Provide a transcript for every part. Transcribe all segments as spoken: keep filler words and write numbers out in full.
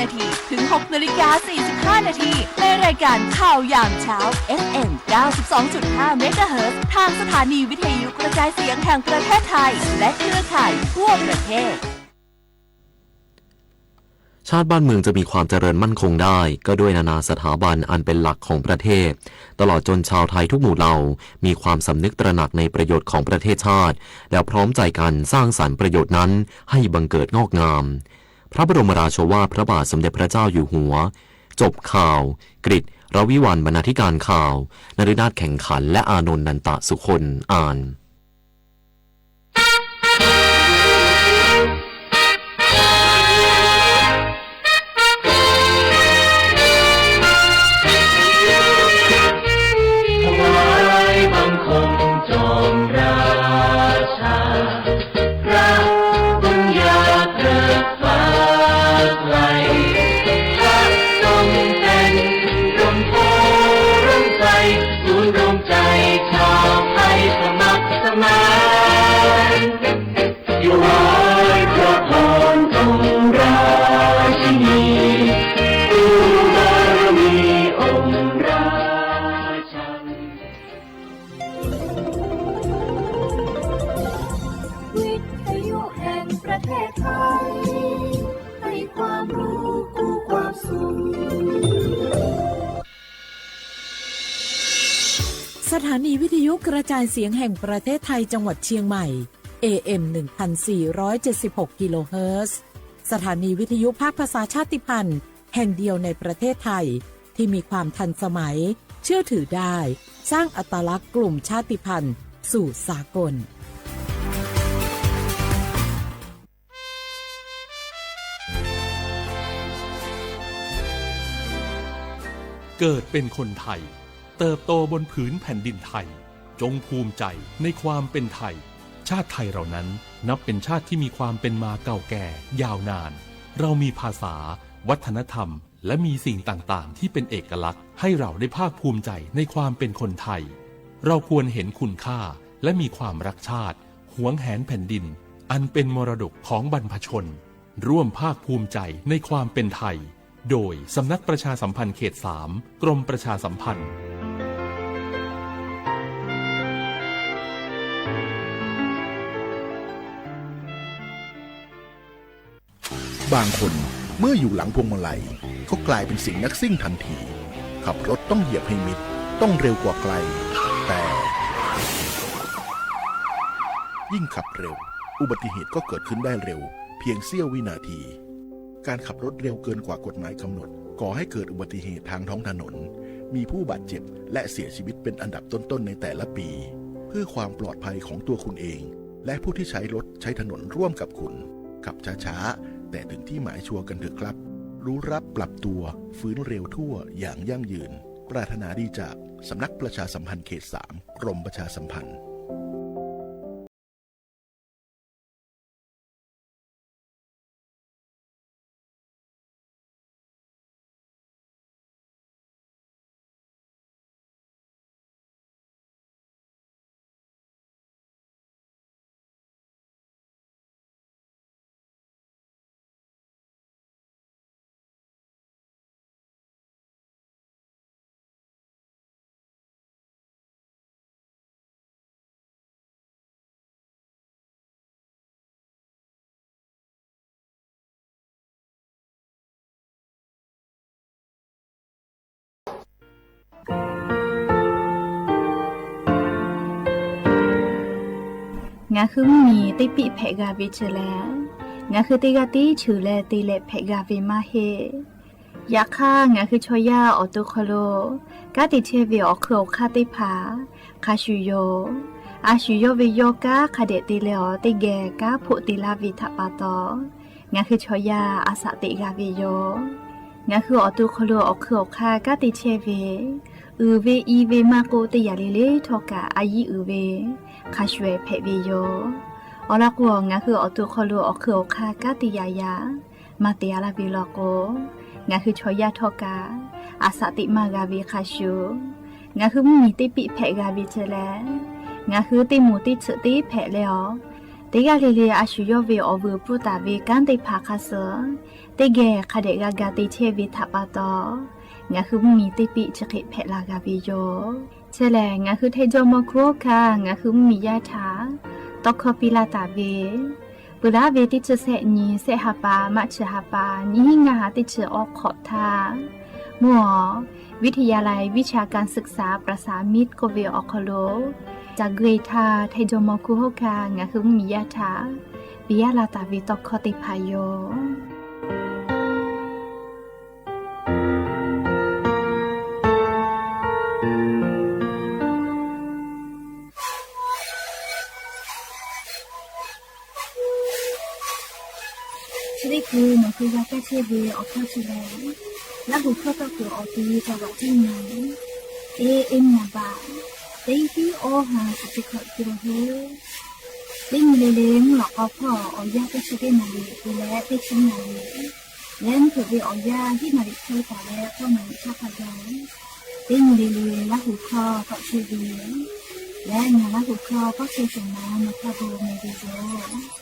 นาที ถึง หกนาฬิกาสี่สิบห้านาที ในรายการข่าวยามเจ๊า เอฟเอ็ม เก้าสิบสองจุดห้าเมกะเฮิรตซ์ ทางสถานีวิทยุกระจายเสียงแห่งประเทศไทย และเครือข่ายทั่วประเทศ ชาติบ้านเมืองจะมีความเจริญมั่นคงได้ ก็ด้วยนานาสถาบันอันเป็นหลักของประเทศ ตลอดจนชาวไทยทุกหมู่เหล่า มีความสำนึกตระหนักในประโยชน์ของประเทศชาติ แล้วพร้อมใจกันสร้างสรรค์ประโยชน์นั้นให้บังเกิดงอกงาม พระบรมราโชวาทพระบาทสมเด็จพระเจ้าอยู่หัว จบข่าว กฤษ รวิวัลย์ บรรณาธิการข่าว นฤนาถ แข็งขัน และอานนท์ นันตะสุคน อ่าน ถวายบังคมจอมราชา พระบุญญาเกริกฟ้าไกล พระทรงเป็นร่มโพธิ์ร่มไทร ศูนย์รวมใจชาวไทยสมัครสมาน ถวายพระพรจงราชินี ดูบารมีองค์ราชัน วิทยุแห่งประเทศไทย ให้ความรู้กู้ความสุข สถานีวิทยุกระจายเสียงแห่งประเทศไทยจังหวัดเชียงใหม่ เอเอ็ม หนึ่งพันสี่ร้อยเจ็ดสิบหกกิโลเฮิรตซ์ สถานีวิทยุภาคภาษาชาติพันธุ์แห่งเดียวในประเทศไทย ที่มีความทันสมัย เชื่อถือได้ สร้างอัตลักษณ์กลุ่มชาติพันธุ์สู่สากล เกิดเป็นคนไทย เติบโตบนผืนแผ่นดินไทย จงภูมิใจในความเป็นไทย ชาติไทยเรานั้นนับเป็นชาติที่มีความเป็นมาเก่าแก่ยาวนาน เรามีภาษา วัฒนธรรม และมีสิ่งต่างๆ ที่เป็นเอกลักษณ์ ให้เราได้ภาคภูมิใจในความเป็นคนไทย เราควรเห็นคุณค่า และมีความรักชาติ หวงแหนแผ่นดิน อันเป็นมรดกของบรรพชน ร่วมภาคภูมิใจในความเป็นไทย โดยสำนักประชาสัมพันธ์เขตสาม กรมประชาสัมพันธ์ บางคนเมื่ออยู่หลังพวงมาลัยก็กลายเป็นสิงห์นักซิ่งทันที ขับรถต้องเหยียบให้มิด ต้องเร็วกว่าใคร แต่ ยิ่งขับเร็ว อุบัติเหตุก็เกิดขึ้นได้เร็ว เพียงเสี้ยววินาที การขับรถเร็วเกินกว่ากฎหมายกำหนด ก่อให้เกิดอุบัติเหตุทางท้องถนน มีผู้บาดเจ็บ และเสียชีวิตเป็นอันดับต้นๆ ในแต่ละปี เพื่อความปลอดภัยของตัวคุณเอง และผู้ที่ใช้รถใช้ถนนร่วมกับคุณ ขับช้าๆ แต่ถึงที่หมายชัวร์กันเถอะครับ รู้รับปรับตัว ฟื้นเร็วทั่วอย่างยั่งยืน ปรารถนาดีจากสำนักประชาสัมพันธ์เขตสาม กรมประชาสัมพันธ์ ငါးခုမီး တေပ့းဖဲးဂၤဝ့ၢ်ဆၢလဲၣ်, ငါးခုတ့ဂၤတ့ဆၢလဲၣ် တေလဲၤဖဲးဂၤဝ့ၢ်မးဟ့ၣ် ယခါ ငါးခုဆီယါ အီၣ်တူၢ်ခီၣ်လိာ် ကါတံၢ်ထဲဝ့ၢ် အီၣ်ခုၣ်အီၣ်ခါသ့ၣ်တဖၣ် ခါဆူၣ်ယိာ်, အါဆူၣ်ယိာ်ဝ့ၢ်ယီၤ ကါခးဒဲးတ့လဲၢ်အီၤ တ့ဂဲၤကါဖိးတ့လါဝ့ၢ်ထးပာ်တီၤ, ငါးခုဆီယါ အစးသ့ၣ်ဂၤဝ့ၢ်ယီၤ, ငါးခုအီၣ်တူၢ်ခီၣ်လိာ် အီၣ်ခုၣ်အီၣ်ခါ ကါတံၢ်ထဲဝ့ၢ် အုၣ်ဝ့ၢ်အံၤဝ့ၢ်မးကိးတ့ၢ်ယၤလံလ့ထီၣ်ကး အယံၤအုၣ်ဝ့ၢ် ခါဆူၣ်ဝဲဖဲးဝ့ၢ်ယီၤ, အီၤလီၤကိး ငါးခုအီၣ်တူၢ်ခီၣ်လိာ် အီၣ်ခုၣ်အီၣ်ခါ ကါတံၢ်ယၤယၤ မၤတ့ၢ်အါလၢဝ့ၢ်လီၤကိး, ငါးခုဆီယါထီၣ်ကး အစးသ့ၣ်မၤဂၤဝ့ၢ်ခါဆူၣ်, ငါးခုမုၢ်နံၤတ့ပ့းဖဲးဂၤဝ့ၢ်ဆၢလဲၣ်, ငါးခုတ့မူးတ့ဆၢးတ့ဖဲးလဲၢ်အီၤ, တဂၤလီၤလီၤ အဆူၣ်ယိၣ်ဝဲ အိၣ်ဝဲပူတၢ်ဝဲ ကၣ်သ့ၣ်တဖၣ်ခါဆၢ တကယ်ခါဒဲး ဂၤဂၤတထံၣ်ဝဲထးပာ်တီၢ် ငါဟုမီတ့ၢ်ပံး ဆံးဃ့ဖဲးလၢ်ဂၤဝဲယိာ် ဆဲးလဲၣ် ငါဟုထဲယိၣ်မီၢ်ခူၣ်ဟီၣ်ခါ ငါဟုမီယါထး တီခီပံးလၢ်တၢ်ဝဲ ပှၤလၢအဝဲ တဆံဆဲးနံၣ် ဆဲးဟးပၢ မးဆံးဟးပၢ နံၣ်ဟံးငါးဟး တဆံအိၣ်ခိးထး မုၢ်အီၤ ဝိทยาลัยวิชาการศึกษาประสานมิตร ကိးဝဲအီၤခီလိာ် တၢ်ဂ့ၢ်ထါ ထဲယိၣ်မီၢ်ခူၣ်ဟီၣ်ခါ ငါဟုမီယါထး ပံးယါလၢ်တၢ်ဝဲ တီခီသ့ၣ်တဖၣ်ယိာ် ဆံးလီၤပူၤ နီၢ်ကစၢ်ကဲဆ့ဝဲ အီၣ်ခီၣ်ဆံးလဲၣ် လၢဟူၣ်ခီၣ်သီၣ်ခိၣ်အီၤ တံၤတဝးတံၤညါ အ့ အ့မနၤဘၣ် တံၤတံၤအီၣ်ဟး စံးခီၣ်ကၠိဟိ တံၤမုၢ်လီၤလီၤ မုၢ်လီၤကီဖီ အီၣ်ယၢ်ကဲဆ့ကဲနၤလံ ပူၤလဲၣ် တံၤဆံနၤလံ လဲၤမုၢ်ခိၣ်ဝဲအီၣ်ယၢ် ဟံးနၤလံ ဆၢကတီၢ်လၢ အီၣ်နၤလံ ဆၢကတီၢ် တံၤမုၢ်လီၤလီၤ လၢဟူၣ်ခီၣ်သီၣ်ဆံးဝဲ လဲၤနၤလၢဟူၣ်ခီၣ် ပီၣ်ဆံးစူၣ်မး မၤထီဘိမ့ၢ်ဒ်သိး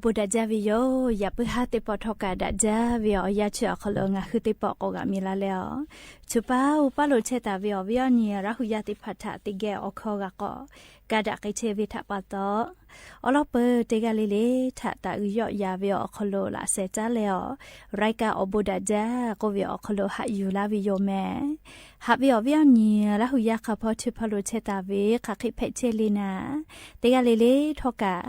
ဘူးဒးဒၢ်ဝဲယိာ် ယၢပ်ၢၢ်ဟၢ်တ့ၢ်ပီၣ်ထီၣ်ကးဒးဒၢ်ဝဲအီၤ ယၢ်ဆူအီၤခီလိာ် ငါဟုတ့ၢ်ပီၣ်ကိးဂၤမံၤလၢ်လၢ်အီၤ ဆူပၢ်အိၣ်ပၢ်လိာ်ဆဲးတၢ်ဝဲအီၤ ဝဲအီၤနံၤ ရၢ်ဟူယၢ်တ့ၢ်ဖးထး တကဲအီခီဂၤကီး ကးဒးက့ၤဆဲးဝဲထးပာ်တီၢ် အီလီၢ်ပၢၢ်တဂၤလၢ်လၢ် ထးတၢ်အုယီၣ်ယၤဝဲအီၤခီလိာ် လၢ်စဲးတၢ်လၢအီၤ ရၢ်ကၢ်အီၤဘူးဒးဒၢ် ကိးဝဲအီၤခီလိာ် ဟးယူၢ်လၢ်ဝဲယိာ်မဲာ် ဟးဝဲအီၤဝဲအီၤနံၤ ရၢ်ဟူယၢ်ခါဖီ ဆူပၢ်လိာ်ဆဲးတၢ်ဝဲ ခးဃ့ဖဲးဆဲးလံနၤ တဂၤလၢ်လၢ်ထီၣ်ကး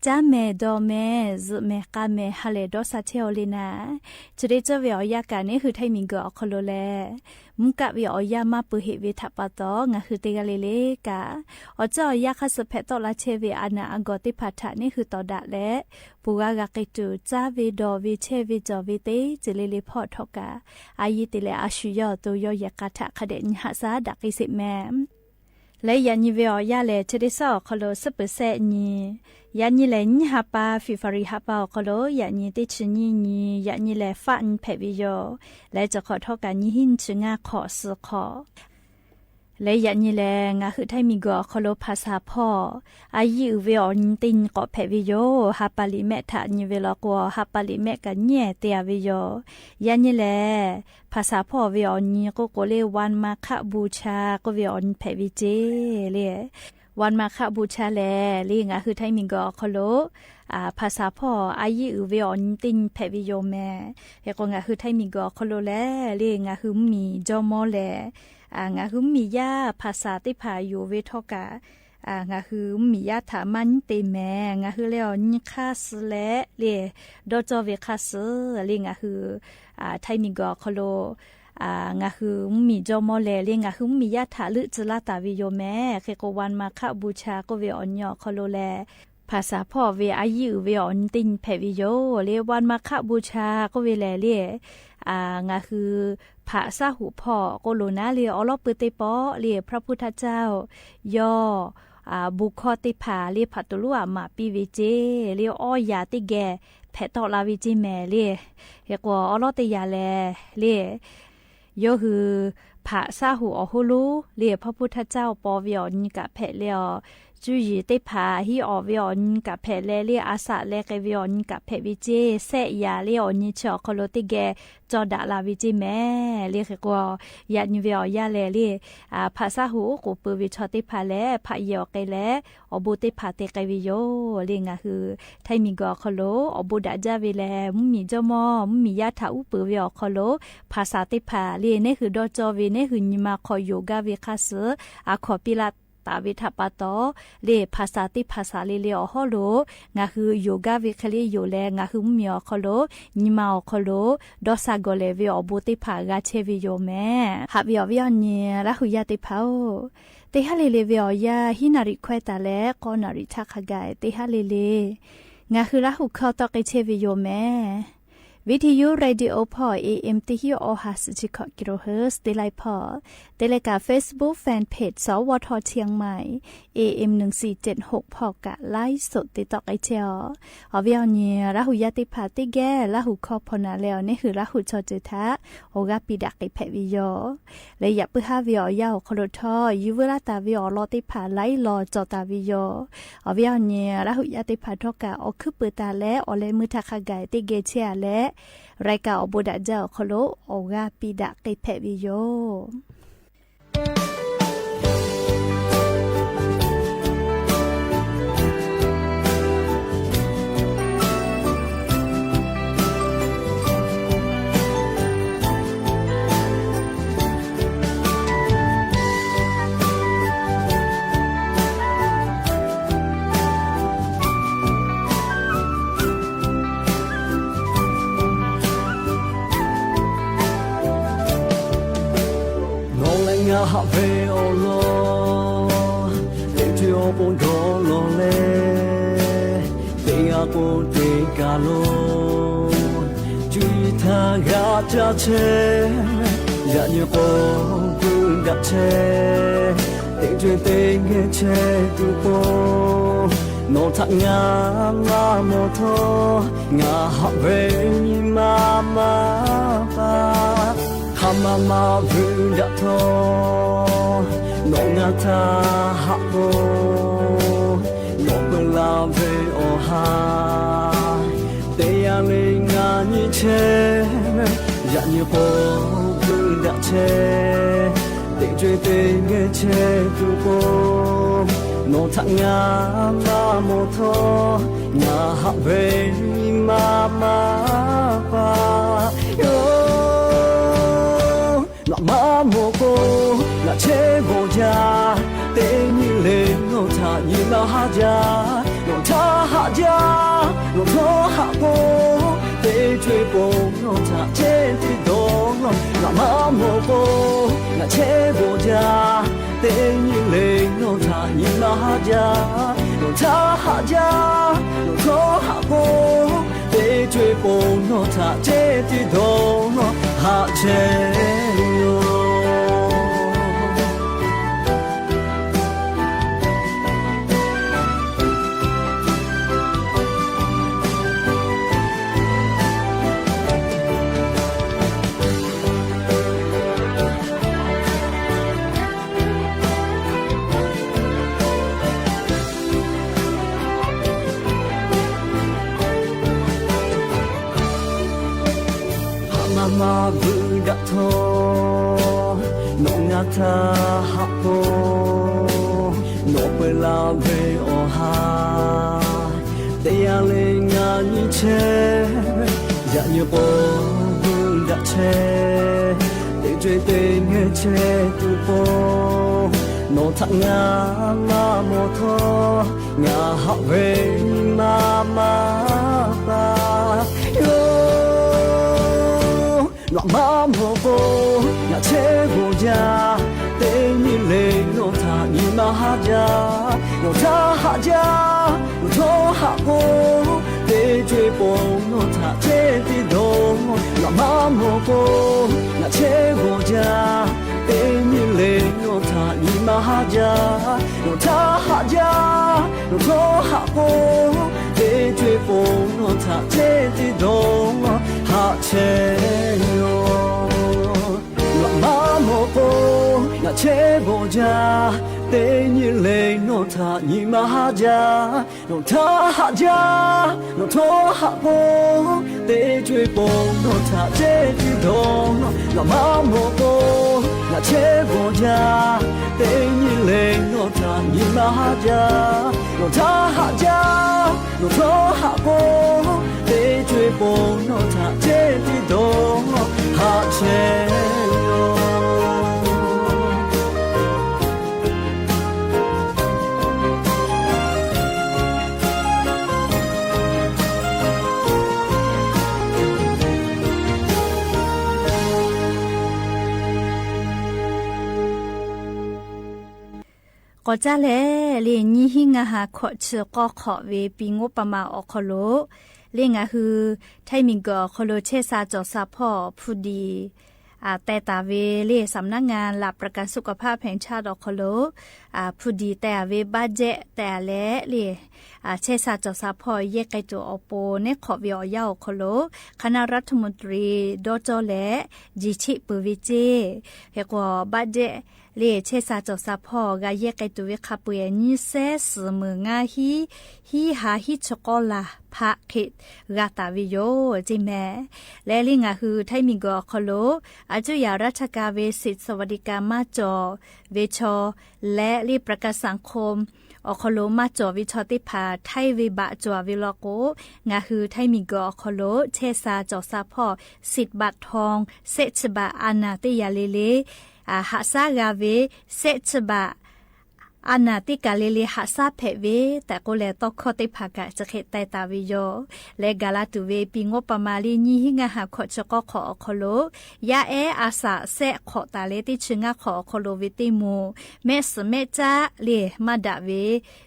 ကၠါမဲာ် ဒီးမဲာ် စုးမဲာ် ဃါမဲာ် ဟးလဲၢ်ဒီးစၢ်ဆဲးအီၤလံနၤ စရီးကၠီဝဲအီၤယၢ်ကး နဟူးထၢၣ်မံၤကီၤအီၤခီလိာ်လဲၣ် မူကးဝဲအီၤယၢ်မၤပၢၢ်ဟ့ၣ်ဝဲထးပာ်တီၢ် ငါဟုတဂၤလၢ်လၢ်ကး အီၣ်ကၠၢအီၤယၢ်ခါဆူး ဖဲးတီၣ်လၢ်ဆဲးဝဲအနးအဂီၢ်သ့ၣ်တဖၣ် ထးနဟူးတီၣ်ဒၣ်လဲာ် ပူၤဂၤဂၤက့ၤတုၤ ကၠါဝဲ ဒီးဝဲ ဆဲးဝဲ ကၠီဝဲသ့ၣ် စရီးလၢ်လၢ်ဖီၣ်ထီၣ်ကး အယံၤတ့ၢ်လၢအဆူၣ်ယီၢ် တိယီၢ်ယဲၢ်ကး ထးခါဒဲးနံၤဟးစၢ်ဒၣ်က့ၤစ့ၢ်မဲာ် လၢယၤနံၤဝဲအီၤယၢ်လဲၣ် စရီးကၠီအီၤခီလိာ် စူးပၢၢ်စဲးနံၤ ယၤနံၤလဲၣ် နံၣ်ဟါပၢ် ဖ့ၤဘြူၤအါရံၤဟါပၢ်အီၤခီလိာ် ယၤနံၤတ့ၢ်ဆံနံၣ်နံၤ ယၤနံၤလဲၣ် ဖးနံၣ်ဖဲးဝဲယိာ် လၢစခီးထီၣ်ကး နံၣ်ဟံၣ်နံၣ်ဆံငါ ခီၣ်သီခီၣ် လၢယၤနံၤလဲၣ် ငါဟုးထၢၣ်မံၤကီၤအီၤခီလိာ် ဖးစၢ်ဖီၣ် အယံၤအုၣ်ဝဲအီၤနံၤတ့ၢ်နံၣ်ကိးဖဲးဝဲယိာ် ဟးပာ်လံာ်မဲာ်ထးနံၤဝဲလီၤ ကွၢ်ဟးပာ်လံာ်မဲာ်ကနံၣ်တဲအဝဲယိာ် ယၤနံၤလဲၣ် ဖးစၢ်ဖီၣ်ဝဲအီၤနံၤ ကိးကိးလၢ ဝၢၼ်းမၤခးဘူၣ်ဆၣ် ကိးဝဲအီၤနံၤဖဲးဝဲစ့ၢ်လၢ် ဝၢၼ်းမၤခးဘူၣ်ဆၣ်လဲၣ် လၢငါဟုးထၢၣ်မံၤကီၤအီၤခီလိာ် ဖးစၢ်ဖီၣ် အယံၤအုၣ်ဝဲအီၤနံၤတ့ၢ်နံၣ်ဖဲးဝဲယိာ်မဲာ် ဟဲကိး ငါဟုးထၢၣ်မံၤကီၤအီၤခီလိာ်လဲၣ် လၢငါဟုးမံၤကၠီမီလဲၣ် ငါဟုးမံၤယၢ် ဖးစၢ်သ့ၣ်တဖၣ်ယိာ်ဝဲထီၣ်ကး ငါဟုးမံၤယၢ်ထးမၤနံၤတ့ၢ်မဲာ် ငါဟုးလဲၤအီၤနံၤခါဆူလဲၣ် လၢဒီးကၠီဝဲခါဆူ လၢငါဟုး ထၢၣ်မံၤကီၤအီၤခီလိာ် ငါဟုးမံၤကၠီမီလဲၣ် လၢငါဟုးမံၤယၢ်ထးလုၢ်စုလၢ်တၢ်ဝဲယိာ်မဲာ် ဟဲကိး ဝၢၼ်းမၤခးဘူၣ်ဆၣ် ကိးဝဲအီၤနံၤအီၤခီလိာ်လဲၣ် ဖးစၢ်ဖီၣ်ဝဲ အယံၤအုၣ်ဝဲအီၤနံၤတ့ၢ်နံၣ်ဖဲးဝဲယိာ် လၢဝၢၼ်းမၤခးဘူၣ်ဆၣ် ကိးဝဲလဲၣ် လၢ ငါဟုး ဖးစၢ်ဟူးဖီၣ် ကိးလိာ်နၤလၢအီလီၢ်ပၢၢ်သ့ၣ်တဖၣ် လၢ พระพุทธเจ้า ယီၢ် ဘူးခီသ့ၣ်တဖၣ် လၢဖးတူလူအမၤပံဝဲစ့ၢ် လၢအီယၤတကဲ ဖဲးတီၣ်လၢ်ဝဲစ့ၢ်မဲာ်လၢ ဟဲကိးအီလီၢ်တယၤလဲၣ် လၢ ယီၢ်ဟုး ဖးစၢ်ဟူးအီၤဟိလိ လၢ พระพุทธเจ้า ပိာ်ဝဲအီၤနံၤကးဖဲးလဲၣ်အီၤ ကူယံၤသ့ၣ်တဖၣ် ဟံးအီၣ်ဝဲအီၤနံၤကးဖဲးလဲၣ် လၢအစးလဲၤကဲဝဲအီၤနံၤကးဖဲးဝဲစ့ၢ် စဲးယၤလၢအီၤနံၤဆၢအီၤခီလိာ်တကဲ ကၠီဒၣ်လၢ်ဝဲစ့ၢ်မဲာ် လၢဟဲကိး ယၤနံၤဝဲအီၤယၢ်လဲၣ် လၢ ဖးစၢ်ဟူးအိၣ်ကိးပၢၤဝဲ ဆီသ့ၣ်တဖၣ်လဲၣ် ဖးယံၤအီၤကဲလဲၣ် အီၤဘူးသ့ၣ်တဖၣ်တဲကဲဝဲယိာ် လၢငါဟုး ထၢၣ်မံၤကီၤအီၤခီလိာ် အီၤဘူးဒၣ်ဒၣ်ဝဲလဲၣ် မုၢ်မံၤကၠီမီ မုၢ်မံၤယၢ်ထးအူပၢၤဝဲအီၤခီလိာ် ဖးစၢ်သ့ၣ်တဖၣ် လၢနဟုးဒီးကၠီဝဲ နဟုးနံၤမၤခီၣ်ယိာ်ဂာ်ဝဲခါဆူ အခီၣ်ပံလၢ်တၢ်ဝဲထးပာ်တီၢ် လၢဖးစၢ်သ့ၣ်ဖးစၢ်လၢလၢအီၤဟီလိာ် ငါဟုးယိာ်ဂာ်ဝဲခဲလၢာ်ယိာ်လဲၣ် ငါဟုးမုၢ်မံၤအီၤခီလိာ် နံၤမၤအီၤခီလိာ် ဒီးစးဂီၤလဲၣ်ဝဲအီၤဘူးသ့ၣ်တဖၣ်ဂာ်ဆဲးဝဲယိာ်မဲာ် ဟးဝဲအီၤဝဲအီၤနံၤ ရၢ်ဟူးယၢ်သ့ၣ်တဖၣ်ဧၢ တဟါလၢ်လၢ်ဝဲအီၤယၢ် ဟံးနၣ်ရံၣ်ခွဲးတၢ်လၢ ဃိးနၣ်ရံၣ်ဆံခါဂၤ တဟါလၢ်လၢ် ငါဟုးရၢ်ဟူးခီတီၣ်က့ၤဆဲးဝဲယိာ်မဲာ် ဝီၣ်ထံယိ ရေဒီယို ဖီၣ် เอเอ็มတဆံဃိး กิโลเฮิรตซ์ တ့လၢ်ဖီၣ် တ့လၢ်ကး Facebook Fanpage สวทเชียงใหม่ เอเอ็มหนึ่งสี่เจ็ดหก ဖီၣ်ကး ไลฟ์สด တ့တီၣ်က့ၤဆဲးအီၤ အီၤဝဲအီၤနံၤ ရၢ်ဟူးယၢ်သ့ၣ်တဖၣ်တကဲ ရၢ်ဟူးခီဖီနၤလဲၣ်အီၤ နဟုးရၢ်ဟူးဆီၣ်တၢၢ်ထး အိၣ်ဂၢ်ပံဒၣ်က့ၤဖဲးဝဲယိာ် လၢယၢပ်ၢၢ်ဟၢ်ဝဲအီၤယၢ်အီၤခီလိာ်ထီၣ် ယုၢ်ဝဲလၢ်တၢ်ဝဲအီၤလီၤသ့ၣ်တဖၣ် လၢလီၤကၠီၣ်တၢ်ဝဲယိာ် အီၤဝဲအီၤနံၤ ရၢ်ဟူးယၢ်သ့ၣ်တဖၣ်ထီၣ်ကး အီၤခုးပၢၤတၢ်လၢ အီၤလဲၤမုာ်တၢ်ခါဂၤတကဲဆဲးအလဲၣ် ရၢ်ကၢ်အီၤဘူးဒၣ်ဒၣ်အီၤခီလိာ် အိၣ်ဂၢ်ပံဒၣ်က့ၤဖဲးဝဲယိာ် နီၢ်လၢငါဟးဝဲအီၤလီၤ သ့ၣ်ထံၣ်အီၤပိာ်ဒီးလီၤလဲၣ် သ့ၣ်ညါပိာ်တ့ၢ်ကၤလီၤ ကူယံၤထးဂာ်ကၠါဆဲး ယၢ်ညိၣ်ပိာ်ဘူးဒၣ်ဆဲး သ့ၣ်ထံၣ်သ့ၣ်ဂ့ၤဆဲးသူပိာ် နီၢ်ထးငါမၤမီၢ်ထီၣ် ငါဟးဝဲနံၤမၤမၤပၢ် ခါမၤမၤဝဲဒၣ်ထီၣ် နီၢ်ငါတၢ်ဟးပိာ် နီၢ်ပၢၢ်လၢ်ဝဲအီၤဟါ လ့ငါနံၤဆဲ ယညိပူၤဘုဒၣ်ဆဲ တ့ကွံာ်တ့ငဲဆဲသူပူၤ နီၢ်ထးငါမၤမီၢ်ထီၣ် ငါဟးဝဲမၤမၤပာ် ယိ နမၤမီၢ်ကိး နဆဲဘိယၤ တ့နံၤလ့ နီၢ်ထးနံၤမၤဟးယၤ နီၢ်ထးဟးယၤ နီၢ်ထီဟးကိး တ့ကွံာ်ပူၤ နီၢ်ထးဆဲတံဒီ နမၤမီၢ်ကိး နဆဲဘိယၤ တ့နံၤလ့ နီၢ်ထးနံၤမၤဟးယၤ နီၢ်ထးဟးယၤ နီၢ်ထီဟးကိး တ့ကွံာ်ပူၤ နီၢ်ထးဆဲတံဒီ ဟးဆဲယိ ဟးမၤမၤဘုဒၣ်ထီၣ် နီၢ်ငါထးဟးကိး နီၢ်ပၢလးဝဲအီၤဟါ တ့ယၤလ့ငါနံၤဆဲ ယညိပူၤဘုဒၣ်ဆဲ တ့ကွံာ်တ့ငဲဆဲသူပူၤ နီၢ်ထးငါမၤမီၢ်ထီၣ် ငါဟးဝဲမၤမၤပာ် ယိ နမၤမီၢ်ကိး နဆဲဘိယၤ တ့နံၤလ့ နီၢ်ထးနံၤမၤဟးယၤ နီၢ်ထးဟးယၤ နီၢ်ထီဟးကိး တ့ကွံာ်ပူၤ နီၢ်ထးဆဲတံဒီ နမၤမီၢ်ကိး နဆဲဘိယၤ တ့နံၤလ့ နီၢ်ထးနံၤမၤဟးယၤ နီၢ်ထးဟးယၤ နီၢ်ထီဟးကိး တ့ကွံာ်ပူၤ နီၢ်ထးဆဲတံဒီ ဟးဆဲယိ နမၤမီၢ်ကိး နဆဲဘိယၤ တ့နံၤလ့ နီၢ်ထးနံၤမၤဟးယၤ နီၢ်ထးဟးယၤ နီၢ်ထီဟးကိး တ့ကွံာ်ပူၤ နီၢ်ထးဆဲတံဒီ နမၤမီၢ်ကိး နဆဲဘိယၤ တ့နံၤလ့ နီၢ်ထးနံၤမၤဟးယၤ နီၢ်ထးဟးယၤ နီၢ်ထီဟးကိး တ့ကွံာ်ပူၤ နီၢ်ထးဆဲတံဒီ ဟးဆဲယိ ကီးစၢ်လဲၣ် လၢညါဟံးငါဟးခီၣ်ဆၢကီးခီၣ်ဝဲ ပံၤငိုးပမၤအီၤခီၣ်လိၤ လၢငါဟု ထၢၣ်မံၤကီၢ်အီၤခီၣ်လိၤ ဆဲးစးစီၤစးဖီၣ် ဖုဒံၣ် အတဲတၢ်ဝဲ လၢ สำนักงานหลักประกันสุขภาพแห่งชาติ အီၤခီၣ်လိၤ အဖုဒံၣ်တဲအဝဲ ဘးဒဲး တဲအလဲၣ် လၢ အဆဲးစးစီၤစးဖီၣ် ယဲၢ်ကဲတူးအီၤပူၤ နဲၣ်ခီၣ်ဝဲအီၤယါအီၤခီၣ်လိၤ คณะรัฐมนตรี ဒီးကၠီလဲၣ် ယံၤထံၣ်ပၢၢ်ဝဲစ့ၢ် ဟဲကွၢ်ဘးဒဲး လၢဆဲးစးစီၤစးဖီၣ် ဂၤယဲၢ်ကဲတူးဝဲခါပှဲၤ နံၣ်စဲး စူၤမုၢ် ငါဟံး ဟံးဟးဟံးဆှီကီးလၢ်ဖးခ့ၣ် ဂၤတၢ်ဝဲယိၤ ကၠ့မဲာ် လၢလံငါဟု ထၢၣ်မံၤကီၢ်အီၤခီၣ်လိၤ အစူၢ်ယၣ်ရၢထၢၣ်ကါဝဲ สิทธิสวัสดิการ မၤကၠီၣ်ဝဲဆီ လၢလံ ประกันสังคม အီၤခီၣ်လိၤ မၤကၠီၣ်ဝဲဆီသ့ၣ်တဖၣ် ထဲးဝဲဘၣ်ကၠီၣ်ဝဲလီၤကိး ငါဟုထၢၣ်မံၤကီၢ်အီၤခီၣ်လိၤ ဆဲးစးစီၤစးဖီၣ် สิทธิ์บัตรทอง စဲးဆံးဘး အာဏာ တ့ၢ်ယၤလ့လ့ အဟးဆါဂၤဝဲ စဲးဆံးဘး အာဏာတ့ၢ်ကၤလ့လ့ ဟးဆါဖဲးဝဲ တၢ်ကိးလဲၣ်တီခီသ့ၣ်တဖၣ်က စဲးဃဲးတဲတၢ်ဝဲယိၤ လၢဂၤလၢတူၢ်ဝဲ ပံၤငိုးပမၤလၢညါဟံးငါဟးခီၣ်ဆၢကီးခီၣ်အီၤခီၣ်လိၤ ယအဲၣ်အစးစဲးခီၣ်တၢ်လၢတ့ၢ်ဆၢငါခီၣ်အီၤခီၣ်လိၤဝဲတ့ၢ်မူ မဲာ်စူၣ်မဲာ်ကၠၢ်လံ မၤဒၣ်ဝဲ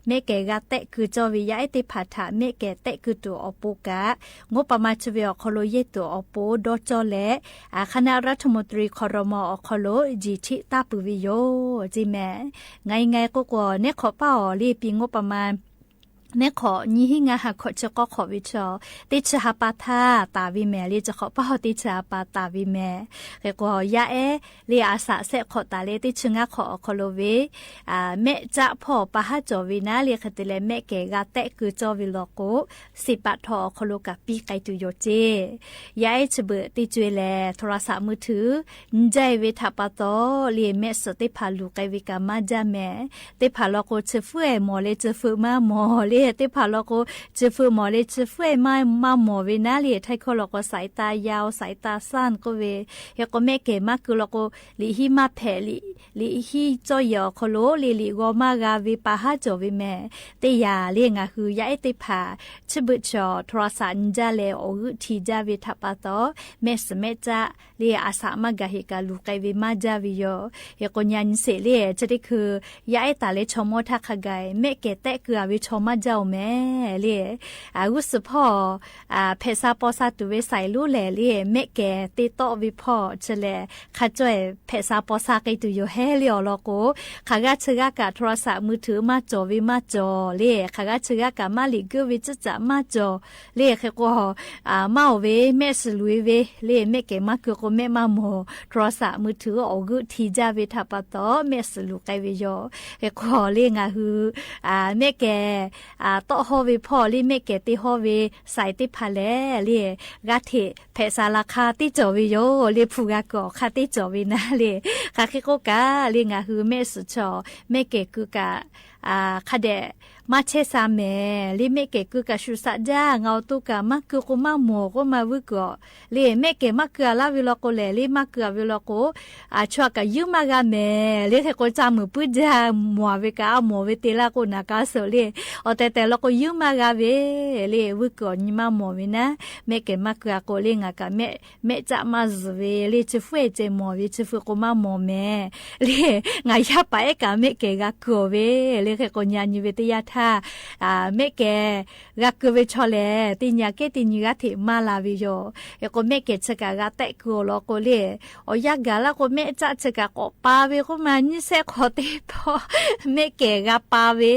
မဲာ်ကဲဂၤတဲးကုာ်ကၠီဝဲ ယအဲၣ်သ့ၣ်တဖၣ်ထး မဲာ်ကဲတဲးကုာ်တူာ်အီၤပူၤကး ငိုးပမၤဆိဝဲအီၤခီၣ်လိၤ ယဲၢ်တူာ်အီၤပူၤ ဒီးကၠီလဲၣ် အ คณะรัฐมนตรี ครม. အီၤခီၣ်လိၤ ယံၤထံၣ်တၢ်ပၢၢ်ဝဲယိၤ ကၠ့မဲာ် ငါအံၤငါအံၤကိးကွီၢ် နဲၣ်ခီၣ်ပာ်အီၤလံ ပံၤငိုးပမၤ နဟဲခီၣ် နံႁံငါး ဟးခီၣ်ဆၢကီခီၣ်ဝဲဆၢ တ့ၢ်ဆၢဟးပာ်တၢ် တၢ်ဝဲမ့ၢ် လၢဆၢကီးပာ် တ့ၢ်ဆၢဟးပာ်တၢ်ဝဲမ့ၢ် ဃဲၣ်ကီး ယဲအဲ လၢအစးဆဲးခီၣ်တၢ်လၢ တ့ၢ်ဆၢငါးခီၣ်အီၤခီၣ်လိၤဝဲ အ မဲာ်ကၠၣ်ဖီၣ် ပာ်ဟးကၠီၣ်ဝဲနၤ လၢဃဲၣ်တဲလဲၣ် မဲာ်ကဲၣ်ဂၤတဲာ်ကွံာ်ကၠီဝဲလီၤကိး စံးဘၣ်ထီၣ်အီၤခီၣ်လိၤကး ပံးကဲတုၤယိာ်က့ ယဲအဲ ဆၢဘၣ်တ့ၢ်ကွံာ်လဲၣ် โทรศัพท์มือถือ နံၣ်ဝဲထးပာ်တီၢ် လၢမဲာ်စၢၤတ့ၢ်ဖးလူၤကဲဝဲကး မၤဒ်မ့ၢ် တ့ၢ်ဖးလီၤကိး ဆၢဖုအဲၣ်မီၢ်လၢ ဆၢဖုမၤမီၢ်လၢ တ့ၢ်ဖးလီၤကိး ဆၢဖုမီၢ်လၢ ဆၢဖုအဲၣ်မၤမီၢ်ဝဲနၤလၢ ထဲးခီလီၤကိး สายตายาว สายตาสั้นကိးဝဲ ဃဲၣ်ကီး မဲာ်ကဲၣ်မၤကွံာ်လီၤကိး လံာ်ဟံးမၤဖဲးလံာ် လံာ်ဟံးကၠီယဲၢ်အီၤခီၣ်လိၤ လၢလံာ်ဂီၤမၤဂၤဝဲ ပာ်ဟးကၠီၣ်ဝဲမ့ၢ် တ့ၢ်ယၤလၢ ငါဟု ယဲအဲ တ့ၢ်ဖး ဆၢဘၣ်ဆၢ โทรศัพท์ နံၣ်ဝဲ အိၣ်ဂုာ်ထံၣ်ဝဲထးပာ်တီၢ် မဲာ်စၢၤမဲာ်ကၠၣ် လၢအစးမၤဂၤဟ့ၣ်ကးလူၤကဲဝဲ မၤဒ်ဝဲယိာ် ဃဲၣ်ကီး ညါနံၣ်စ့ၢ်လၢ ဆၢတ့ၢ်ခု ယဲအဲ တၢ်လၢ ဆီမိထါခါဂၤ မဲာ်ကဲၣ်တဲာ်ကွံာ်အဝဲ ဆီမၤဒ်အီၤမ့ၢ်လၢ အ ဂုၢ်စၢဖီၣ် အ ဖဲးစးပီစးတုၤဝဲ စးလိလဲၣ်လၢ မဲာ်ကဲၣ်တ့ၢ်တီၣ်ဝဲဖီၣ် ဆၢလဲၣ် ခးကၠီၣ် ဖဲးစးပီစးကဲတုၤယိာ်ဟဲလၢအီၤလီၤကိး ခးဂၤဆၢဂၤကး โทรศัพท์มือถือ မၤကၠီၣ်ဝဲမၤကၠီၣ်လၢ ခးဂၤဆၢဂၤကး မၤလံာ်ကွံာ်ဝဲ ကၠၢ်ကၠၢ်မၤကၠီၣ်လၢ ဃဲၣ်ကီး အ မၤအီၣ်ဝဲ မဲာ်စၢၤလူၤဝဲလၢ မဲာ်ကဲၣ်မၤကွံာ်ကိး မဲာ်မၤမီၢ် โทรศัพท์มือถือ အိၣ်ဂုာ်ထံၣ်ဝဲထးပာ်တီၢ် မဲာ်စၢၤလူၤကဲဝဲယိာ် ဃဲၣ်ကီးလၢ ငါဟု အ မဲာ်ကဲၣ် အ တီၣ်ဟီၣ်ဝဲဖီၣ်လၢ မဲာ်ကဲၣ်တ့ၢ်ဟီၣ်ဝဲ စးတ့ၢ်ဖးလဲၣ်လၢ ဂၤထံၣ် ဖဲးစးလၢခါတ့ၢ်ကၠီၣ်ဝဲယိာ်လၢ ဖုဂၤကီၢ်ခါတ့ၢ်ကၠီၣ်ဝဲနၤလၢ ဃးဃ့ကိးကးလၢ ငါဟု မဲာ်စၢၤဆၢ မဲာ်ကဲၣ်ကွံာ်ကး အ ခးဒဲး မၤဆဲးစးမ့ၢ်လၢ မဲာ်ကဲၣ်ကွံာ်ကး ဆူးစးဒၣ် ငါအီၤတိၢ်ကး မၤကွံာ်ကိး မၤမီၢ်ကိး မၤဝံၤကွံာ် လၢ မဲာ်ကဲၣ်မၤကွံာ်အလၢဝဲလီၤကိးလဲၣ်လၢ မၤကွံာ်အဝဲလီၤကိး အ ဆှၢကး ယုၢ်မၤဂၤမ့ၢ်လၢ ဃဲၣ်ကီး ကၠၢ်မုၢ်ပၢၢ်ဒၣ် မီၢ်ဝဲကး အမီၢ်ဝဲတ့ၢ်လၢကိး နးကးစိးလၢ အီၤတဲတဲလီၤကိး ယုၢ်မၤဂၤဝဲလၢ ဝံၤကွံာ်အီၤ နံၣ်မၤမီၢ်ဝဲနၤ မဲာ်ကဲၣ်မၤကွံာ်အကိးလၢ ငါကး မဲာ် မဲာ်ကၠၣ်မၤစၢၤဝဲလၢ ဆၢဖုအဲၣ်ကဲမီၢ်ဝဲ ဆၢဖုကိး မၤမီၢ်မ့ၢ် လၢ ငါယါပာ်အဲၣ်ကး မဲာ်ကဲၣ်ဂၤကွံာ်ဝဲလၢ ဃဲၣ်ကီး ညါနံၣ်ဝဲတ့ၢ်ယါထါ အ မဲာ်ကဲၣ် ဂၤကွံာ်ဝဲဆီလဲၣ် တ့ၢ်ညါကဲတ့ၢ်ညါ ဂၤထံၣ်မၤလၢဝဲယိာ် ဃဲၣ်ကီး မဲာ်ကဲၣ်ဆၢကး ဂၤတဲာ်ကွံာ်အီၤလီၤကိးလၢ အီၤယါဂၤလၢကိး မဲာ်ကၠၣ်ဆၢကး ကိးပာ်ဝဲကိး မၤနံၣ်ဆဲးခီၣ်တ့ၢ်ဖီၣ် မဲာ်ကဲၣ်ဂၤပာ်ဝဲ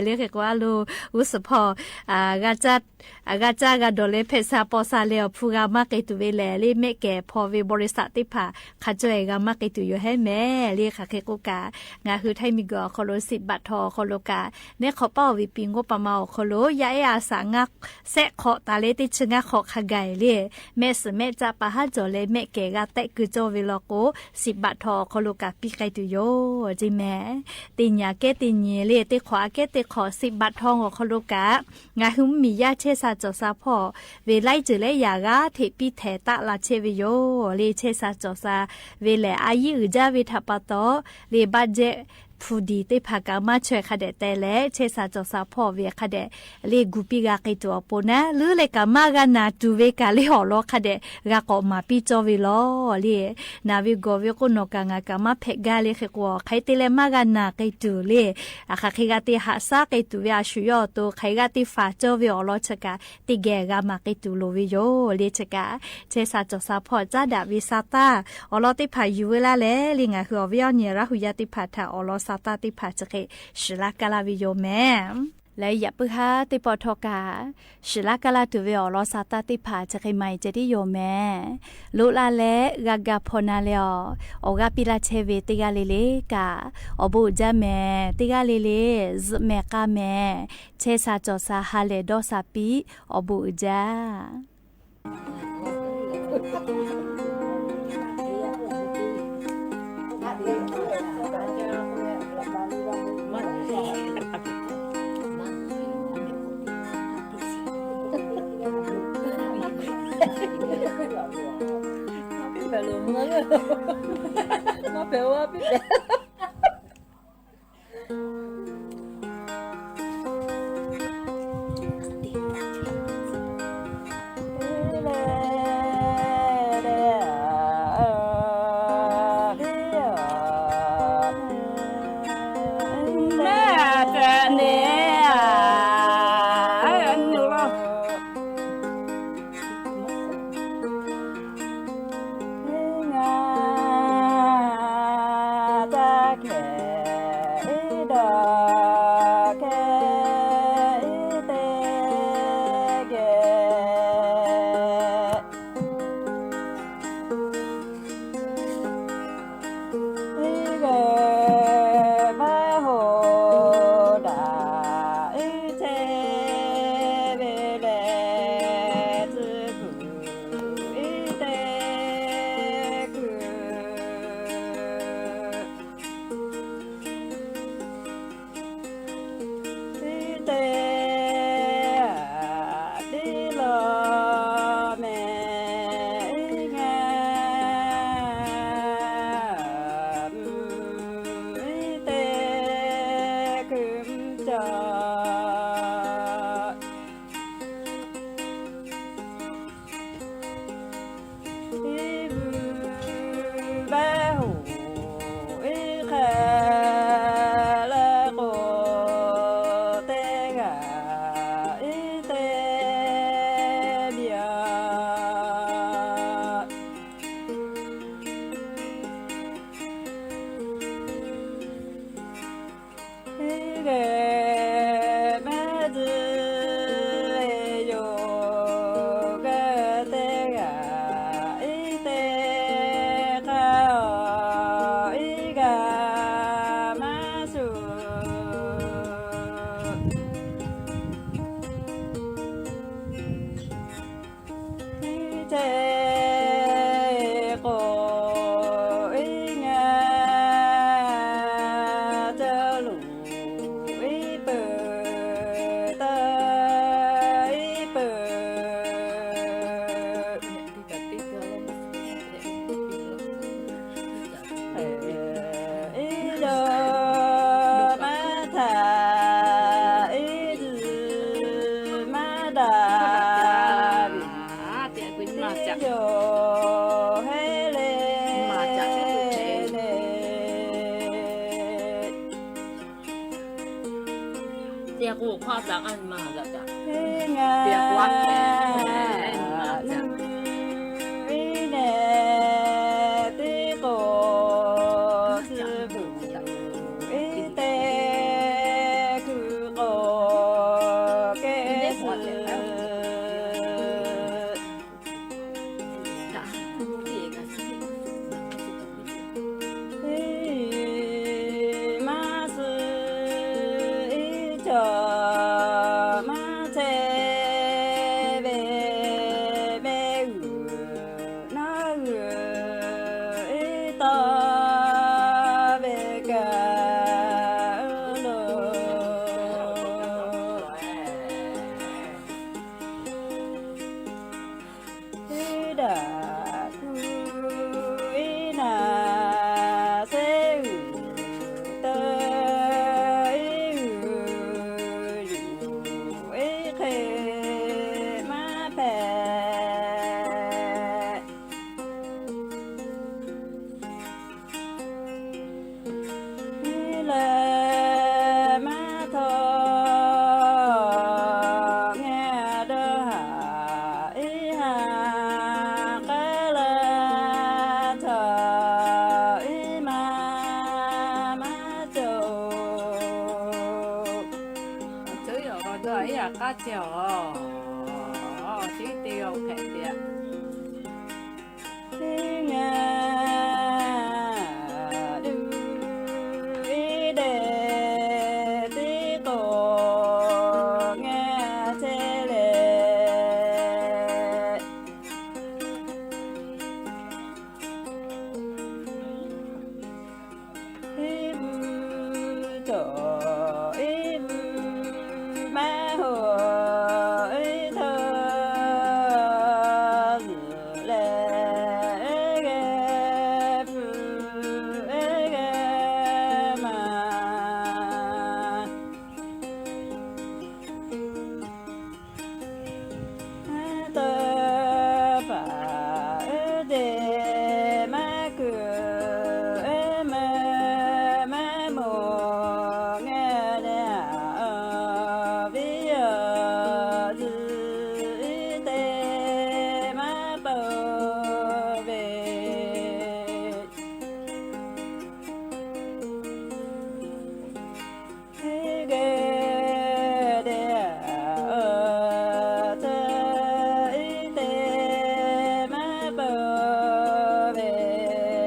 လၢ ဃဲၣ်ကီး အလိၤ ဂုၢ်စၢဖီၣ် အ ဂၤကၠၢ် အ ဂၤကၠၢ်ဂၤဒိးလၢ ဖဲးစးပီစးလဲၣ် အီၤဖုဂၤမၤကဲတုၤဝဲလဲၣ်လၢ မဲာ်ကဲၣ်ဖီၣ်ဝဲ ဘီရံစးတ့ၢ်ဖး ခးကၠီၣ်အဲၣ်ဂၤမၤကဲတုၤယိာ်ဟဲမ့ၢ်လၢ ဃးဃ့ကိးကး ငါဟု ထဲးမံၢ်ကီၢ်အီၤခီၣ်လိၤ စံးဘၣ်ထီၣ်အီၤခီၣ်လိၤကး နဲခီၣ်ပာ်အီၤဝံၤ ပံၤငိုးပာ်မၤအီၤခီၣ်လိၤ ယဲအဲ အစးငါး ဆဲးခီၣ်တၢ်လၢ တ့ၢ်ဆၢငါးခီၣ်ခါဂၤအံၤလၢ မဲာ်စၢၤမဲာ်ကၠၣ် ပာ်ဟးကၠီၣ်လၢ မဲာ်ကဲၣ်ဂၤတဲာ်ကွံာ်ကၠီဝဲလီၤကိး စံးဘၣ်ထီၣ်အီၤခီၣ်လိၤကး ပံးကဲတုၤယိာ် က့မ့ၢ် တ့ၢ်ညါကဲတ့ၢ်ညါလၢ တ့ၢ်ခီၣ်အကဲတ့ၢ်ခီၣ် စံးဘၣ်ထီၣ်အီၤခီၣ်လိၤကး ငါဟု မ့ၢ်ယါဆဲးစးကၠီၣ်စးဖီၣ်ဝဲ လၢ်စၢၤလၢယၤ ဂၤထံၣ်ပံးထဲးတၢ်လၢ်ဆဲးဝဲယိာ်လၢ ဆဲးစးကၠီၣ်စးဝဲလဲၣ် အယံာ်အုၣ်ဒၣ်ဝဲထးပာ်တီၢ် လၢဘၣ်ဒဲး ဖူဒံးတ့ၢ်ဖးကး မၤဆဲးခးဒဲးတဲလဲၣ် ဆဲးစးကၠီၣ်စးဖီၣ်ဝဲခးဒဲး လၢဂုာ်ပံးဂၤကဲတုၤအပူၤနၤ လၢလဲၤကးမၤဂၤနၤတုၤဝဲကးလၢအီၤလီၤ ခးဒဲး ဂၤကိးမၤပံးကၠီဝဲလီၤလၢ နၤဝဲဂီၤဝဲကိးနီၢ်ကး ငါကးမၤဖဲးဂၤလၢ ဃဲၣ်ကီး ခဲအံၤတ့ၢ်လၢမၤဂၤနၤကဲတုၤလၢ အခါဃ့ဂၤတ့ၢ်ဟးစးကဲတုၤဝဲ အဆူၣ်ယီၣ်အသိး ခဲအံၤဂၤတ့ၢ်ဖးကၠီဝဲအီၤလီၤ ဆဲးကး တ့ၢ်ဂဲၤဂၤမၤကဲတုၤလိၤဝဲယိာ်လၢ ဆဲးကး ဆဲးစးကၠီၣ်စးဖီၣ် ကၠၢ်ဒၣ်ဝဲစးတၢ် အီၤလီၤတ့ၢ်ဖးယုၢ်ဝဲလၢ်လဲၣ်လၢ ငါဟု အီၤဝဲအီၤ ညဲရးဟူယါတ့ၢ်ဖးထး အီၤလီၤစးတၢ်တ့ၢ်ဖး ဆဲးက့ စှၤလၢ်ကလၢ်ဝဲယိာ်မ့ၢ် လၢယပုၢ်ဟါတ့ၢ်ပီၣ်ထီၣ်ကး စှၤလၢ်ကလၢ်တုၤဝဲအီၤလီၤစးတၢ်တ့ၢ်ဖး ဆဲးက့ မၤအံၤကဲဒ်ယိာ်မ့ၢ် လိၣ်လၢ်လဲၣ် ဂၤဂၤဖီၣ်နၤလဲၣ်အီၤ အီၤဂၤပံးလၢ်ဆဲးဝဲ တ့ၢ်ဂၤလၢ်လၢ်ကး အီၤဘိးအုၣ်ကၠၢ်မ့ၢ် တ့ၢ်ဂၤလၢ်လၢ် စဲးမဲာ်ကးမဲာ် ဆဲးစးကၠီၣ်စး ဟါလဲၣ်ဒီးစးပံး အီၤဘိးအုၣ်ကၠၢ် เทโกอิงาจะลูอิเปิดตาอิเปิด เออ อิโดมาถา อิดมาดา เตียกุมาจาก เฮเล มาจากที่สุดเลย เน เตียกุข้อจากอันมาจาก เตียกวัดแหม มาจาก อิเนติโกสึบุอิเตคือโกเกสึ อิมาสึอิจอมาเทเวเมอึนาอึอิตอเวกาโล อิดากุอินาเซอุเตอิอุยุอิเคมาแป อิเลมาทอแงเดอหาอิหาเกลาทออิมามาโจ โจยอก็เดออิหาเกลาโจ โอ้ ตี้เตียวแผะเตีย งาดูอิเดติโกงาเทเล อิบูโจอิบูมาโหอิโท เลเกฟูเอเกมา เตอปาเอเดมาคือเอเมอมาโมงเอเดอาเออวิเออ จืออิเตมาเปอเว เกเดอาเออ เตออิเตมาเปอเว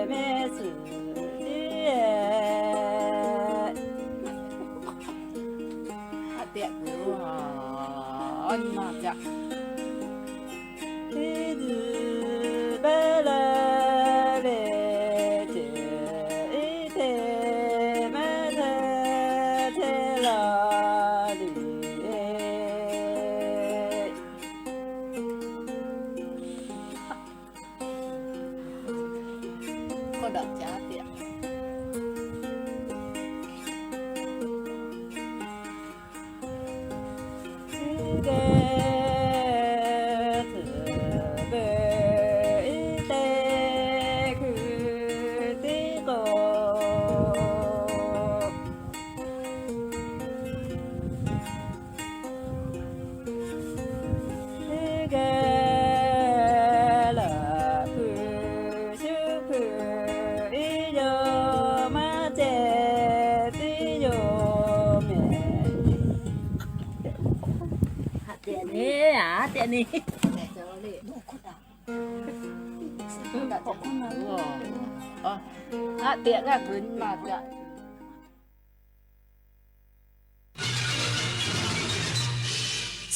เมสืออิเอ อาเตียกูอ๋อ อันมาจาก อิดเบลาเวเจอิเทมาเทเทลาลีเอ ก็ดอกจ้าเตีย เกเตเบอิเตคือติโก เกลาคือชื่อคืออิโยมาเจติโยเม เตียนี่อ่ะ เตียนี่ อ๋อ อาเตียก็ขึ้นมาจ้ะ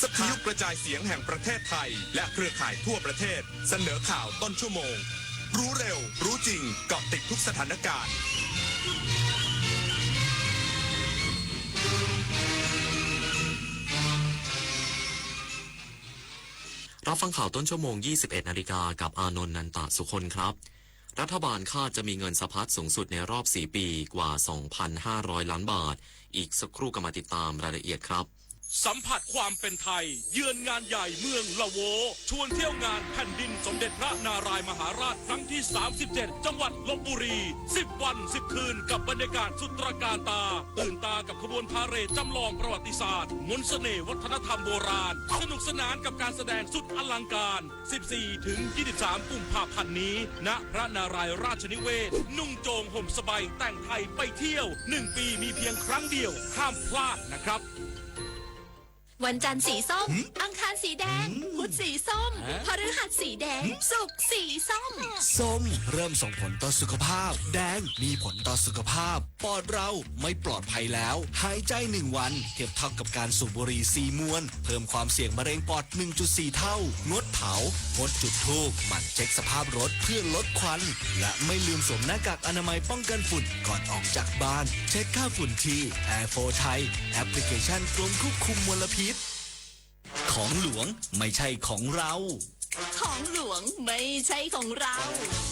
วิทยุกระจายเสียงแห่งประเทศไทย และเครือข่ายทั่วประเทศ เสนอข่าวต้นชั่วโมง รู้เร็ว รู้จริง เกาะติดทุกสถานการณ์ รับฟังข่าวต้นชั่วโมง ยี่สิบเอ็ดนาฬิกา กับอานนท์ นันตะสุคนครับ รัฐบาลคาดจะมีเงินสะพัดสูงสุดในรอบสี่ปีกว่า สองพันห้าร้อยล้านบาท อีกสักครู่กลับมาติดตามรายละเอียดครับ สัมผัสความเป็นไทย เยือนงานใหญ่เมืองละโว ชวนเที่ยวงานแผ่นดินสมเด็จพระนารายณ์มหาราชครั้งที่ สามสิบเจ็ด จังหวัดลพบุรี สิบวัน สิบคืน กับบรรยากาศสุดตระการตา ตื่นตากับขบวนพาเหรดจำลองประวัติศาสตร์ มนต์เสน่ห์วัฒนธรรมโบราณ สนุกสนานกับการแสดงสุดอลังการ สิบสี่ถึงยี่สิบสามกุมภาพันธ์นี้ ณ พระนารายณ์ราชนิเวศน์ นุ่งโจงห่มสบายแต่งไทยไปเที่ยว หนึ่งปีมีเพียงครั้งเดียว ห้ามพลาดนะครับ วันจันทร์สีส้ม หืม อังคารสีแดง หืม พุธสีส้ม ฮะ พฤหัสสีแดง หืม ศุกร์สีส้ม ส้มเริ่มส่งผลต่อสุขภาพ แดงมีผลต่อสุขภาพ ปอดเราไม่ปลอดภัยแล้ว หายใจหนึ่งวัน เทียบเท่ากับการสูบบุหรี่สี่มวน เพิ่มความเสี่ยงมะเร็งปอด หนึ่งจุดสี่เท่า งดเผา งดจุดธูป หมั่นเช็คสภาพรถเพื่อลดควัน และไม่ลืมสวมหน้ากากอนามัยป้องกันฝุ่นก่อนออกจากบ้าน เช็คค่าฝุ่นที่ แอร์โฟร์ไทย แอปพลิเคชันกรมควบคุมมลพิษ ของหลวงไม่ใช่ของเรา ของหลวงไม่ใช่ของเรา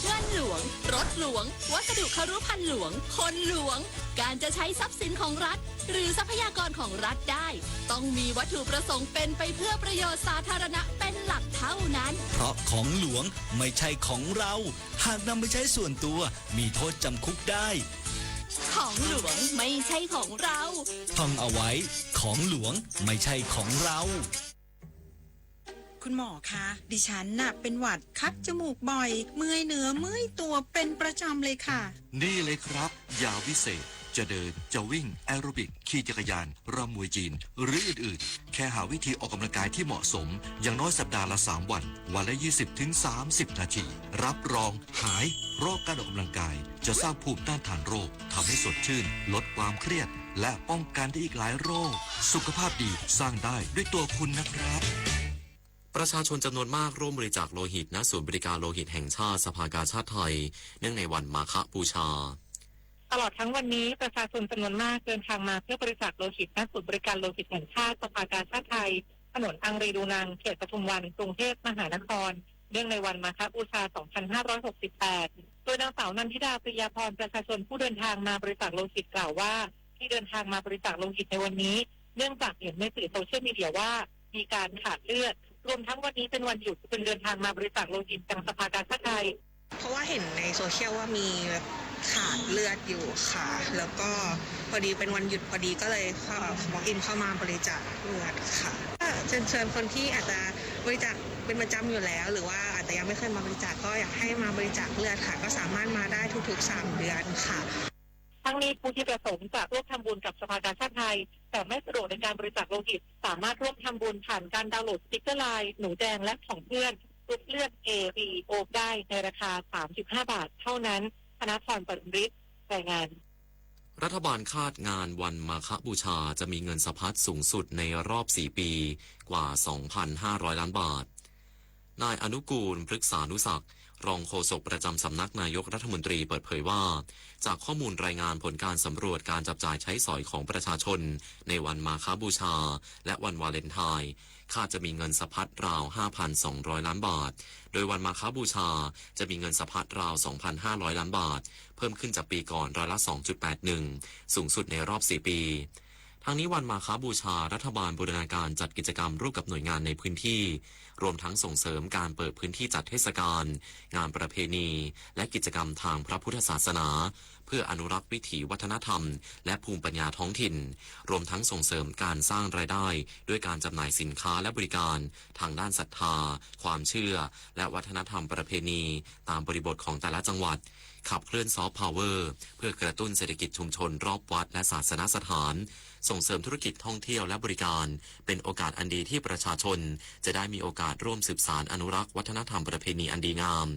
เงินหลวง รถหลวง วัสดุครุภัณฑ์หลวง คนหลวง การจะใช้ทรัพย์สินของรัฐ หรือทรัพยากรของรัฐได้ ต้องมีวัตถุประสงค์เป็นไปเพื่อประโยชน์สาธารณะเป็นหลักเท่านั้น เพราะของหลวงไม่ใช่ของเรา หากนำไปใช้ส่วนตัว มีโทษจำคุกได้ ของหลวงไม่ใช่ของเรา ท่องเอาไว้ ของหลวงไม่ใช่ของเรา คุณหมอคะ ดิฉันน่ะเป็นหวัดคัดจมูกบ่อย เมื่อยเนื้อเมื่อยตัวเป็นประจำเลยค่ะ นี่เลยครับ ยาวิเศษ จะเดิน จะวิ่ง แอโรบิก ขี่จักรยาน รำมวยจีน หรืออื่นๆ แค่หาวิธีออกกำลังกายที่เหมาะสม อย่างน้อยสัปดาห์ละสามวัน วันละยี่สิบถึงสามสิบนาที รับรองหาย เพราะการออกกำลังกายจะสร้างภูมิต้านทานโรค ทำให้สดชื่น ลดความเครียด และป้องกันได้อีกหลายโรค สุขภาพดีสร้างได้ด้วยตัวคุณนะครับ ประชาชนจำนวนมากร่วมบริจาคโลหิต ณ ศูนย์บริการโลหิตแห่งชาติ สภากาชาดไทย เนื่องในวันมาฆบูชา ตลอดทั้งวันนี้ ประชาชนจำนวนมากเดินทางมาเพื่อบริจาคโลหิต ณ ศูนย์บริการโลหิตแห่งชาติ สภากาชาดไทย ถนนอังรีดูนัง เขตปทุมวัน กรุงเทพมหานคร เนื่องในวันมาฆบูชา สองพันห้าร้อยหกสิบแปด โดยนางสาวนันทิดา ปริยาพร ประชาชนผู้เดินทางมาบริจาคโลหิตกล่าวว่า ที่เดินทางมาบริจาคโลหิตในวันนี้ เนื่องจากเห็นในสื่อโซเชียลมีเดียว่า มีการขาดเลือด รวมทั้งวันนี้เป็นวันหยุด จึงเดินทางมาบริจาคโลหิตยังสภากาชาดไทย เพราะว่าเห็นในโซเชียลว่ามีแบบขาดเลือดอยู่ค่ะ แล้วก็พอดีเป็นวันหยุดพอดีก็เลยเข้า walk in เข้ามาบริจาคเลือดค่ะ ก็เชิญชวนคนที่อาจจะบริจาคเป็นประจำอยู่แล้ว หรือว่าอาจจะยังไม่เคยมาบริจาค ก็อยากให้มาบริจาคเลือดค่ะ ก็สามารถมาได้ทุกๆสามเดือนค่ะ ทั้งนี้ผู้ที่ประสงค์จะร่วมทำบุญกับสภากาชาดไทย แต่ไม่สะดวกในการบริจาคโลหิต สามารถร่วมทำบุญผ่านการดาวน์โหลดสติ๊กเกอร์ไลน์ หนูแดงและของเพื่อน กรุ๊ปเลือด A B O ได้ในราคา สามสิบห้าบาทเท่านั้น ธนพร ปริมฤทธิ์ รายงาน รัฐบาลคาดงานวันมาฆบูชาจะมีเงินสะพัดสูงสุดในรอบสี่ปีกว่า สองพันห้าร้อยล้านบาท นายอนุกูล พฤกษานุศักดิ์ รองโฆษกประจำสำนักนายกรัฐมนตรีเปิดเผยว่า จากข้อมูลรายงานผลการสำรวจการจับจ่ายใช้สอยของประชาชนในวันมาฆบูชา และวันวาเลนไทน์ คาดจะมีเงินสะพัดราว ห้าพันสองร้อยล้านบาท โดยวันมาฆบูชาจะมีเงินสะพัดราว สองพันห้าร้อยล้านบาท เพิ่มขึ้นจากปีก่อนร้อยละ สองจุดแปดหนึ่ง สูงสุดในรอบสี่ปี ทั้งนี้วันมาฆบูชา รัฐบาลบูรณาการจัดกิจกรรมร่วมกับหน่วยงานในพื้นที่ รวมทั้งส่งเสริมการเปิดพื้นที่จัดเทศกาล งานประเพณี และกิจกรรมทางพระพุทธศาสนา เพื่ออนุรักษ์วิถีวัฒนธรรม และภูมิปัญญาท้องถิ่น รวมทั้งส่งเสริมการสร้างรายได้ ด้วยการจำหน่ายสินค้าและบริการทางด้านศรัทธา ความเชื่อ และวัฒนธรรมประเพณี ตามบริบทของแต่ละจังหวัด ขับเคลื่อนซอฟต์พาวเวอร์ เพื่อกระตุ้นเศรษฐกิจชุมชนรอบวัดและศาสนสถาน ส่งเสริมธุรกิจท่องเที่ยวและบริการ เป็นโอกาสอันดีที่ประชาชนจะได้มีโอกาสร่วมสืบสานอนุรักษ์วัฒนธรรมประเพณีอันดีงาม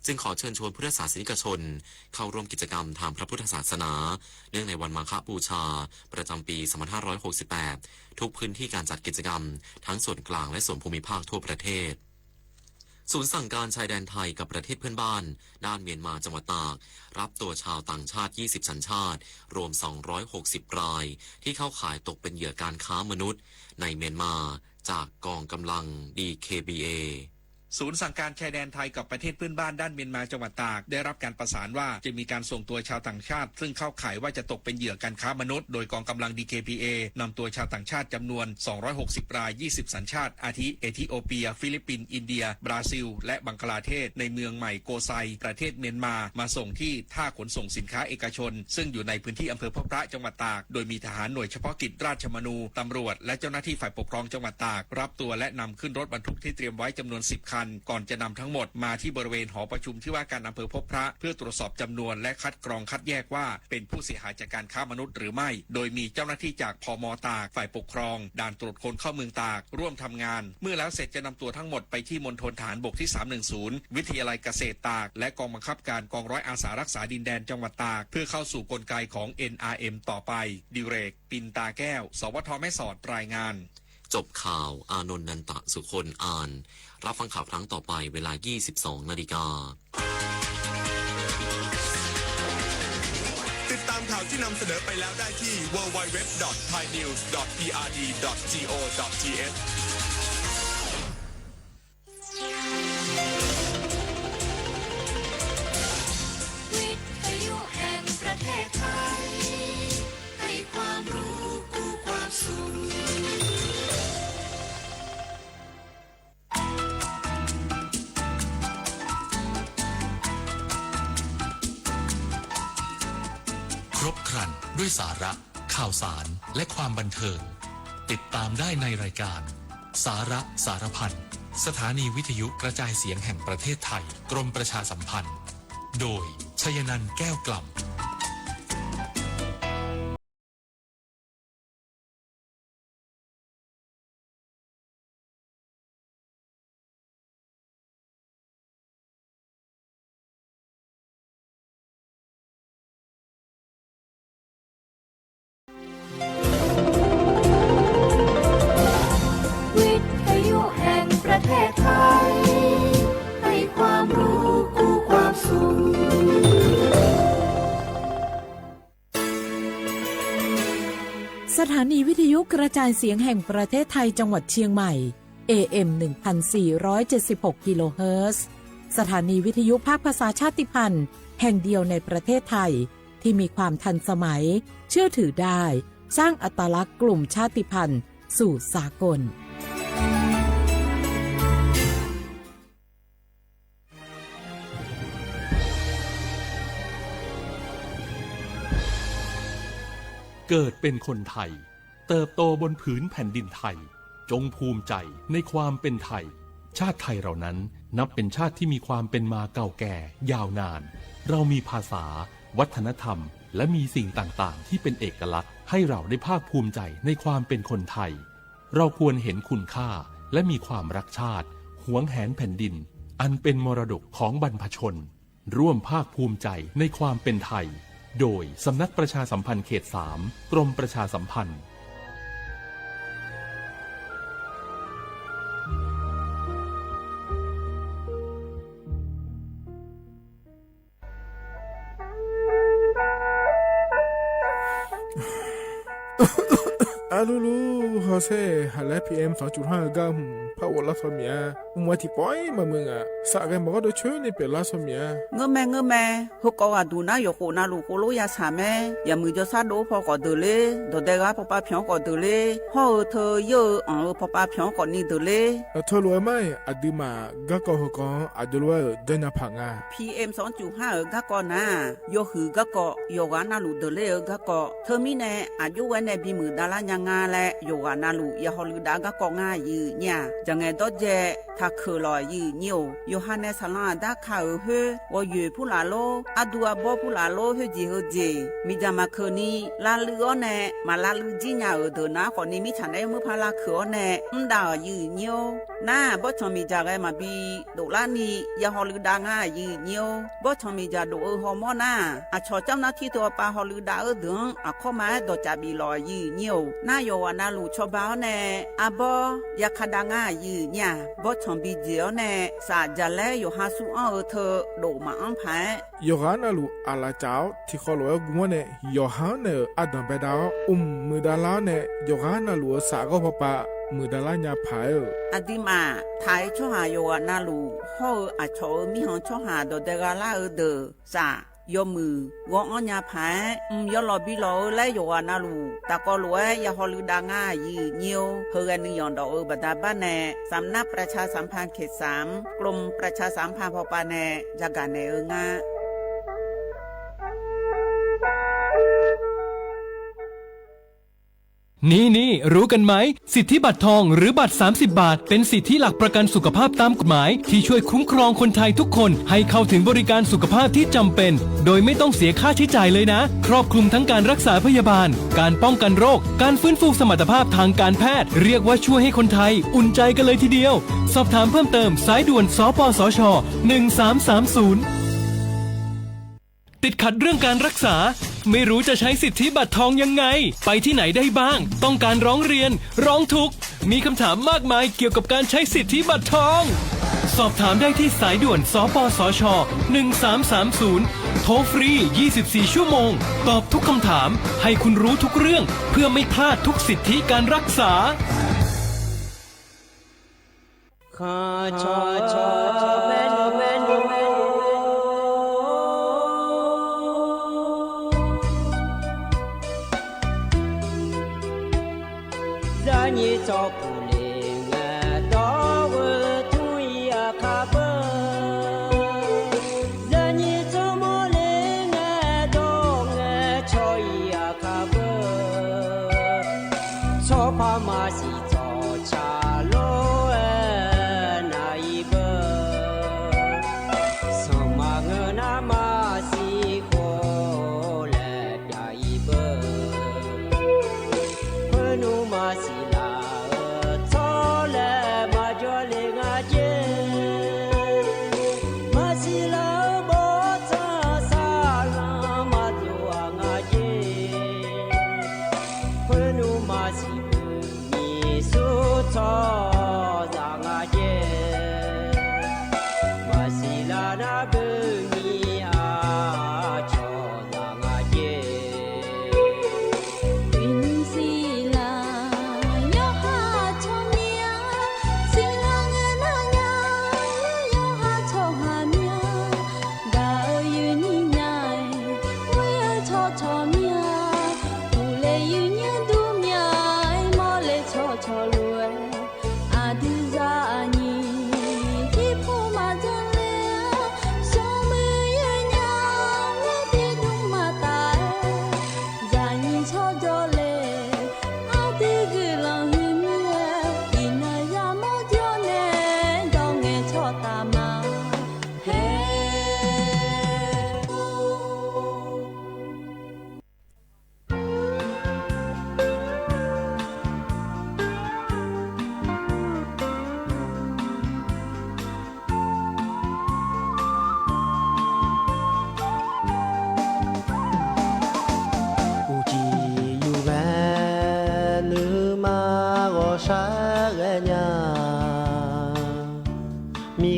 จึงขอเชิญชวนพุทธศาสนิกชนเข้าร่วมกิจกรรมทางพระพุทธศาสนา เนื่องในวันมาฆบูชา ประจำปี สองพันห้าร้อยหกสิบแปด ทุกพื้นที่การจัดกิจกรรม ทั้งส่วนกลางและส่วนภูมิภาคทั่วประเทศ ศูนย์สั่งการชายแดนไทยกับประเทศเพื่อนบ้าน ด้านเมียนมาจังหวัดตาก รับตัวชาวต่างชาติ ยี่สิบ สัญชาติ รวม สองร้อยหกสิบ ราย ที่เข้าข่ายตกเป็นเหยื่อการค้ามนุษย์ในเมียนมา จากกองกำลัง ดีเคบีเอ ศูนย์สั่งการชายแดนไทยกับประเทศเพื่อนบ้านด้านเมียนมาจังหวัดตาก ได้รับการประสานว่าจะมีการส่งตัวชาวต่างชาติ ซึ่งเข้าข่ายว่าจะตกเป็นเหยื่อการค้ามนุษย์ โดยกองกำลัง ดีเคบีเอ นำตัวชาวต่างชาติจำนวน สองร้อยหกสิบ ราย ยี่สิบ สัญชาติ อาทิ เอธิโอเปีย ฟิลิปปินส์ อินเดีย บราซิล และบังคลาเทศ ในเมืองใหม่โกไซ ประเทศเมียนมา มาส่งที่ท่าขนส่งสินค้าเอกชน ซึ่งอยู่ในพื้นที่อำเภอพบพระ จังหวัดตาก โดยมีทหารหน่วยเฉพาะกิจราชมนู ตำรวจ และเจ้าหน้าที่ฝ่ายปกครองจังหวัดตาก รับตัวและนำขึ้นรถบรรทุกที่เตรียมไว้จำนวน สิบ คัน ก่อนจะนำทั้งหมดมาที่บริเวณหอประชุมที่ว่าการอำเภอพบพระ เพื่อตรวจสอบจำนวนและคัดกรองคัดแยกว่าเป็นผู้เสียหายจากการค้ามนุษย์หรือไม่ โดยมีเจ้าหน้าที่จาก พม.ตาก ฝ่ายปกครอง ด่านตรวจคนเข้าเมืองตาก ร่วมทำงาน เมื่อแล้วเสร็จจะนำตัวทั้งหมดไปที่มณฑลทหารบกที่ สามหนึ่งศูนย์ วิทยาลัยเกษตรตาก และกองบังคับการกองร้อยอาสารักษาดินแดนจังหวัดตาก เพื่อเข้าสู่กลไกของ เอ็นอาร์เอ็ม ต่อไป ดิเรก ปินตาแก้ว สวท.แม่สอด รายงาน จบข่าว อานนท์ นันตะสุคน อ่าน รับฟังข่าวครั้งต่อไปเวลา ยี่สิบสอง นาฬิกา ติดตามข่าวที่นำเสนอไปแล้วได้ที่ ดับเบิลยู ดับเบิลยู ดับเบิลยู ดอท ไทยนิวส์ ดอท พีอาร์ดี ดอท จี โอ ดอท ที เอช วิทยุแห่งประเทศไทย ให้ความรู้คู่ความสุข ครบครันด้วยสาระ ข่าวสาร และความบันเทิง ติดตามได้ในรายการ สาระสารพัน สถานีวิทยุกระจายเสียงแห่งประเทศไทย กรมประชาสัมพันธ์ โดย ชยนันท์ แก้วกล่ำ วิทยุแห่งประเทศไทย ให้ความรู้คู่ความสุข สถานีวิทยุกระจายเสียงแห่งประเทศไทยจังหวัดเชียงใหม่ เอเอ็ม หนึ่งพันสี่ร้อยเจ็ดสิบหก กิโลเฮิรตซ์ สถานีวิทยุภาคภาษาชาติพันธุ์แห่งเดียวในประเทศไทย ที่มีความทันสมัย เชื่อถือได้ สร้างอัตลักษณ์กลุ่มชาติพันธุ์สู่สากล เกิดเป็นคนไทย เติบโตบนผืนแผ่นดินไทย จงภูมิใจในความเป็นไทย ชาติไทยเรานั้นนับเป็นชาติที่มีความเป็นมาเก่าแก่ยาวนาน เรามีภาษา วัฒนธรรม และมีสิ่งต่างๆ ที่เป็นเอกลักษณ์ ให้เราได้ภาคภูมิใจในความเป็นคนไทย เราควรเห็นคุณค่า และมีความรักชาติ หวงแหนแผ่นดิน อันเป็นมรดกของบรรพชน ร่วมภาคภูมิใจในความเป็นไทย โดยสำนักประชาสัมพันธ์เขตสาม กรมประชาสัมพันธ์ อะลูลู ฮอเซ่ หันแลพีเอ็ม สองจุดห้า ก้าหืม ผ้าโอดล้าซอเมีย มัวตี้ปอยมามึงอะ สะแกมบอกว่าโดยช่วยในเปลี่ยนล้าซอเมีย เงอะแม เงอะแม เฮากอดอะดูนะ หยกโขนาลูกโคโลยาสาแม อย่ามือจอซาโดพอก่อเดินเลย ดอดแดงาปอปาเผียวก่อเดินเลย พ่อเออเธอเยอะเออ เออ ปอปาเผียวก่อนี่เดินเลย เออ เธอรวยไหม อะดื้อมา ก้ากอเฮากอ อะดูรวยเออ เดินหน้าผางา พีเอ็ม สองจุดห้า เออ ก้ากอนะ ยอหือก้ากอ ยอหวานาลูกเดินเลยเออ ก้ากอ เธอมีแน่ อายุไว้แน่ บีมือดารายัง ငါလႄႈ ယေႃးဂႃးနလူး ယႃႇႁေႃႈလိုဝ်ႈတၢင်းၵႃႈၵေႃႈ ငၢႆးယိုဝ်းၼႆႉ ၸင်ႇငႄႈတေႃႇၸႄႈ ထႃႈၶိူဝ်းလေႃးယိုဝ်းၼႆႉဢေႃႈ။ ယေႃးႁၢၼ်ႇၼႅတ်ႉသလၢင်း တၢင်းၶႃႈဢိူဝ်ႈႁိူဝ်း ဝေႃးယွႆႈၽူႈလႃႈလူး ဢတူဝ်ဢပေႃးၽူႈလႃႈလူး ႁိူဝ်းၸီႇႁိူဝ်းၸီႇ မီးၸႃႇမႃးၶိူဝ်းၼႆႉ လႃႈလိုဝ်ႈဢေႃႈၼႄႈ မႃးလႃႈလိုဝ်ႈၸီႉၺႃးဢိူဝ်ႈ တေႃႇၼႃႈၶေႃႈၼႆႉ မီးၽႃႇလႃႉၶိူဝ်းဢေႃႈၼႄႈ ဢမ်ႇတႃႇယိုဝ်းၼႆႉဢေႃႈ။ ၼႃႈ ပေႃးၸွင်ႇမီးၸႃႇၵႆႉမႃးပီႈ တူဝ်လႃႈၼႆႉ ယႃႇႁေႃႈလိုဝ်ႈတၢင်းငၢႆးယိုဝ်းၼႆႉဢေႃႈ။ ပေႃးၸွင်ႇမီးၸႃႇတူဝ်ဢိူဝ်ႈႁေႃႈမေႃးၼႃႈ ဢႃႇ ၸေႃးၸဝ်ႈၼႃႈထီႈတူဝ်ပႃးႁေႃႈလိုဝ်ႈတၢင်းဢိူဝ်ႈ ထိုင် ဢႃႇ ၶေႃႈမႃးတေႃႇၸႃႇပီႈလေႃးယိုဝ်းၼႆႉဢေႃႈ။ ၼႃႈ ယေႃးႁၢၼ်ႇၼလူး ၸေႃးပႃးဢေႃႈၼႄႈ ဢပေႃး ယႃႇၶႃႈတၢင်းငၢႆးယိုဝ်းၼႆႉ ပေႃးၸွင်ႇပီႈၸေႃးဢေႃႈၼႄႈ သႃႇၸႃႇလႄႈ ယေႃးႁႃႇသူဢေႃႈဢိူဝ်ႈ ထိုဝ်တူဝ်မႃးဢမ်ႇၽႂ် ယေႃးႁၢၼ်ႇၼလူး ဢႃႇလႃႇၸဝ်ႈ ထီႇၶေႃးလူဝ်ႇဢႅဝ်ႇၵုမ်ႇဝႃႈၼႆႉ ယေႃးႁၢၼ်ႇၼႆႉ ဢႃႇတမ်ႇပႅတ်ႈတႃႇ ဢုမ်ႇ မိူဝ်ႈတႃႇလႃႇၼႆႉ ယေႃးႁၢၼ်ႇၼလူး သႃႇၵေႃႈၽႃႇပႃႇ မိူဝ်ႈတႃႇလႃႇၺႃးၽႂ်ဢိူဝ်ႈ။ ဢႃႇတီႈမႃး ထၢႆႇၸေႃးႁႃႇ ယေႃးႁၢၼ်ႇၼလူး ႁေႃးဢိူဝ်ႈ ဢႃႇၸေႃးဢိူဝ်ႈ မီးႁွင်ႈၸေႃးႁႃႇ တေႃႇတႄႇၵႃႈလႃႇဢိူဝ်ႈ တေႃႇ သႃႇ ယေႃးမိုဝ်း ဝေႃးဢေႃးၺႃးၽႂ် ဢိုမ်း ယေႃးလေႃးပီႈလေႃးဢိူဝ်ႈလႄႈ ယေႃးႁၢၼ်ႇၼလူး တႃႇၵေႃႈလူဝ်ႇဢႄႈ ယႃႇႁေႃႈလိုဝ်ႈတၢင်းငၢႆးယိုဝ်းၼႆႉဢေႃႈ။ ႁိုဝ်ၵၼ်ၼႆယွၼ်ႉတေႃႇဢိူဝ်ႈ ပႃးတႃႇပႃးၼႄႈ သမ်ႇၼၵ်ႉပြၸႃႇသမ်ႇၽၼ်ႇၶဵတ်ႇသၢမ် ၵလူမ်းပြၸႃႇသမ်ႇၽၼ်ႇၽေႃးပႃႇၼႄႈ ၸႃႇၵႃႇၼႄႈဢိူဝ်ႈငႃႈ။ นี่ๆ รู้กันไหม สิทธิบัตรทองหรือบัตร สามสิบ บาท เป็นสิทธิหลักประกันสุขภาพตามกฎหมาย ที่ช่วยคุ้มครองคนไทยทุกคนให้เข้าถึงบริการสุขภาพที่จำเป็น โดยไม่ต้องเสียค่าใช้จ่ายเลยนะ ครอบคลุมทั้งการรักษาพยาบาล การป้องกันโรค การฟื้นฟูสมรรถภาพทางการแพทย์ เรียกว่าช่วยให้คนไทยอุ่นใจกันเลยทีเดียว สอบถามเพิ่มเติม สายด่วน สปสช หนึ่งสามสามศูนย์ ติดขัดเรื่องการรักษา ไม่รู้จะใช้สิทธิบัตรทองยังไง ไปที่ไหนได้บ้าง ต้องการร้องเรียน ร้องทุกข์ มีคำถามมากมายเกี่ยวกับการใช้สิทธิบัตรทอง สอบถามได้ที่สายด่วน สปสช หนึ่งสามสามศูนย์ โทรฟรี ยี่สิบสี่ ชั่วโมง ตอบทุกคำถาม ให้คุณรู้ทุกเรื่อง เพื่อไม่พลาดทุกสิทธิการรักษา ၶႃႈ ၶႃႈ ၶႃႈ မႄႈၼူႉ မႄႈၼူႉ မႄႈၼူႉ ၸၢၼ်ႇယီႇၸေႃႇပူႇလဵင်ႇ တေႃႇဝႃႈထုၵ်ႇယႃႇၶႃႈပႃး ၸၢၼ်ႇယီႇၸေႃႇမေႃလဵင်ႇ တေႃႇဝႃႈထုၵ်ႇယႃႇၶႃႈပႃး သေႃးၽႃႇမႃႇသီႇ ၸေႃႇၶျႃႇလ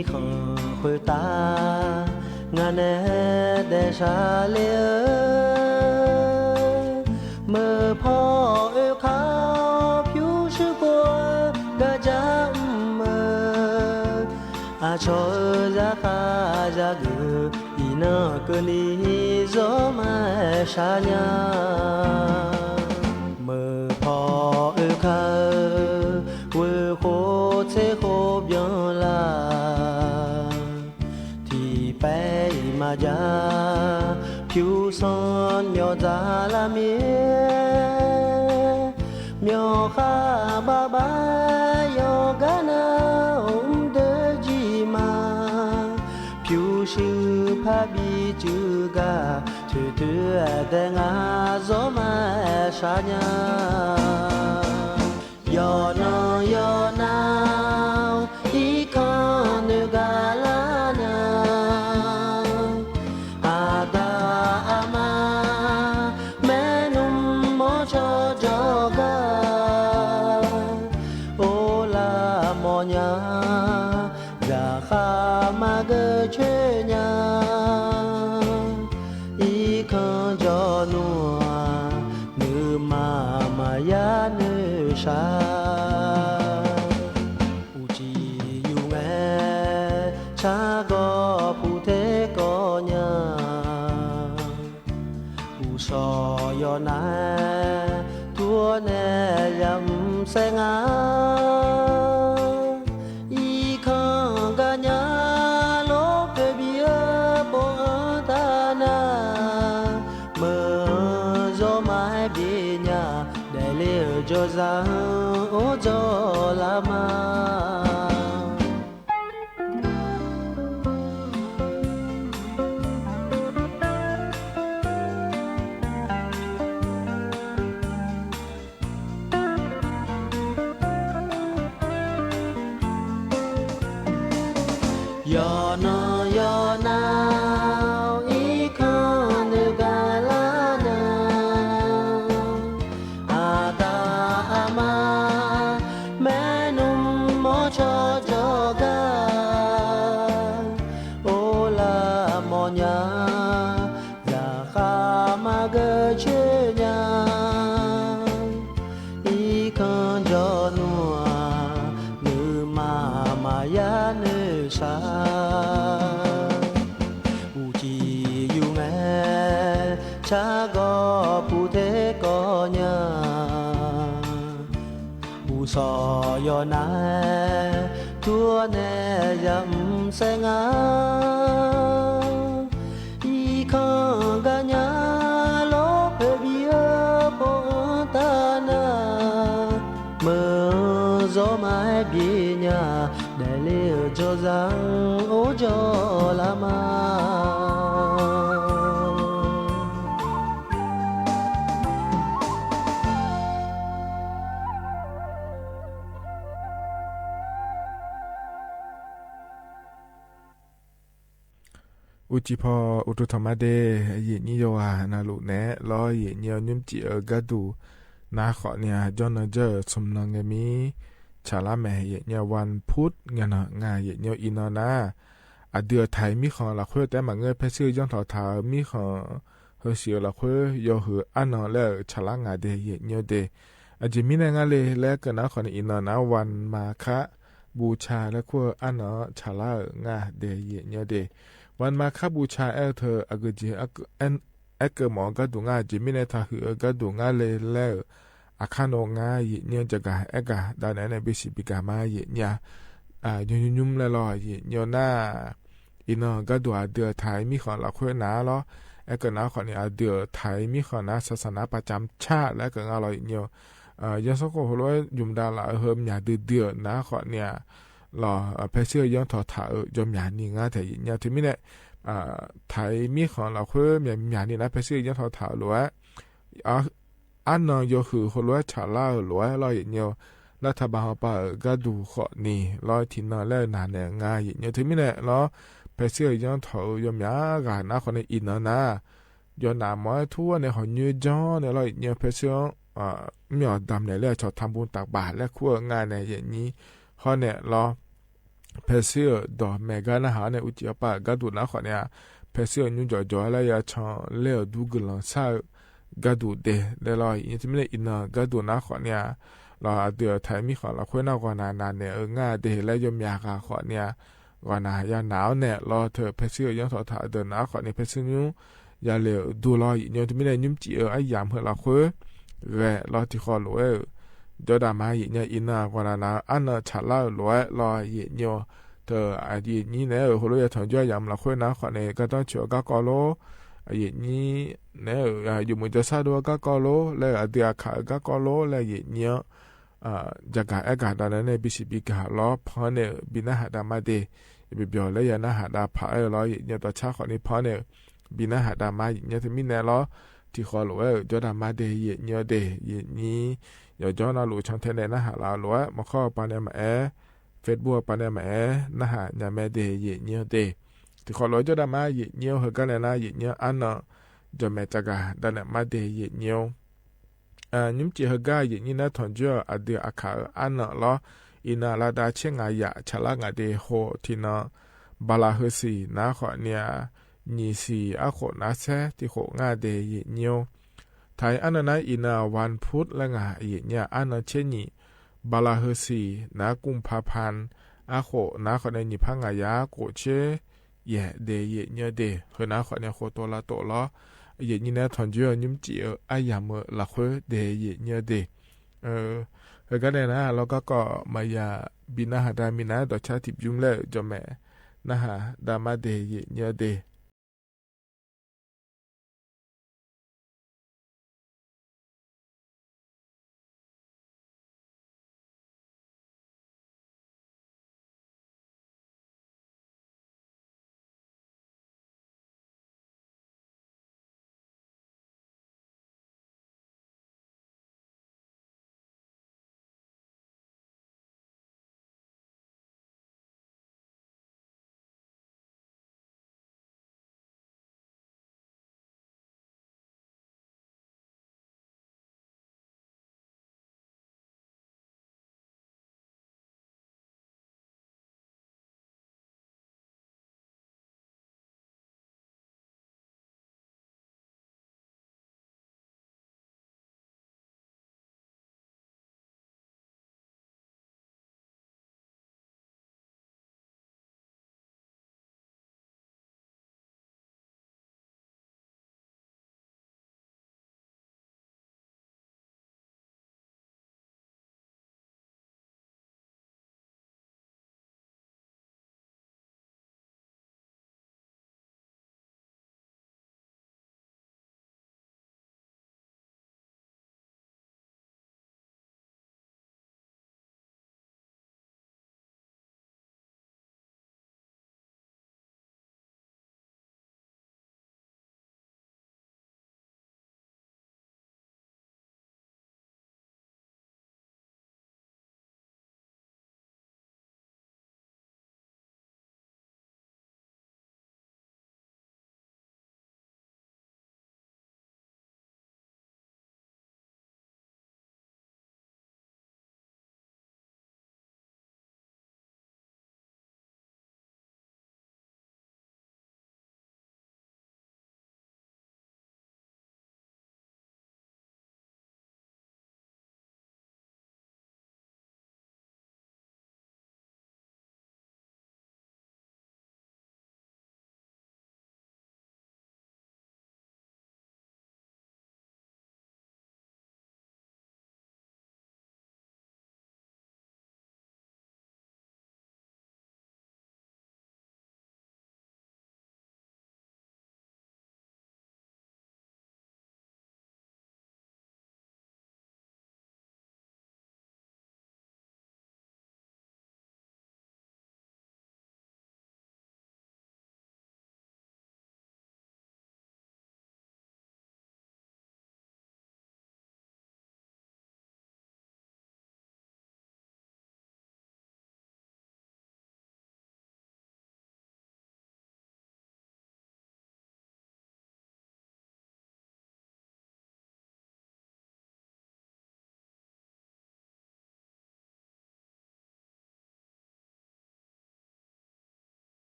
ူဝ်း ဢိူဝ်ႈ ၼႃႇယီႇပိူဝ်ႇ သမ်ႇမႃႇငိူဝ်ႈၼႃႇမႃႇသီႇၶူဝ်းလႄႈ ပျႃႇယီႇပိူဝ်ႇ ပိူဝ်ႇၼုမႃႇသီႇလႃႇ ဢိူဝ်ႈ သေႃးလႄႈ မႃးၸွႆႈလဵင်ႉဢၵျေး မႃႇသီႇလႃႇ ဢိူဝ်ႈ ပေႃးၸႃႉသႃႇလႃႇ မႃးၸွႆႈဢၵျေး ပိူဝ်ႇၼုမႃႇသီႇ ပိူဝ်ႇ မီးသူၸေႃႇၸၢင်ႈဢၵျေး မႃႇသီႇလႃႇၼႃႇ ပိူဝ်ႇမီးဢၵျေး ၸၢင်ႈဢၵျေး ပိၼ်ႇသီႇလႃႇ ယေႃးႁႃႇၸေႃႇမီး သီႇလႃႇငိူဝ်ႈၼႃႇၺႃး ယေႃးႁႃႇၸေႃႇႁႃႇမီး ၵႃႈဢိူဝ်ႈယိုၼ်းၺႃး ဝႆႉဢိူဝ်ႈၸေႃႇၸေႃႇမီး ၽူႈလႄႈယိုၼ်းၺႃးတူၺ်းမီး မေႃလႄႈၸေႃႇၸေႃႇလူၺ်ႈ ဢႃႇတိၸႃႇဢၼီႇ တီႈၽူႈမႃးၸၢင်ႈလႄႈ သွင်မိုဝ်းယိုၼ်းယၢဝ်း မႄးတီႈၼုင်ႈမႃးတႃႇ ၸၢင်ႈယိုၼ်းၸေႃႇၸေႃႇလႄႈ ဢႃႇတိၵိူဝ်ႇလွင်ႈႁိုဝ်မီး ဢိၼ်ႇၼႃႇယႃႇမေႃၸေႃႇၼႄႇ တေႃႇငႄႈၸေႃႇတႃႇမႃး ႁေး ဢူႈၸီႇယူႇဝႃႈ ၼိူဝ်မႃးၵေႃႈ သႃႇၵႃႇၺႃႇ မီးၶၢဝ်ႇၶိူဝ်းတႃႇ ငၢၼ်းၼႄႇတႄႉသႃႇလႄႈ မိူဝ်ႈၽွင်းဢိူဝ်ႈၶၢဝ်း ၽိဝ်သိုပ်ႇၵႂႃႇ ၵႃႈၸမ်ႉမိူဝ်ႈ ဢၶျေႃးဢိူဝ်ႈ ၸႃႇၶႃႇၸႃႇၵိူဝ်ႇ ဢီႇၼႃႇၵိူဝ်ႇၼီႈ ၸွမ်းမႃးသႃႇၺႃႇ မိူဝ်ႈၽွင်းဢိူဝ်ႈၶၢဝ်း ဝိူဝ်ႈၶူဝ်းၸေႈၶူဝ်းပျွင်းလႃႇ တီႈပႆမႃးၸႃႉ ၽိဝ်သွၼ်မျေႃႇၸႃႇလႃႇမႄႈ ယွၤဃာ်ဘၣ်ဘၣ် ယွၤကနၣ် အိၣ်ဒၢယံမၤ ဖြူစူဖးဘီစုကါ ထုးထုးအဒဲငါ စီၤမၤအၡါညါ ယွၤနီၢ်ယွၤနၢ် အံၤခီနုာ်ကလါညါ အတၢ်အမါ မဲနုာ်မိၤဆီကၠီကါ အိၣ်လၢမီၢ်ညါ ယဃာ်မၤဂဲၤဆၢညါ အံၤခီကၠီနွါ နုာ်မၤမၤယါနုာ်ဆါ အိၣ်ကံယုၢ်ငဲ ဆၣ်ဂီၤပူၤထဲကီၢ်ညါ ပူၤစီၤယိၤနါ ထူၣ်နဲယၤစဲငါ အံၤခီကညါ လီၤဖဲဘံအၢ ပိာ်အတၢ်နါ မ့ၢ်စီၤမၤဘျ့ညါ ဒဲးလ့အကၠီစၢ် အိၣ်ကၠီလါမါ ယွၤနီၢ်ယွၤနၢ် အံၤခီနုာ်ကလါညါ အတၢ်အမါ မဲနုာ်မိၤဆီကၠီကါ အိၣ်လၢမီၢ်ညါ ယဃာ်မၤဂဲၤဆၢညါ အံၤခီကၠီနွါ နုာ်မၤမၤယါနုာ်ဆါ အိၣ်ကံယုၢ်ငဲ ဆၣ်ဂီၤပူၤထဲကီၢ်ညါ ပူၤစီၤယိၤနါ ထူၣ်နဲယၤစဲငါ အံၤခီကညါ လီၤဖဲဘံအၢ ပိာ်အတၢ်နါ မ့ၢ်စီၤမၤဘျ့ညါ ဒဲးလ့အကၠီစၢ် အိၣ်ကၠီလါမါ အိၣ်ကံဖီ အိၣ်တိၢ်ထီၣ်မါဒဲး ယံာ်ညိယဝၤ နၤလိာ်နဲးလီၤ ယံာ်ညိ နုၢ်စံးအၢ ကါဒိၣ် နၤဃီန့ၣ် ကၠီနီၢ်ကၠီ ဆိမိၣ်နီၢ်ဂ့ၤမံၤ ဆၣ်လါမဲာ် ယံာ်ညိ ဝၢၼ်ၽုတ်း ငဲၢ်နီၢ် ယံာ်ညိ အံၤနီၢ်နၤ အဒုးအထၢၣ်မံဃီၣ်လီၤဃိ တဲမၤငါ ဖဲဆ့ယီၣ်ထီၣ်ထၢၣ် မံဃီၣ် ဟၢဆံးလီၤဃိ ယီၢ်ဟုၣ်အါနီၢ်လၢ ဆၣ်လါငါဒဲး ယံာ်ညိဒဲး အယံာ်မံန့ၣ် ငါလၢ လဲၤကနၣ်ဃီန့ၣ် အံၤနီၢ်နၤ ဝၢၼ်မၤခး ဘူၣ်ဆၣ် လဲၤခိၣ် အါနီၢ် ဆၣ်လါဧၢ ငါဒဲး ယံာ်ညိဒဲး ဝၢၼ်မၤခး ဘူၣ်ဆၣ် အဲၣ်ထၢၣ် အကဲ အဲၣ်ကမီၤ ကါဒိၣ် ငါ ယံာ်မံန့ၣ် ထၢၣ်ဟုၣ်အၢ ကါဒိၣ် ငါလၢ လဲၤ အခါနီၢ် ငါ ယံာ်ညိ ကဂၤ အဲၣ်ကဂၤ ဒ်န့ၣ်န့ၣ် ဘ့ၣ်စံးဘံၣ်ကၤမါ ယံာ်ညိ ညိညိမလဲၣ်လီၤ ယံာ်ညိနၤ အံၤနီၢ် ကါဒိၣ် အဒုးအထၢၣ်မံဃီၣ်လီၤဃိနၤလီၤ အဲၣ်ကနၣ်ဃီန့ၣ် အဒုးအထၢၣ်မံဃီၣ်နၤ ဆၣ်ဆၣ်နၤ ပာ်စၢမ်ဆၣ် လဲၤကနၣ်လီၤ ယံာ်ညိ ယီၢ်စိခိၣ် ဟိၣ်လိ ယုၢ်မဒါလၢ အဟၢမၠၣ်ဒုးဒုးနၤဃီန့ၣ် လီၤ ဖဲဆ့ယီၣ်ထီၣ်ထၢၣ်အၢ ယီၢ်မၠၣ်နံၤ ငါဒဲး ယံာ်ညိ တမံၤန့ၣ် ထၢၣ်မံဃီၣ်လီၤဃိ မၠၣ်မၠၣ်နံၤနၤ ဖဲဆ့ယီၣ်ထီၣ်ထၢၣ်အၢ လိၤဝဲ အါနီၢ် ယီၢ်ဟုၣ် ဟိၣ်လိ ဆၣ်လါဧၢ လိၤဝဲလီၤ ယံာ်ညိ လၢထးဘးဟီၣ်ပၤအၢ ကါဒိၣ်ဃီန့ၣ် လီၤ ထံၣ်နီၢ်လၢနၤနဲၣ် ငါ ယံာ်ညိ တမံၤန့ၣ်လီၤ ဖဲဆ့ယီၣ်ထီၣ်အၢ ယီၢ်မၠၣ်ဂၤနၤဃီန့ၣ် အံၤနီၢ်နၤ ယီၢ်နၤမ့ၢ်ထူဝဲန့ၣ် ဟီၣ်ညိကၠီန့ၣ်လီၤ ယံာ်ညိ ဖဲဆ့ မ့ၢ်အီၤဒၣ်နဲၣ်လၢ ဆီၣ်ထးဘူတၢ်ဘၣ် လဲၤခိၣ်အၢ ငါနဲၣ် ယံာ်ညိ ဃီန့ၣ်လီၤ ဖဲဆ့အၢ ဒီးမဲာ်ဂၤနၤဟးန့ၣ် အူကၠံအပၢ် ကါဒိၣ်နၤဃီန့ၣ် ဖဲဆ့အၢ ညိကၠီကၠီလၢယၤဆီၣ် လဲၤအဒူကလီၤဆၣ် ကါဒိၣ်ဒဲး လဲၤလီၤ ယံာ်ညိ တမံၤန့ၣ် အံၤနီၢ် ကါဒိၣ်နၤဃီန့ၣ် လီၤ အဒုးအထၢၣ်မံဃီၣ်လီၤဃိနၤ ဂီၤနၤ နၤနဲၣ်အၢ ငါဒဲး လၢယီၢ်မၠၣ်ဂၤဃီန့ၣ် ဂီၤနၤ ယၤနၤအီၤနဲၣ် လီၤ ထၢၣ် ဖဲဆ့အၢ ယီၣ်ထီၣ်ထၢၣ် အဒုးနၤဃီန့ၣ် ဖဲဆ့ညိ ယၤလဲၤဒိၣ်လီၤ ယံာ်ညိ တမံၤန့ၣ် ညိၣ်စံးအၢ အယၣ်မုာ်လီၤဃိ ဂဲၤလီၤတံၢ်ဃီလိၤဝဲ ယီၢ်ဒၣ်မါ ယံာ်ညိ အံၤနီၢ် ဂီၤနၤနၤ အါနီၢ် ဆၣ်လါဧၢ လိၤဝဲလီၤ ယံာ်ညိ ထၢၣ် အယံာ်ညိန့ၣ် ဟိၣ်လိ ယၤထီၣ်ယီၢ်ယၣ်မုာ်လီၤဃိနၤဃီန့ၣ် ကါတီဆှၢကါကီလိၤ ယိယိနၢ် ယူႇမုာ်ၸဝ်ၡၢၣ်ဒိၣ်အဂီၢ်ကီၢ်လိၤ လၢအဒုးအခးအဂီၢ်ကီၢ်လိၤ လၢယိယိ ၸၢၢ်ကၢ်အဲၣ်ကၢ်ဒီးနၢ်န့ၣ် ဘီစံးဘီကၢ်လီၤ ဖီန့ၣ် ဘံနၢ်ဟးတၢ်မါဒ့ ယပျီၣ်လၢယနၢ်ဟးတၢ်ဖးအၢၣ်လီၤ ယိယိတီၤဆၣ်ဃိးနံၣ်ဖီန့ၣ် ဘံနၢ်ဟးတၢ်မါယိယိတမံၤနဲလီၤ ထံၣ်ဃီလိာ်ဝဲ ကၠီၣ်တၢ်မါဒ့ ယိယိဒ့ ယိယိ ယိယိနီၢ်လူၤ ဆီထဲန့ၣ် နၢ်ဟးလၢအလိာ်ဝဲ မီၤခီၣ်ပၤန့ၣ်မအဲ Facebook ပၤန့ၣ်မအဲ နၢ်ဟးညါမဲဒ့ ယိယိဒ့ ထံၣ်ဃီလိာ်ကၠီၣ်တၢ်မါ ယိယိ ဟါဂီၤန့ၣ်နၢ် ယိယိအါနၢ် ကၠီၣ်မဲာ်တၢ်ဂၤ ဒၣ်နဲၣ်မါဒ့ ယိယိ ညိမ်ကျိာ်ဟါဂီၤ ယိယိနၢ်ထွန်ယိာ် အဒုးအခးအၢၣ်အါနၢ်လီၤ အံၤနၢ်လၢဒၣ်ဆ့ငါယၤ ဆၢလၢ်ငါဒ့ ဟိထံနီၤ ဘၤလးဟုစံၣ် နၢ်ဃိးနံၣ် နံၣ်ဆံ အဃိးနၢ်ဆဲ ထံဃိးငါဒ့ ယိယိ ထါအါနၢ်နၢ် အံၤနၢ် ဝၢၼ်းဖုတ် လၢငါ ယိယိအါနၢ်ဆ့နံၣ် ဘၤလးဟုစံၣ် နၢ်ကုမ်ၽါဖၢၣ် အဃိးနၢ်ဃိးနံၣ် နံၣ်ဖးငါယၤ ကိးဆ့ ယဲၢ်ဒ့ ယိယိဒ့ ဟါနၢ်ဃိးနံၣ် ဃိးတိၤလါတိၤလီၤ ယိယိနၢ်ထွန်ယိာ် ညိမ်ကျိာ်အါယၤမုာ်လၢဃိဒ့ ယိယိဒ့ ဟါဂီၤန့ၣ်နၢ် လီၤကီၢ်ကီၢ် မၤယၤ ဘံနၢ်ဟးတၢ်မံၤနၢ် တီၤဆၣ်ထံၣ်ဘျုးလၢ ကၠီၣ်မဲာ် နၢ်ဟးတၢ်မါဒ့ ယိယိဒ့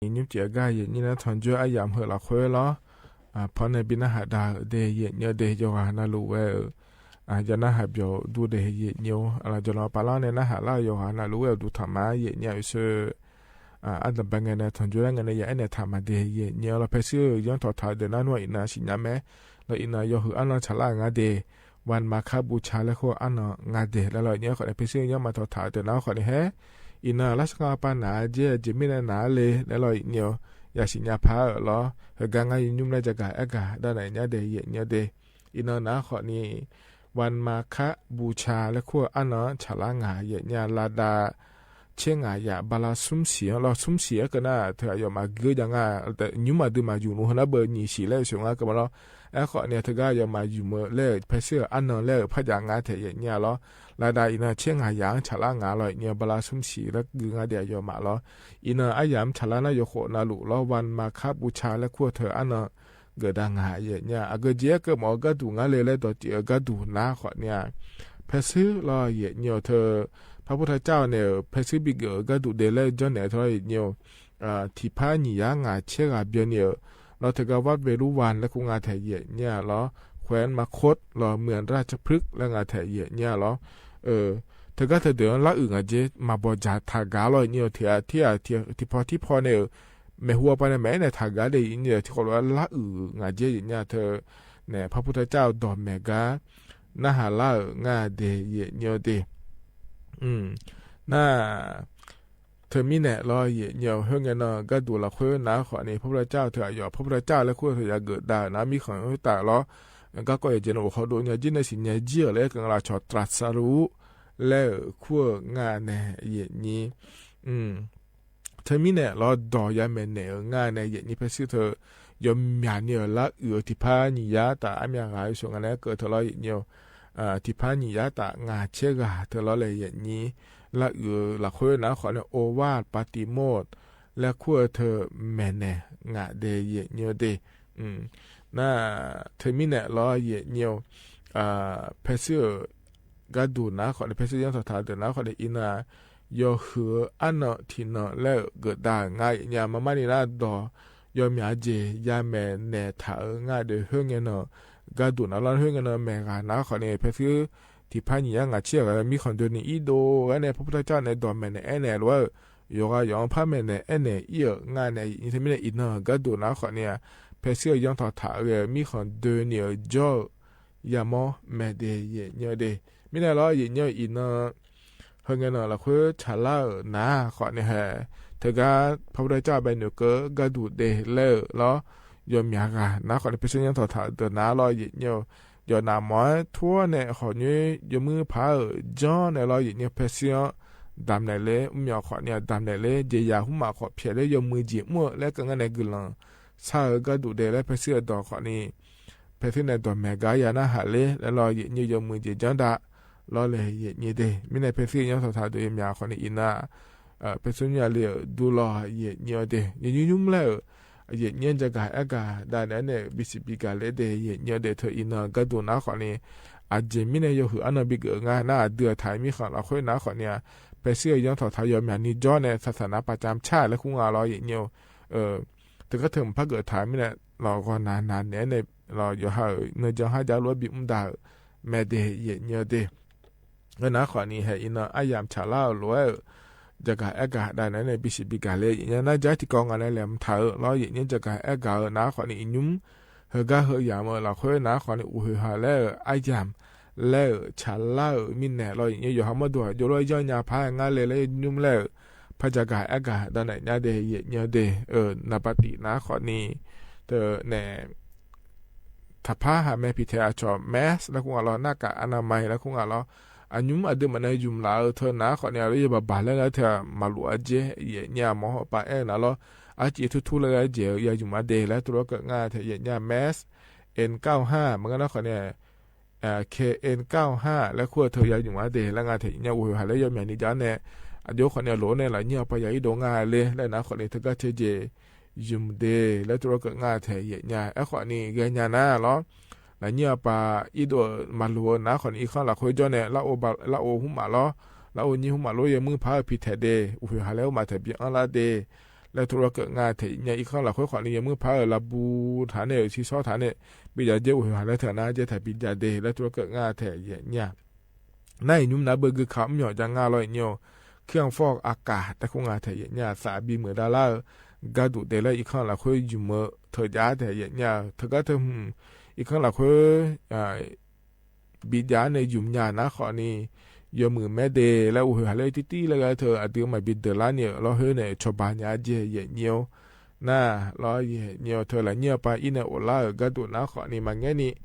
အညုၣ်စံးအဂၤ ယဲၢ်နံၣ် နါထွန်ယွဲအယၢမ်ၢ်ဟၢၣ်လီၤခွဲလီၤ. အ ဖီန့ၣ် ဘၣ်နၢ်ဟးဒါဒၣ် ယဲၢ်နံၣ်ဒၣ် ယိၤဟၣ်နၢ်လူဝဲဧၢ, အ ယနၢ်ဟးပျီဒူဒၣ် ယဲၢ်နံၣ်ဧၢ, အလီၤ ယိၤဟၣ်ပာ်လီၤန့ၣ် နၢ်ဟးလၢယိၤဟၣ်နၢ်လူဝဲဧၢ ဒုးထၢမၤ ယဲၢ်နံၣ်ဧၢ အဆၢ အ အတဘၣ်ငဲၢ် နါထွန်ယွဲလၢငဲၢ်န့ၣ် ယအဲၣ်န့ၣ်ထၢမၤဒၣ် ယဲၢ်နံၣ်လီၤ. ဖဲဆူယီၢ်ထီၣ်ထးဒၣ်နါနွံအံၤ နၤစံးညါမဲာ် လၢအံၤနၤ ယွၤဟုၣ်အါနီၢ်ဆၣ်လၢအငါဒၣ်, ဝၢၼ်မၤခါဘူၣ်ဆၣ်လၢခိၣ်အါနီၢ်ငါဒၣ် လၢလီၤ ယဲၢ်နံၣ်ဃီန့ၣ် ဖဲဆူယီၢ်မၤထီၣ်ထးဒၣ်နါဃီန့ၣ်ဟဲ အံၤနၤ လၢစ့ၢ်ကီးပၢ်နၤ အကဲ အကဲမ့ၢ်နၤ နၤလၢ လၢလီၤ ယဲၢ်နံၣ်ဧၢ, ယၤစံးညါဖးအၢၣ်လီၤ, ဟဲဂၤ ငါယုမ်လၢယဂၤအဲၣ်ဂၤ ဒၣ်နၤညါဒၣ် ယဲၢ်နံၣ်ဒၣ်, အံၤနၤ နါဃီန့ၣ် ဝၢၼ်မၤခါဘူၣ်ဆၣ်လၢခိၣ်အါနီၢ် ဆၣ်လၢအငါ ယဲၢ်နံၣ် လၢဒၣ် ဆဲးငါယၤ ဘါလါ သုမ်းဆံးလီၤ. သုမ်းဆံး အကနၣ် တၢ်ယွၤမၤဂ့ၤယၤ ငါ တၢ်ယုမ်မၤဒုးမၤယုမ်နူ ဟဲနၢ်ဘၣ်နံၣ်ဆံးလၢ ယဆိမိၣ် ငါကမၣ်လီၤ. အဃီန့ၣ် တဂၤယွၤမၤယုမ်လၢ ဖဲဆူအါနီၢ်လၢ ဖးယၢ်ငါထဲ ယဲၢ်နံၣ်လီၤ. လၢဒၣ်အံၤနၤ ဆဲးငါယၤ ဆၣ်လၢအငါလီၤ ယဲၢ်နံၣ် ဘါလါ သုမ်းဆံး လၢဂုၤငါဒၣ်ယွၤမၤလီၤ. အံၤနၤ အယၢမ်ၢ်ဆၣ်လၢနၢ်ယိၤဃိၣ်နၢ်လူလီၤ. ဝၢၼ်မၤခါဘူၣ်ဆၣ်လၢခိၣ်ထၢၣ်အါနီၢ် ဂဲၤဒၣ်ငါ ယဲၢ်နံၣ် အဂ့ၢ်ကဲ ကမၣ်အဂၤဒူၣ် ငါလဲၤလၢဒီးတံၢ်အဂၤဒူၣ် နါဃီန့ၣ် ဖဲဆူလီၤ ယဲၢ်နံၣ်ဧၢ ထၢ ဖဲဖုထၢကၠီန့ၣ် ဖဲဆူဘံၣ်ဂၢၢ်အဂၤဒူၣ်ဒဲးလၢ ကၠီၣ်နဲၣ်ထၢ ယဲၢ်နံၣ်ဧၢ, ထံၣ်ဖးနံၣ်ယါ ငါးဆယ်ဂၤ ဘျီန့ၣ်ဧၢ, လီၤ တဂၤဝၢ်ဝဲလူဝၢၼ်လၢ ခိၣ်ငါထဲ ယဲၢ်နံၣ်လီၤ. แขวนมคธ လီၤ เมืองราชพฤกษ์ လၢငါထဲ ယဲၢ်နံၣ်လီၤ. အၢ တဂၤတဒၢး လၢအုၣ် ငါကဲ မၤဘီၣ်စၢ်ထးဂၤလီၤ ယဲၢ်နံၣ်ဧၢ, ထံၣ် ထံၣ် ထံၣ်ဖီထံၣ်ဖီန့ၣ်ဧၢ, မဲာ်ဟူအပၤန့ၣ် မဲာ်အဲၣ်နဲၣ်ထးဂၤဒၣ် ယဲၢ်နံၣ်ဧၢ, ထံၣ်ဃီလၢအုၣ် ငါကဲ ယဲၢ်နံၣ်ထၢ န့ၣ် ဖဲဖုထၢကၠီဒီးမဲာ်ဂၤ နၢ်ဟးလၢအုၣ် ငါဒဲး ယဲၢ်နံၣ်ဒဲး နၢ် ထၢမံၣ်နဲၣ်လီၤ ယဲၢ်နံၣ်ဧၢ, ဟဲငဲၢ်နီၢ် ဂၤဒူၣ်လီၤဃိ နါဃီန့ၣ် ဖဲဖုထၢကၠီထၢ အယီၤ ဖဲဖုထၢကၠီလၢခိၣ်ထၢ ယၤဂဲၤဒၣ် နါ မံၣ်ဃီၣ် တၢ်လီၤ. ဂၤကီးယဲၢ်ကဲန့ၣ် အိၣ်ဃီဒိၣ်ညါ ကဲန့ၣ် စံးညါ ကဲလၢ ကငါလၢဆီၣ်တြၢ်စၢ်ရူ လၢခိၣ်ငါန့ၣ် ယဲၢ်နံၣ် ထၢမံၣ်နဲၣ်လီၤ ဒီးယၤမဲာ်နဲၣ်ဧၢ ငါန့ၣ် ယဲၢ်နံၣ် ဖဲဆူထၢ ယီၤမၠးန့ၣ်ဧၢ လၢအုၣ် ထံၣ်ဖးနံၣ်ယါတၢ်အါမံၤဂၤ ယဆိမိၣ် ငါန့ၣ် ကၢၢ်ထၢလီၤ ယဲၢ်နံၣ်ဧၢ, ထံၣ်ဖးနံၣ်ယါတၢ် ငါးဆယ်ဂၤ ထၢလီၤလၢ ယဲၢ်နံၣ် လၢအုၣ်လီၤဃိ နါဃီန့ၣ် အိၣ်ဝး ပၤတံးမူး လၢခိၣ်ထၢမဲာ်နဲၣ် ငါဒဲး ယဲၢ်နံၣ်ဒဲး နၢ် ထၢမံၣ်နဲၣ်လီၤ ယဲၢ်နံၣ်ဧၢ, ဖဲဆူ ဂၤဒူၣ် နါဃီန့ၣ် ဖဲဆူယီၢ်ထီၣ်ထးဒၣ် နါဃီန့ၣ် အံၤနၤ ယွၤဟုၣ်အါနီၢ်ထံၣ်နီၢ်လၢဂဲၤဒၣ် ငါ ယဲၢ်နံၣ် မၤမးန့ၣ်နၤ ဒီးယီၤမၠးကဲ ယၤမဲာ်နဲၣ်ထၢ ငါဒဲး ဟဲငဲၢ်နီၢ် ဂၤဒူၣ် နၤလီၤ ဟဲငဲၢ်နီၢ်မဲာ်ဂၤ နါဃီန့ၣ် ဖဲဆူ ထံၣ်ဖးနံၣ်ယါ ငါးဆယ်ဂၤ မံၣ်ဃီၣ်ဒိးန့ၣ် အံၤဒိၣ်ဂၤန့ၣ် ဖဲဖုထၢကၠီန့ၣ် ဒီးမဲာ်နဲၣ်အဲၣ်နဲၣ်လီၤ ယိၤဂၤယီၤဖးမဲာ်နဲၣ်အဲၣ်နဲၣ် အံၤဧၢ ငါန့ၣ် ယဲၢ်နံၣ် ထၢမံၣ်နဲၣ် အံၤနၤ ဂၤဒူၣ် နါဃီန့ၣ် ဖဲဆူယီၢ်ထီၣ်ထးဂဲၤ မံၣ်ဃီၣ်ဒိးန့ၣ် ယီၤ ယၤမီၢ်မဲာ်ဒဲး ယဲၢ်နံၣ်ဒဲး မံၣ်နဲၣ်လီၤ ယဲၢ်နံၣ် အံၤနၤ ဟဲငဲၢ်နီၢ်လီၤဃိ ဆၣ်လၢအုၣ် နါဃီန့ၣ်ဟဲ တဂၤ ဖဲဖုထၢကၠီဘဲနုာ်ကၢ ဂၤဒူၣ်ဒဲးလၢလီၤ ယီၤမၠးဂၤ နါဃီန့ၣ် ဖဲဆူယီၢ်ထီၣ်ထးဒၣ်နၤလီၤ ယဲၢ်နံၣ်ဧၢ, ယီၤနၢ်မီၢ်ထွဲန့ၣ် ဟီၣ်ညွံ ယမုၢ်ဖးအုၣ် ကၠီၣ်နဲၣ် လီၤ ယဲၢ်နံၣ် ဖဲဆူ ဒၣ်နဲၣ်လၢ မၠီၣ်ဃီန့ၣ် ဒၣ်နဲၣ်လၢ ယဲၢ်ယၤဟူမးဃီဖျဲးလၢ ယီၤမုၢ်ကၠံၣ်မူၣ်လၢကငါန့ၣ် ဂုၢ်လီၤ ဆၣ်ဧၢ ဂၤဒူၣ်ဒဲးလၢ ဖဲဆူအဒီးဃီန့ၣ် ဖဲဆူန့ၣ် ဒီးမဲာ်ဂၤယၤနၢ်ဟးလၢ လၢလီၤ ယဲၢ်နံၣ် ယီၤမုၢ်ကၠံၣ်ကၠီၣ်ဒၣ် လီၤလၢ ယဲၢ်နံၣ်ဒဲး မံၣ်နဲၣ် ဖဲဆူယီၢ်ထီၣ်ထးဒၣ် ယီၤမၠးဃီန့ၣ် အံၤနၤ ဖဲဆူမၠးလၢဒူလီၤ ယဲၢ်နံၣ်ဒဲး ယညုၢ်ညုၢ်လၢ ယဲၢ်နံၣ် ယဂၤအဲၣ်ဂၤ ဒၣ်နဲၣ်န့ၣ် ဘံၣ်စံးဘံၣ်ကၤလၢဒဲး ယဲၢ်နံၣ်ဒဲး ထၢအံၤနၤ ဂၤဒူၣ် နါဃီန့ၣ် အကဲမံၣ်နဲၣ် ယွၤဟုၣ်အါနီၢ်ဘံၣ်ဂၢၢ် ငါ နၢ်အဒုးအထးမံၣ်ဃီၣ်လီၤဃိ နါဃီန့ၣ် ဖဲဆူယီၢ်ထီၣ်ထး ယီၤမၠးန့ၣ် ကၠီၣ်နဲၣ် ဆၣ်သၣ်နါ ပာ်စၢမ်ဆၣ်လၢ ခိၣ်ငါလီၤ ယဲၢ်နံၣ်ဧၢ တဂၤတၢ်မုၢ်ဖးဂၢၢ်ထးမံၣ်နဲၣ် လီၤဂီၤနၤနၤနဲၣ်န့ၣ် လီၤ ယိၤဟၣ်ဧၢ နယီၤဟါဒၣ်လီၤဘံၣ်မူဒါဧၢ မဲာ်ဒဲး ယဲၢ်နံၣ်ဒဲး နါဃီန့ၣ် ဟဲအံၤနၤ အယၢမ်ၣ်ဆၣ်လၢအလိၤဧၢ ယဂၤအဲၣ်ဂၤ ဒၣ်နဲၣ်န့ၣ် ဘံၣ်စံးဘံၣ်ကၤလၢ ယဲၢ်နံၣ် နကၠီၣ်ထံကီၢ် ငါနဲၣ်လဲၣ်မထးဧၢ လီၤ ယဲၢ်နံၣ် ယဂၤအဲၣ်ဂၤဧၢ နါဃီန့ၣ် အံၤနုမ် ဟဲဂၤဟဲယၢမ်ၣ်လီၤဃိ နါဃီန့ၣ် အိၣ်ဟ့ၣ်ဟးလၢ အယၢမ်ၣ် လၢဆၣ်လၢအုၣ်မံၣ်နဲၣ်လီၤ ယဲၢ်နံၣ် ယိၤဟၣ်မီၣ်ဒိၣ် ယိၤလီၤယီၢ်ညါဖး ငါလဲၤလၢယနုမ်လၢ ဖဲယဂၤအဲၣ်ဂၤ ဒၣ်နဲၣ်ညါဒဲး ယဲၢ်နံၣ်ဒဲး နပၢ်တံၢ် နါဃီန့ၣ် တနဲၣ် ထးဖးဟးမဲာ်ဖံးထဲးအဆီၣ် mask လၢခိၣ်ငါလီၤ หน้ากากอนามัย လၢခိၣ်ငါလီၤ အညုမ်အဒုးမးန့ၣ် ယုမ်ၣ်လၢအထၢ နါဃီန့ၣ် အရ့ယဘၣ်ဘၣ်လၢနၤထဲ မၤလိာ်အကဲ ယဲၢ်နံၣ် အမီၢ်ပၢ်အဲၣ်နၤလီၤ အစံးထူထူလၢအကဲ ယၤယုမ်ၣ်အဒဲး လၢတြီကငါထဲ ယဲၢ်နံၣ် mask N เก้าห้า မ့ၢ်ဂ့ၤ နါဃီန့ၣ် K N เก้าห้า လၢခိၣ်ထၢ ယၤယုမ်ၣ်အဒဲး လၢငါထဲ ယဲၢ်နံၣ် အိၣ်ဟ့ၣ်ဟးလၢယီၢ်မၠးန့ၣ်ဒၣ်နဲၣ် အဒိဃီန့ၣ် အလိၤန့ၣ် လၢညံၣ်အပၢ်ယၤအံၤဒိၣ်ငါလၢ လၢနါဃီန့ၣ် တဂၤထဲ ယဲၢ် ယုမ်ၣ်ဒဲး လၢတြီကငါထဲ ယဲၢ်နံၣ် အဲၣ်ဃီန့ၣ် ဂဲၤညါနၤလီၤ လၢညံၣ်အပၢ်အံၤဒိၣ်မၤလိာ် နါဃီန့ၣ် အံၤဃီလၢဃိကၠီၣ်နဲၣ် လၢအိၣ်ဟူမးလီၤ လၢအိၣ်ညံၣ်ဟူမးလီၤ ယမုၢ်ဖးဖံးထဲးဒဲး အိၣ်ဟ့ၣ်ဟးလၢအိၣ်မးထဲ ဘံၣ်အီလၢဒဲး လႄၢ်ထူလီကၢးငါထဲယဲၢ်ညါ အီခီလၢ်ဃွဲးဃီးန့ၣ် ယဲၢ်မုၢ်ဖးအၢၣ်လႄၢ်ဘူးထၢၣ်န့ၣ် အၢၣ်ဆံဆီထၢၣ်န့ၣ် ဘၣ်ယၤကဲအိၣ်ဟ့ၣ်ဟးလၢထၢၣ်နၤ ကဲထဲးဘၣ်ယၤဒဲး လႄၢ်ထူလီကၢးငါထဲယဲၢ်ညါ နၢ်အံၤနုမ်နၤဘၢၣ်ဂုၢ်ခးမီၣ်ယါငါလီၤအံၤညါ เครื่องฟอกอากาศ တၢ်ကိးငါထဲယဲၢ်ညါ သးဘံၣ်မုၢ်ဒၣ်လၢ ကါဒိၣ်ဒဲးလၢအီခီလၢ်ဃွဲးယုၢ်မၢ ထဲယဲၢ်ညါ ထဲးဂၤထဲးမုၢ် အီခီလၢ်ဃွဲး ဘၣ်ယၤန့ၣ် ယုၢ်ညါနၤဃီးန့ၣ် ယဲၢ်မုၢ်မဲဒဲး လၢအိၣ်ဟ့ၣ်ဟးလၢတံၢ်တံၢ်လၢဂၤထဲး အဒုးမၤဘၣ်ဒၢးလါန့ၣ် လီၤဟဲန့ၣ် ဆီၣ်ဘၣ်ညါကဲယဲၢ်ညါ နၤလီၤယဲၢ်ညါ ထဲးလၢညါပှၤအံၤန့ၣ် အိၣ်လၢအဂါဒိၣ်နၤဃီးန့ၣ် မၤငဲန့ၣ်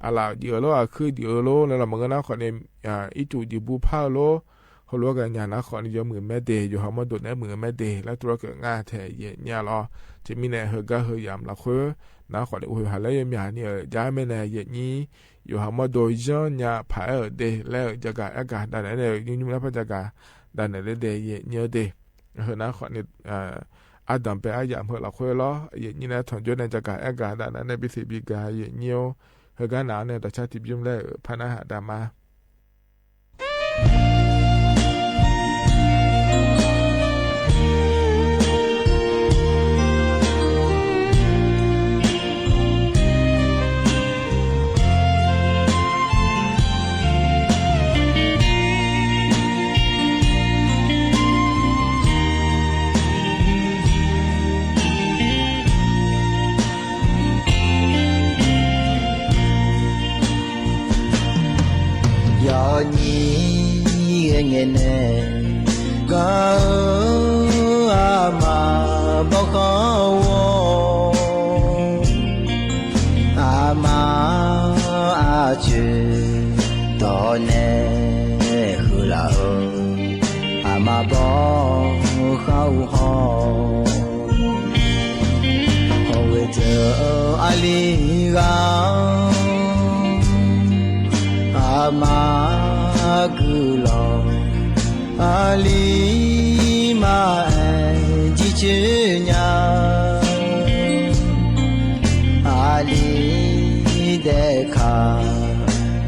အလၢ်ဒံးအၢလီၤ အခုဒံးအၢလီၤ လၢလီၤမုၢ်ဂၤနၤဃီးန့ၣ် အံၣ်တူၢ်ဒံးဘူးဖးလီၤ ဟိလီၤကညါနၤဃီးန့ၣ် ယဲၢ်မုၢ်မဲဒဲး ယဲၢ်ဟးမီၣ်ဒိၣ်န့ၣ် မုၢ်မဲဒဲး လၢထူလီကၢးငါထဲယဲၢ်ညါလီၤ တမံၤန့ၣ် ဟဲဂၤဟဲယၢ်မလၢ်ဃွဲး နၤဃီးန့ၣ် အိၣ်ဟ့ၣ်ဟးလၢယဲၢ်မၢ်န့ၣ် ယဲၢ်မ့ၢ်န့ၣ် ယဲၢ်ညါ ယဲၢ်ဟးမီၣ်ဒိၣ်ယဲၢ်ညါဖးအၢၣ်ဒဲး လၢယဲၢ်ဂၤအဲၣ်ဂၤဒၣ်နဲန့ၣ် ယဲၢ်ညါမ့ၢ်လၢဖးယဲၢ်ဂၤ ဒၣ်နဲလၢဒဲးယဲၢ်ညါဒဲး ဟဲနၤဃီးန့ၣ် အါဒၣ်ပဲအါယၢ်မုၢ်လၢ်ဃွဲးလီၤ ယဲၢ်ညါန့ၣ် ထီၣ်ယိန့ၣ် ယဲၢ်ဂၤအဲၣ်ဂၤဒၣ်နဲန့ၣ် ဘၣ်သ့ၣ်ဘၣ်ဂၤယဲၢ်ညါ ဟဲဂၤနၤန့ၣ် တၢ်ဆါတံၢ်ဘံၣ်လၢ ဖးနၤဟးဒၣ်မး ယဲၢ်ညါဂ့ၤဂ့ၤန့ၣ် ကါအၢ အမါဘီဃီဝီ အမါအဆၢ တီၢ်နဲဃုလၢအၢ အမါဘီဃီဝီ ဟီၣ်ဝဲတၢ်အလံၤဂၤ အမါကုလီၤ အလံၤမၤအဲၣ်ကံၢ်ဆူညါ အလံၤဒဲးခါ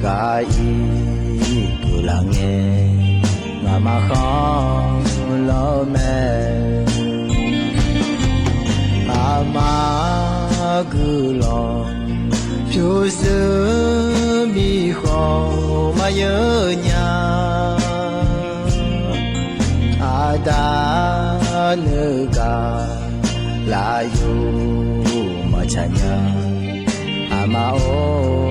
ကါအံၤကုလၢ်ငဲ မၤမၤဃီလီၤမဲ အမါကုလီၤ ဖၠိစၢဘံၣ်ဃီမၤယၢညါ အတၢ်နုာ်ကါ လၢယိၤမၤဆါညါ အမါအိၣ်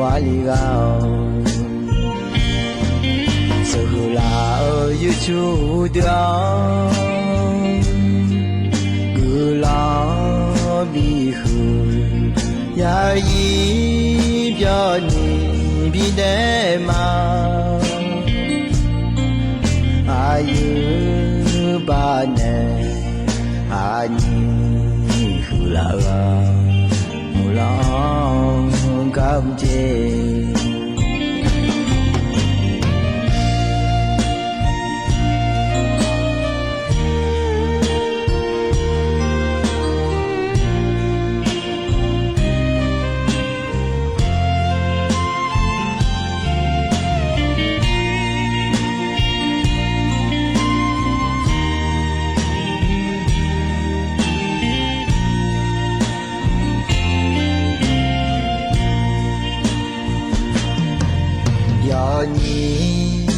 အလံၤဂၤ စၢဃုလၢအၢ ယုၢ်ဆူဒုးအီၤ ကုလီၤဘံၣ်ဃု ယၤယံၤ ပျီနံၤဘံၣ်ဒဲးမး အယုၢ်ဘၣ်နဲ အနံၤဃုလၢအၢ မုၢ်လီၤ ကမ်က့ ယဲ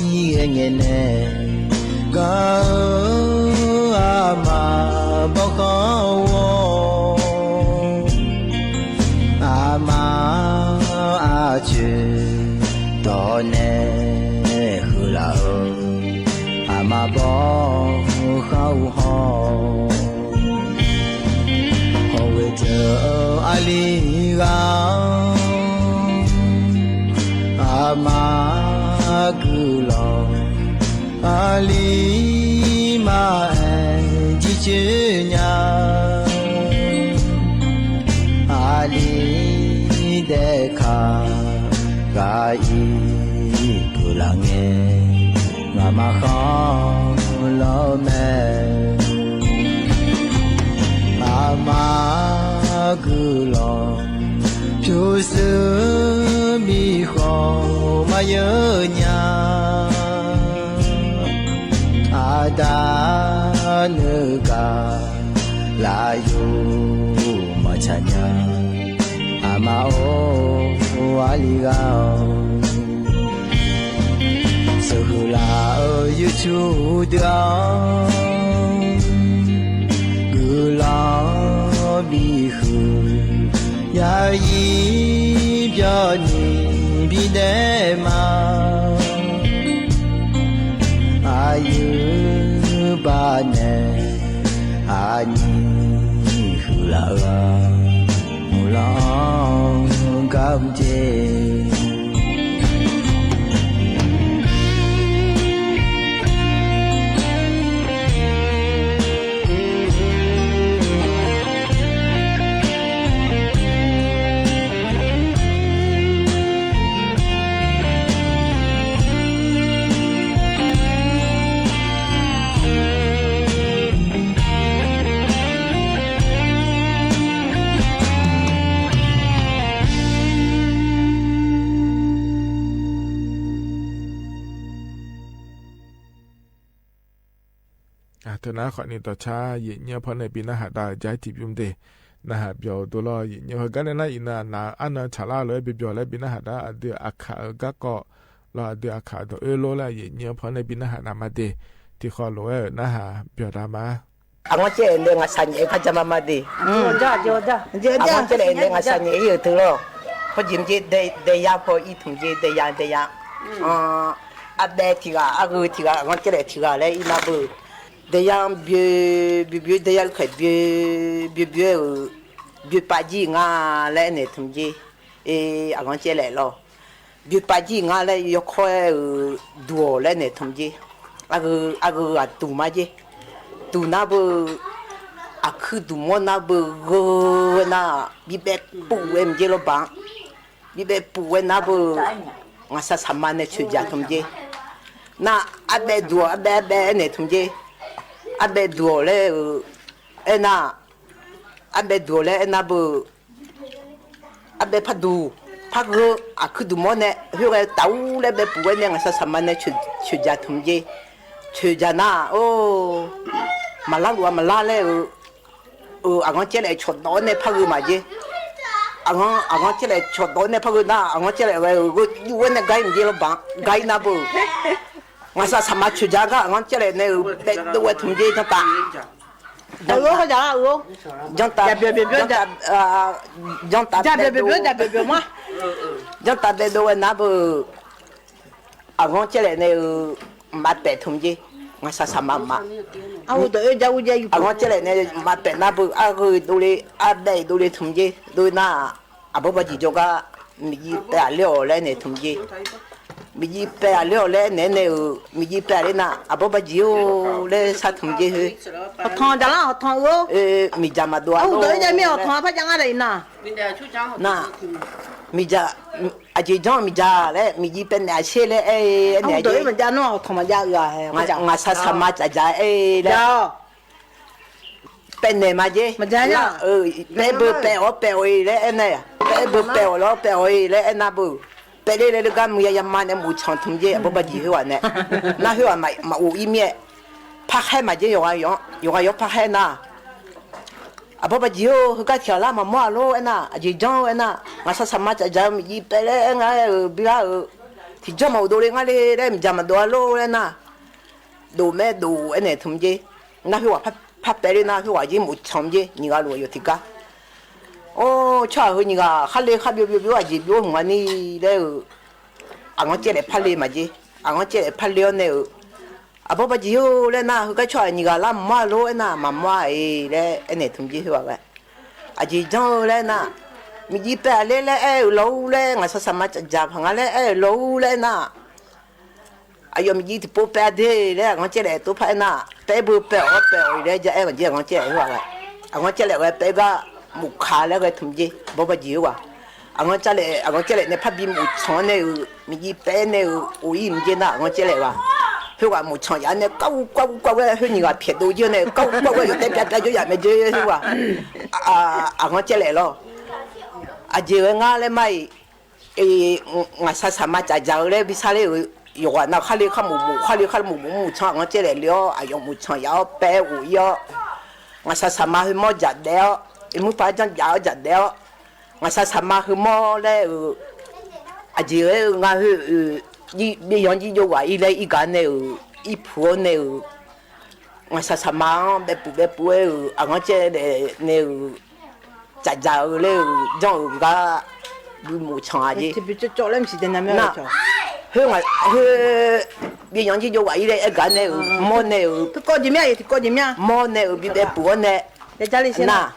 ၢ်ညါဂ့ၤဂ့ၤန့ၣ် ကါအၢ အမါဘီဃီဝီ အမါအဆၢ တီၢ်နဲဃုလၢအၢ အမါဘီဃီဝီ ဟီၣ်ဝဲတၢ်အလံၤဂၤ အမါကုလီၤ အလံၤမၤအဲၣ်ကံၢ်ဆူညါ အလံၤဒဲးခါ ကါအံၤကုလၢ်ငဲ မၤမၤဃီလီၤမဲ အမါကုလီၤ ဖၠိစၢဘံၣ်ဃီမၤယၢညါ အတၢ်နုာ်ကါ လႃႈယိူဝ်ႈ မႃးၸၢၼ်းယႃႈ ဢမႃးဢေႃႈ ဝႃႈလီၵေႃႈ သိူဝ်ႈၶိူဝ်းလႃႈ ဢိူဝ်ႈ ယူႇထူပ်ႉတႄႉ ၵိူဝ်းလႃႈ ပီႈၶိူဝ်း ယႃႇယီႉ ပျေႃႇၼီႈ ပီႈၼႄႇမႃး ဢႃႇယု ပႃႇၼႄႇ ဢႃႇယု ၶိူဝ်းလႃႈ ဢိူဝ်ႈ မူႇလႃႈ ၵမ်ႇၸေး။ ဢႃႈ တႃႇၼႃႈ ၶွပ်ႈၼႆႉ တေႃႇၶျႃႉ ယဵတ်ႇၺႃး ၽွၼ်းၼႆႉ ပီႈၼႃႈႁၢၼ် တႃႇၸၢႆးထီႇပျုမ်ႇတႄႉ ၼႃႈႁၢၼ် ပျေႃႇတူဝ်လႄႈ ယဵတ်ႇၺႃး ၵႃႈၼႆႉၼႃႇ ဢိၵ်ႇၼႃႇ ၼႃႇ ဢၼ်ၼၼ်ႉ ၶျႃႉလႃႉလူၺ်ႈ ပီႈပျေႃႇလႄႈ ပီႈၼႃႈႁၢၼ် တႃႇဢၼ်တိုဝ်ႉဢၶႃႇ ဢိူဝ်ႈ ၵႃႈၵေႃႈ လႄႈ ဢၼ်တိုဝ်ႉဢၶႃႇ တေႃႇဢိူဝ်ႈလူဝ်းလႄႈ ယဵတ်ႇၺႃး ၽွၼ်းၼႆႉ ပီႈၼႃႈႁၢၼ် ၼႃႇ မႃးတႄႉ တီႈၶေႃႈလူဝ်ႇ ဢိူဝ်ႈ ၼႃႈႁၢၼ် ပျေႃႇတႃႇမႃး ဢၼ်ၼၼ်ႉ ၸႂ်ႈဢၼ်ၼႆႉ ငါသၢၼ်ၼႆႉ ၶႃႈၸႃႉမႃးမႃးတႄႉ။ ဢိုမ်း ဢၼ်ၼၼ်ႉ ၸႂ်ႈဢၼ်ၼႆႉ ငါသၢၼ်ၼႆႉ ဢိူဝ်ႈ ထိုင်လေႃး ပေႃးယိမ်ၸေး တႄႉ တႄႉယႃႈ ပေႃးဢီးထုင်ၸေး တႄႉယႃႈ တႄႉယႃႈ။ ဢိုမ်း ဢိူဝ်ႈ ဢပျဲၢ်ထီႇၵႃႈ ဢႃႈ ဢိူဝ်ႈ ထီႇၵႃႈ ဢၼ်ၼၼ်ႉ ၸႂ်ႈလႄႈ ထီႇၵႃႈလႄႈ ဢီးမႃးပိူဝ်ႈ တႄႉယႃႈ ပျိူဝ်ႇ ပျိူဝ်ႇ ပျိူဝ်ႇ တႄႉယႃႈ ၶႂ်ႈပျိူဝ်ႇ ပျိူဝ်ႇ ပျိူဝ်ႇ ဢိူဝ်ႈ ပျိူဝ်ႇပႃႇယီႇငႃးလႄႈ ဢၼ်ၼႆႉ ထုင်ၸေး ဢေႈ ဢၼ်ၼၼ်ႉ ၸႂ်ႈလႄႈလေႃး ပျိူဝ်ႇပႃႇယီႇငႃးလႄႈ ယွၼ်းၶေႃး ဢိူဝ်ႈ တူႇလႄႈၼႆႉ ထုမ်ၸေး ဢၵ်ႉၵိူဝ် ဢၵ်ႉၵိူဝ် ဢႃႈ တူႇမႃးၸေး တူႇၼႃႈပိူဝ်ႈ ဢၶိုၼ်ႈတူႇမေႃးၼႃႈပိူဝ်ႈ ၵိူဝ်ၼႃႈ ပီႈပႅၵ်ႉပူႇဝႆႉ ဢမ်ႇၸႂ်ႈလေႃးပၢင် ပီႈပႅၵ်ႉပူႇဝႆႉၼႃႈပိူဝ်ႈ ငႃးသႃႇသႃႇမႃႇၼႆႉ ၶျိူဝ်းၸႃႇ ထုမ်ၸေး ၼႃႈ ဢပျဲႁ်တူႇ ဢပျဲႁ် ဢပျဲႁ်ၼႆႉ ထုမ်ၸေး ဢပျဲႁ်တူႇလႄႈ ဢိူဝ်ႈ ဢၼ်ၼႃႈ ဢပျဲႁ်တူႇလႄႈ ဢၼ်ၼႃႈပိူဝ်ႈ ဢပျဲၢ်ၽၵ်းတူ ၽၵ်းၵိူဝ် ဢၶိုၼ်ႈတူႇမေႃးၼႆႉ ႁိုဝ်ၵေႃႈ တဝ်ႉလႄႈ ပႆႇပူႇဝႆႉၼႆႉ ငႃးသႃႇသႃႇမႃႇၼႆႉ ၶျိူဝ်း ၶျိူဝ်းၸႃႇ ထုမ်ၸေး ၶျိူဝ်းၸႃႇၼႃႇ ဢူဝ်း မႃးလၢတ်ႈလူး မႃးလၢတ်ႈလႄႈ ဢိူဝ်ႈ ဢိူဝ်ႈ ဢၼ်ၼၼ်ႉၸႂ်ႈလႄႈ ၶျွတ်ႉတေႃးၼႆႉ ၽၵ်းၵိူဝ်မႃးၸေး ဢၼ်ၼၼ်ႉ ဢၼ်ၼၼ်ႉၸႂ်ႈလႄႈ ၶျွတ်ႉတေႃးၼႆႉ ၽၵ်းၵိူဝ်ၼႃႇ ဢၼ်ၼၼ်ႉၸႂ်ႈလႄႈ ဢိူဝ်ႈ ၵေႃႈယူႇဝႆႉၼႂ်းၵႆႇ ဢမ်ႇၸႂ်ႈလေႃးပၢင် ၵႆႇၼႃႇ ပိူဝ်ႈ ငႃးသႃႇသႃႇမႃႇ ၶျိူဝ်းၸႃႇၵေႃႈ ဢၼ်ၼၼ်ႉၸႂ်ႈလႄႈ ၼႆႉ ပႅတ်ႈတူဝ်ဝႆႉ ထုမ်ၸေး ၸၢင်ႈတႃႇ ဢိူဝ်ႈ ဢိူဝ်ႈ ၸၢင်ႈတႃႇ ယႃႇပျေႃႇ ယႃႇပျေႃႇ ယႃႇပျေႃႇ ဢႃႈ ယၢင်ႇတႃႇ ယႃႇပျေႃႇ ပျေႃႇ ယႃႇပျေႃႇ ပျေႃႇမႃး ယၢင်ႇတႃႇ ပျေႃႇတူဝ်ၼႃႇ ပိူဝ်ႈ ဢၼ်ၼၼ်ႉၸႂ်ႈလႄႈၼႆႉ မႃးပႅတ်ႈ ထုမ်ၸေး ငႃးသႃႇသႃႇမႃႇမႃး ဢဝ်တူဝ်ဢေး ၸဝ်ႈဢေး ယႃႇယူႇ ဢၼ်ၼၼ်ႉၸႂ်ႈလႄႈၼႆႉ မႃးပႅတ်ႈၼႃႇ ပိူဝ်ႈ ဢႃႈ ဢိူဝ်ႈ တူဝ်လႄႈ ဢႃႈ ပႅတ်ႈတူဝ်လႄႈ ထုမ်ၸေး တူဝ်ၼႃႇ ဢႃႈ ပေႃးပႃႈၸီႇၸဝ်ႈၵေႃႈ မႄႈၸီႇပႄႇလဵဝ်လႄႈၼႆႉ ထုမ်ၸေး မႄႈၸီႇပႄႇလဵဝ်လႄႈၼႆႉ ၼႆႉ ဢိူဝ်ႈ မႄႈၸီႇပႄႇလႄႈၼႃႇ ဢႃႈ ပေႃးပႃႈၸီႇဢူဝ်း လႄႈသႃႇ ထုမ်ၸေးႁိုဝ် ဢဝ်ထွင်ႇၸႃႉလႃႈ ဢဝ်ထွင်ႇဢူဝ်း ဢိူဝ်ႈ မႄႈၸီႇမႃးတူၺ်း ဢဝ်တူၺ်း ဢူဝ်း ၸႂ်ႈမႄႈ ဢဝ်ထွင်ႇၽႃႈၸၢင်ႈဢႃႈလႆႈၼႃႇ ၼႃႇ မႄႈၸီႇ ဢႃႈ ၸီႇၸွင်ႇ မႄႈၸီႇလႄႈ မႄႈၸီႇပႅတ်ႈၼႆႉ ဢႃႈ သႄႇလႄႈ ဢေႈ ဢၼ်ၼႆႉ ဢဝ်တူၺ်း ဢေႈ မႄႈၸီႇၼေႃႈ ထွင်ႇမႃးၸႃႉ ဢိူဝ်ႈ ဢႃႈ ငႃး ငႃးသႃႇ သႃႇမႃႇၸႃႇၸႃႇ ဢေႈ လႄႈ ယဝ်ႉ ပႅတ်ႈၼႄမႃးၸေး မႃးၸႃႉယဝ်ႉ လႃႈ ဢိူဝ်ႈ ပႅတ်ႈပိူဝ်ႈ ပႅတ်ႈဢေႃႈ ပႅတ်ႈဢေႃႈ လႄႈ ဢၼ်ၼႆႉ ပႅတ်ႈပိူဝ်ႈ ပႅတ်ႈဢေႃႈ လႄႈ ပႅတ်ႈဢေႃႈ လႄႈ ဢၼ်ၼႆႉပိူဝ်ႈ ပႅတ်ႈလႄႈ လႄႈ ၵမ်း ယႃႇ ယႃႇမႃးၼႆႉ မူႇၶျွင်ႇ ထုမ်ၸေး ပေႃးပႃႈၸီႇႁိုဝ်ဝႃႈၼႆ ၼႃႈႁိုဝ်ဝႃႈ မႃး မႃးဢူဝ်းဢီးမႄႈ ၽၵ်းႁႄႉမႃးၸေး ယွၼ်းဢႃႈ ယွၼ်း ယွၼ်းဢႃႈ ယွၼ်းၽၵ်းႁႄႉၼႃႈ ဢႃႈ ပေႃးပႃႈၸီႇႁိုဝ် ႁိုဝ်ၵႃႈထႅဝ်လႃႈ မႃးမွႃးလူး ဢၼ်ၼႃႈ ဢႃႈ ၸီႇၸွင်ႇ ဢၼ်ၼႃႈ ငႃးသႃႇ သႃႇမႃႇၸႃႇၸႃႇ မႄႈၸီႇပႄႈလႄႈ ဢၼ်ၼႃႈ ဢိူဝ်ႈ ပီႈလႃႈ ဢိူဝ်ႈ ထီႇၸွမ်ႉမႃး ဢူဝ်းတူဝ်လႄႈ ငႃးလႄႈ လႄႈ မႄႈၸီႇမႃးတူဝ်လူး ဢၼ်ၼႃႈ တူဝ်မႄႈတူဝ် ဢၼ်ၼႆႉ ထုမ်ၸေး ၼႃႈႁိုဝ်ဝႃႈ ၽၵ်း ၽၵ်းပႅတ်ႈလႄႈၼႃႈ ႁိုဝ်ဝႃႈ ယိင်းမူႇၶျွင်ႇၸေး ၼီႈၵႃႈလူဝ်ႇယူႇတီႈၵႃႈ။ ဢူဝ်း ၸႃႉႁိုဝ် ၼီႈၵႃႈ ၶႃႈလႄႈ ၶႃႈပျေႃႇပျေႃႇပျေႃႇ ဢႃႈ ယိင်းပျေႃႇ ႁူႉၼႆလႄႈ ဢၼ်ၼၼ်ႉၸႂ်ႈလႄႈ ၽႃႈလႄႈမႃးၸေး ဢၼ်ၼၼ်ႉၸႂ်ႈလႄႈ ၽႃႈလႄႈၼႆႉ ဢႃႈ ပေႃးပႃႈၸီႇႁိုဝ်လႄႈၼႃႈ ႁိုဝ်ၵႃႈၸႃႉ ၼီႈၵႃႈလႃႈ မႃးလူးၼႃႈ မႃးမႃးဢေႈလႄႈ ဢၼ်ၼႆႉ ထုမ်ၸေးႁိုဝ်ဝႃႈ ဢႃႈ ၸီႇၸွင်ႇလႄႈၼႃႈ မႄႈၸီႇပႄႈလႄႈလႄႈ ဢေႈ လူဝ်ႇလႄႈ ငႃးသႃႇ သႃႇမႃႇၸႃႇၸႃႇ ၽၢင်ႁႃလႄႈ ဢေႈ လူဝ်ႇလႄႈၼႃႈ ဢႃႈ ယွမ်းမႄႈၸီႇ တီႈပေႃးပႄႉတႄႉလႄႈ ဢၼ်ၼၼ်ႉၸႂ်ႈလႄႈ တူဝ်ၽၢႆႇၼႃႈ ပႄႉပိူဝ်ႈ ပႄႉဢေႃႈ ပႄႉဢေႃႈလႄႈ ၸႂ်ႈ ဢၼ်ၼၼ်ႉၸႂ်ႈလႄႈ ႁိုဝ်ဝႃႈ ဢၼ်ၼၼ်ႉၸႂ်ႈလႄႈ ဝႃႈပႄႉၵေႃႈ မူႇၶႃလႄႈ ၵေႃႈထုမ်ၸေး ပေႃးပႃႈၸီႇႁိုဝ်ဝႃႈ ဢၼ်ၼၼ်ႉၸႂ်ႈလႄႈ ဢၼ်ၼၼ်ႉၸႂ်ႈလႄႈ ၼႆႉ ၽၢပ်ႈပီႈမူႇၶျွင်ႇၼႆႉ ဢိူဝ်ႈ မႄႈၸီႇပႄႉၼႆႉ ဢိူဝ်ႈ ဢူၺ်း ဢမ်ႇၸႂ်ႈၼႃႇ ဢၼ်ၼၼ်ႉၸႂ်ႈလႄႈဝႃႈ ႁိုဝ်ဝႃႈ မူႇၶျွင်ႇယႃႇၼႆႉ ၵဝ်ႉၵဝ်ႉၵဝ်ႉဝႆႉ ႁိုဝ်ၼႆႉဝႃႈ ၽႅတ်ႇတူဝ်ၸိူဝ်းၼႆႉ ၵဝ်ႉၵဝ်ႉဝႆႉ ယူႇတႄႉ ပျႃႉပျႃႉ ယူႇယႃႇမႄႈၸိူဝ်း ႁိုဝ်ဝႃႈ ဢႃႈ ဢႃႈ ဢၼ်ၼၼ်ႉၸႂ်ႈလႄႈလူး ဢၼ်ၸိူဝ်းငႃးလႄႈ မႂ်း ဢေႈ ငႃးသႃႇ သႃႇမႃႇၸႃႇၸႃႇလႄႈ ဝိသႃႇလႄႈ ဢိူဝ်ႈ ယွၼ်းၼႃႇ ၶႃႈလႄႈ ၶႃႈမူႇမူႇ ၶႃႈလႄႈ ၶႃႈမူႇမူႇ မူႇၶျွင်ႇ ဢၼ်ၼၼ်ႉၸႂ်ႈလႄႈ လဵဝ် ဢႃႈ ယွၼ်းမူႇၶျွင်ႇယဝ်ႉ ပႄႉဢူႈယဝ်ႉ Ngasa Sama he mawr jade awr, i murpa jan ja awr jade awr, Ngasa Sama he mawr le, a jeq e nga he, Bieyan Jirjo Wayi le i gaq nae, i puq awr nae, Ngasa Sama anr baepuq baepuq aer, aqghanr caevlaeq nae, caqjaq-eu laer, janr-euq gar bi moq canq-a jeq. Nar, khoer, Bieyan Jirjo Wayi laer aer gaq nae-euq mawr nae-euq, mawr nae-euq bi baepuq awr nae, nar,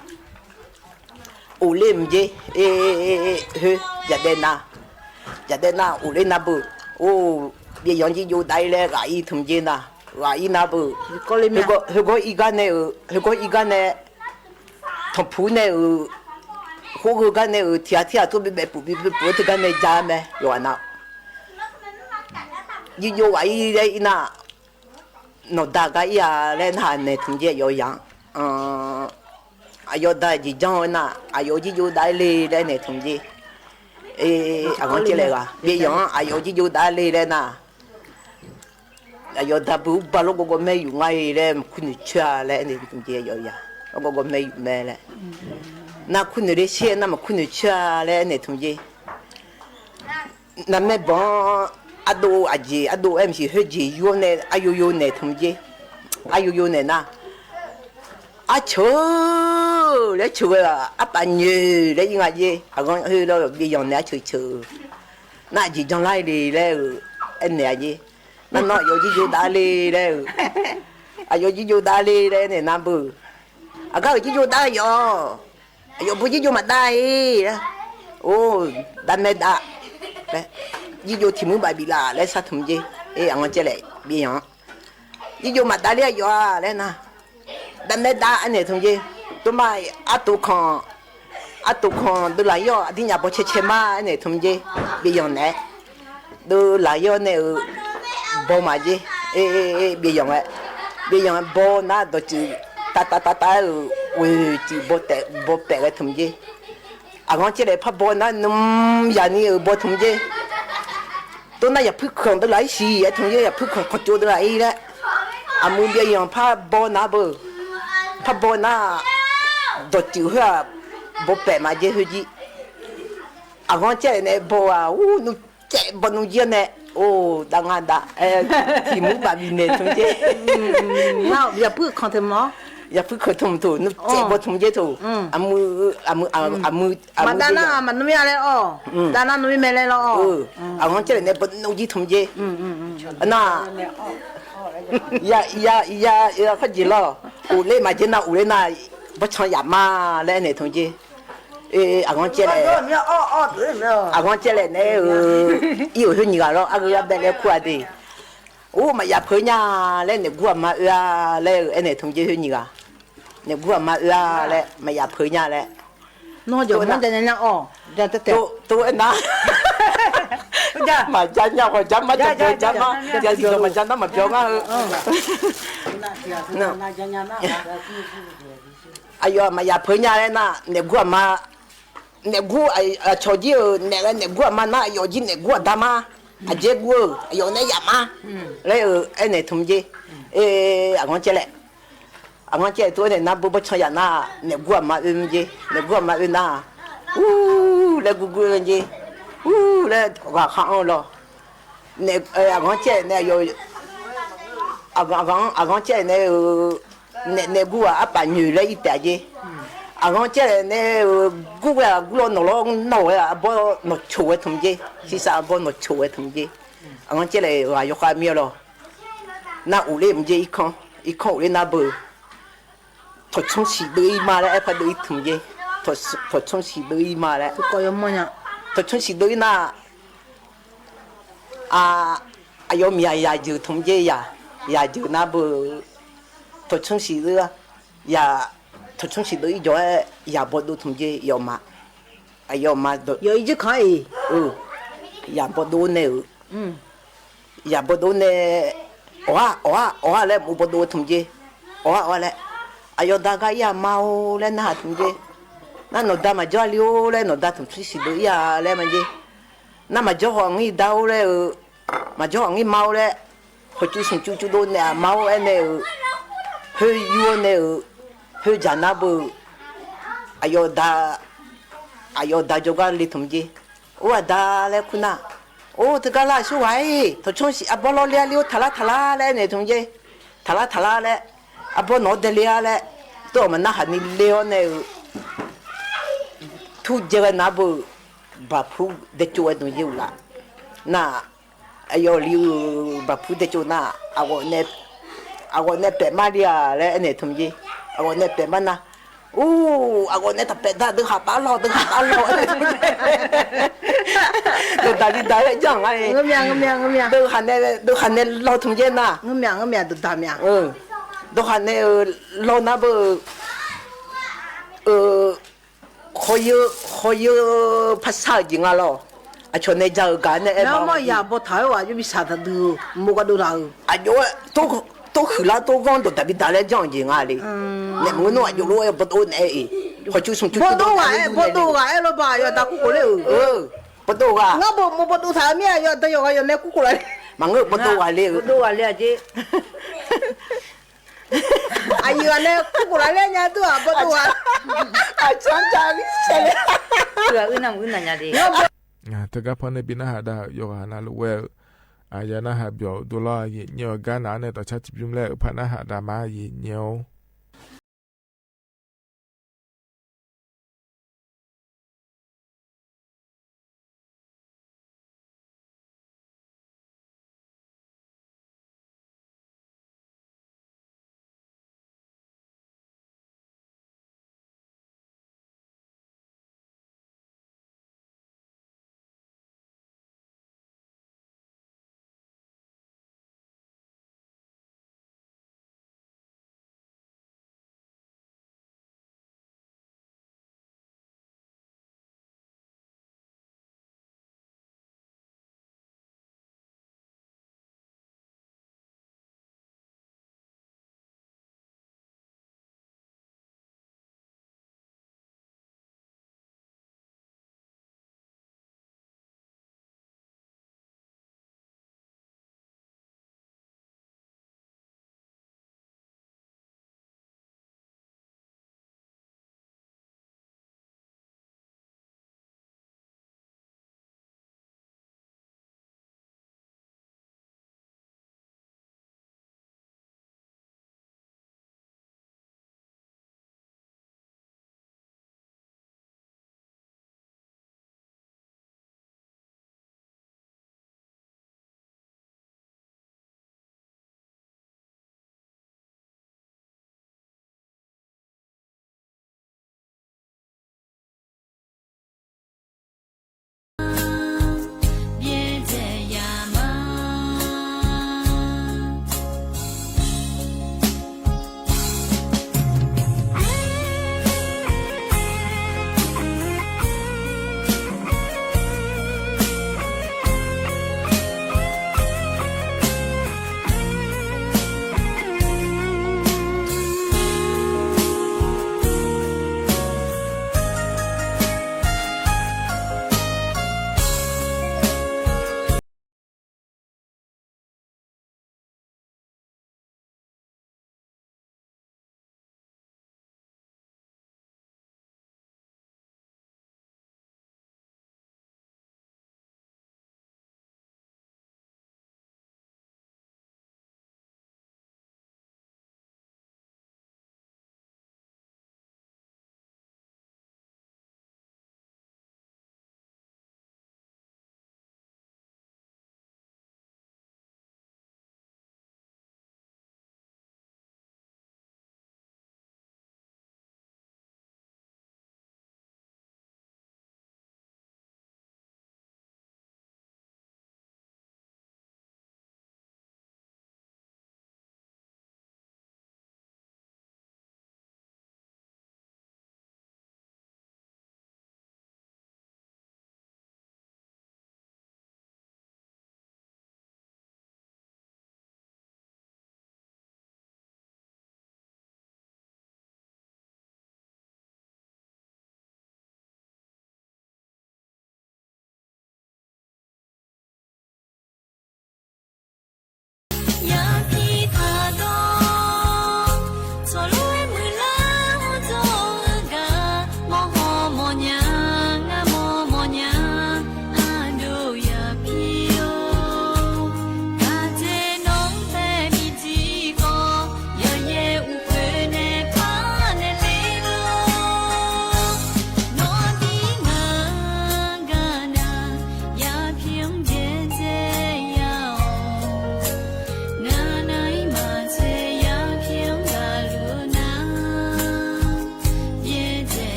of ler mq jer, khoer, jadae nar, jadae nar of ler nar beu, or, Bieyan Jirjo Dav-ir laer ghaq ir tmq jer nar, ghaq ir nar beu, heugar ir gar nae-euq, heugar ir gar nae, tanqpuq nae-euq, khoergheu gar nae-euq, tiq ghaq tir ghaq tov bi baepuq bi baepuq-aer teugar nae ja mae yawqghaq nar. Jirjo Wayi laer ir nar, nawqda gar ir-a laer narhaq naeq tmq jer aqyawf yaq-anr. Aqyawf da jeq janr-eu nar, aqyawf Jirjo Dav-ir le laer naeq tmq jer. Aqghanr caevlaeq ghaq, Bieyan-anr aqyawf Jirjo Dav-ir le laer nar, aqyawf da beu, Urbav lawrgawv gawv maer yuf ngar-i laer, maqkur noeq coer-a laer aernaeq tmq jer aqyawf yaq. Lawrgawv gawv maer yuf mae laer. Nar kur noeq le sher nar, maqkur noeq coer-a laer aernaeq tmq jer. Narmaer banq-anr ardov aqjeq ardov aer maqsiq khoerjeq yur-awr nae aryo yo naeq tmq jer. Aryo yo naeq nar, arceuq-eu laer ceuq ghae-aq, arpaf nyoeq laer ir nga jer. Aqghanr khoer lawr Bieyan nae arceuq ceuq-eu. Nar aqjeq janlar le laer-euq aernaeq-a jer. Nar nawr aqyawf Jirjo Dav le laer-euq, aqyawf Jirjo Dav le laer aernaeq nar beu, aqgar-euq Jirjo Dav yawf, aqyawf beu Jirjo maqdav-ir laer. Or, dav mae dav, Jirjo tiq mur baf bif laf laer sar tmq jer. Aqghanr caevlaeq Bieyan-anr, Jirjo maqdav ler aqyawf-a laer nar, dav mae dav aernaeq tmq jer. Tov ma, artof kanq, artof kanq deuv laf yawr aqdirnyaf baw cae cae ma aernaeq tmq jer. Bieyan naeq-aer deuv laf yawr nae-euq baw maq jer. Bieyan-aer, Bieyan baw nar dawqtsuif tav tav tav tav-aer-euq oeq tsuif baw paef ghae tmq jer. Aqghanr caevlaeq par baw nar nmr yaq ni-euq baw tmq jer. Tov nar yaqpuir kanq deuv laf ir siq aer tmq jer, yaqpuir kanq kanq tsov deuv laf ir laer. Aqmuiq Bieyan par baw nar beu, par baw nar dawqtsuif khoer-aq baw paef maq jer khoer jir. Aqghanr caevlaeq nae baw-aq, ur, nmr caev baw nmr jir-awr nae, or, dav nga dav, tiq mur baf bif naeq tmq jer. Yaqpuir kanq tmq toq, nmr caev baw tmq jer toq. Aqmuiq, aqmuiq, aqmuiq, aqmuiq maqdav nar maqnmr ya laer awr, dav nar nmr mae laer lawr. Aqghanr caevlaeq nae baw nmr jir tmq jer. Nar, ya ya ya, kharjeq lawr. Of ler maqjer nar of ler nar, bawrcan yaf ma laer aernaeq tmq jer. Aqghanr caevlaeq, aqghanr caevlaeq nae-euq, ir-euq khoer nyiq ghaq lawr, argheu arbae laer kur-a de. Or, maqyaf peuq nya laer, naeqgur aqma oe-a laer-euq aernaeq tmq jer khoer nyiq ghaq. Naeqgur aqma oe-a laer, maqyaf peuq nya laer. Tov aernar, maqja nya, khawf ja ma, ja ja ja ma, ja tiqdawq maqja nar maqbyan ngar-eu. Aqyawf maqyaf peuq nya laer nar, naeqgur aqma, naeqgur, aqcawq jir-euq naeq ghae naeqgur aqma nar, aqyawf jir naeqgur aqda ma. Aqjaer gur-eu aqyawf nae yaf ma laer-euq aernaeq tmq jer. Aqghanr caevlaeq, aqghanr caevlaeq tov aernaeq nar, bawrcan yaf nar, naeqgur aqma oe mr jer. Naeqgur aqma oe nar, ur laer gurgur oe jer. Ur laer ghaqkhav anr lawr. Aqghanr caevlaeq nae, aqghanr caevlaeq nae-euq, naeq, naeqgur ghaq arpaf nyoeq laer ir taef jer. Aqghanr caevlaeq nae-euq, gur ghae-aq gur lawr, nawq lawr nawq ghae-aq arbawr nawq coq ghae tmq jer. Shiqsaq arbawr nawq coq ghae tmq jer. Aqghanr caevlaeq ghaq yawkhav mir-a lawr. Nar of ler mq jer, irkanr, irkanr of ler nar beu. Tawqtsmr shiq deuv ir ma laer aer par deuv ir tmq jer. Tawqtsmr shiq deuv ir ma laer. Tawqtsmr shiq deuv ir nar, aqyawf miqyaq yaq jeuq tmq jer yaq. Yaq jeuq nar beu. Tawqtsmr shiq deuv, yaq, tawqtsmr shiq deuv ir jawr-aer yaq bawdov tmq jer yawf ma. Aqyawf ma, yawf ir jir kanq-a. Yaq bawdov nae-euq. Yaq bawdov nae, awq-ar awq-ar awq-ar laer mq bawdov tmq jer. Awq-ar awq-ar laer, aqyawf da gar ir-a ma-or laer narhaq tmq jer. Nar nawqda maqjanr le-or laer, nawqda tmq tsmr shiq deuv ir-a laer ma jer. Nar maqjanr hawq ngir da-or laer-euq, maqjanr hawq ngir ma-or laer, hawq cuv smq cuv cuv dov naeq-aq ma-or aer nae-euq, khoer yur-awr nae-euq, เฮาจ๋านาเบอร์ อะยอดา อะยอดาจ๋อก้าเล่นถุงเย้ โอ้ อะดาแลคูนา โอ้ เธอก้าล่าชู้หวาย เถาะช่องสิ อะ บอลอเลียเลียว ถาละถาละแลเน่ยถุงเย้ ถาละถาละแล อะ บอหนอเดเลียแล โต้ออกมาหน้าหันนี่เลียวเน่ย ทูเจอนาเบอร์ บาปผู้เดโจไอ้ถุงเย้ละ น่า อะยอลี บาปผู้เดโจนา อะกอเน่ อะกอเน่แป๋มาเลียแลเน่ยถุงเย้ อะกอเน่แป๋มานา อู้ อะกอเน่ตะแป๋ดา เดินหาปาลอ เดินหาปาลอ เดินตาดีดาเย่างไง เงื้อเมีย เงื้อเมีย เงื้อเมีย เดินหาเน่ เดินหาเน่ลอถุงเย้นา เงื้อเมีย เงื้อเมีย เดินตาเมีย เออ เดินหาเน่ เออ ลอนาเบอร์ เออ ขอเยอะ ขอเยอะ ภาษาจีนอะลอ อะ ชวนเน่จ๋าเออกาเน่ เอ๊ะ แล้วบ่อย่าบ่ถอยว่ะ จะมีสาธาดื้อ หมู่ก็ดูเรา อะ โย โต้ โต้หื้อลาโต้ก้องโตตะบิดาแลเย่างจีนอะเลย อืม เน่ย มึงโน่อะ โยรู้เอ๊ะ บ่โตเน่เอ๊ะ ขอจู๋ส่งจู๋ บ่โตว่ะ เอ๊ะ บ่โตว่ะ เอ๊ะ ลอบ่า ยอดตากู้โกเลย เออ บ่โตว่ะ งั้นบ่ บ่ บ่โตถามเมีย ยอดตา ยอด ยอดเน่กู้โกเลย มาเงอะ บ่โตว่ะเลย บ่โตว่ะเลยอะเจ๊ อะ เหยื่อเนี่ย กู้หลายเล่นเนี่ย ตัว บ่ตัว อะ ฉันจะเสียเลย เผื่ออื่นนำอื่นน่ะเนี่ยดิ อ่า เถิงก้าพอเนย ปี้น้าหาดา ยกหานาลูกแว่ว อ่า ยานาหาเบียว ดูลอ เย่เนียว ก้าหนาเนย ต่อชาติพิมพ์แรก พระนาหาดามา เย่เนียว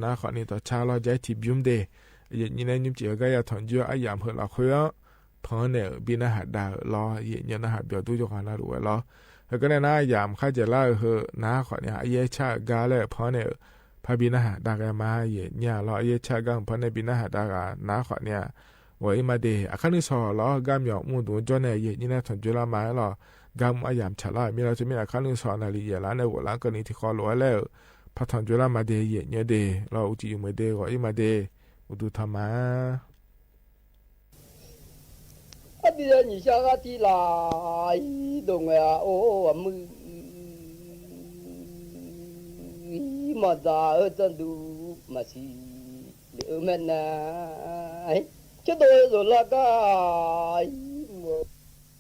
နာ်ဃိးနံၤ တၢ်ဆါလီၤ ယဲၢ်ထံၣ်ဘျုးဒၣ် ယဲၢ်နံၤန့ၣ် ညီကၠီၤကါယၤ ထွမ်ၣ်ယွဲအယၣ်ဟ့ၣ်လီၤခွဲး ဖဲန့ၣ် ဘံနဟးဒါလီၤ ယဲၢ်နံၤ နဟးဘျီၣ်ဒူယိၤဃာ်နၤဒၣ်ဝဲလီၤ. ဟဲကန့ၣ်နၤ ယၤမခါယဲၢ်လါဧိၤ နာ်ဃိးနံၤ အယဲၢ်ဆါအဂၤလၢ ဖဲန့ၣ် ဖဲဘံနဟးဒါဂၤမး ယဲၢ်နံၤလီၤ အယဲၢ်ဆါအဂၤ ဖဲန့ၣ် ဘံနဟးဒါဂၤ နာ်ဃိးနံၤ ဂီၤအံၤမးဒၣ် အခါနုာ်စီၤလီၤ ဂၤမံၤမူဒူကၠီန့ၣ် ယဲၢ်နံၤန့ၣ် ထွမ်ၣ်ယွဲလၢမၤလီၤ ဂၤမူအယၣ်မဆါလီၤ မ့ၢ်လီၤ တမ့ၢ်အခါနုာ်စီၤ နၣ်လံယဲၢ်လါန့ၣ် ဂီၤလၢကနံၤထံၣ်ဃီလိာ်ဝဲလၢ ဖဲထွမ်ၣ်ယွဲလၢမၤဒၣ် ယဲၢ်နံၤဒၣ်လီၤ အိၣ်တံၢ်ယုၢ်မုာ်ဒၣ် ဂီၤအံၤမးဒၣ် အိၣ်ဒူထီၣ်မး အဘံယဲၢ်နံၤဆါဂၤထံၣ်လၢ အံၤဒိၣ်ငွဲၣ်အအိၣ် အမုၢ် မၤသးအၢ တၢ်ဒူမၤဆံး လၢအၢမဲာ်နၤ ကၠိဒိၣ်ဒိၣ်လၢကါ အံၤမုၢ်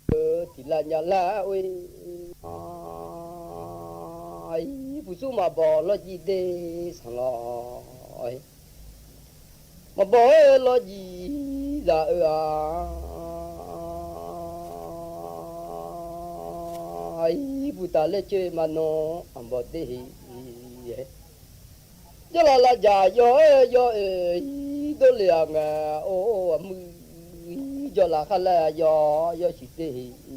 တံၢ်လၢညါလၢအဝ့ၢ် အံၤပူၤဆူမၤဘီၣ်လီၤကံဒ့ဆၣ်လီၤ မၤဘီၣ်လီၤကံသးအၢဧါ အံၤပူၤတၢ်လၢကၠ့မၤနီၣ် အဘီၣ်ဒ့ဟ့ၣ် ယီၤလၢ်လၢ်ယၤ ယီၤဧၢ ယီၤဧၢ အံၤဒိၣ်လၢအငါ အိၣ်အမုၢ် ယီၤလၢ်ဃါလၢ်ယီၤ ယီၤဆံးတ့ၢ်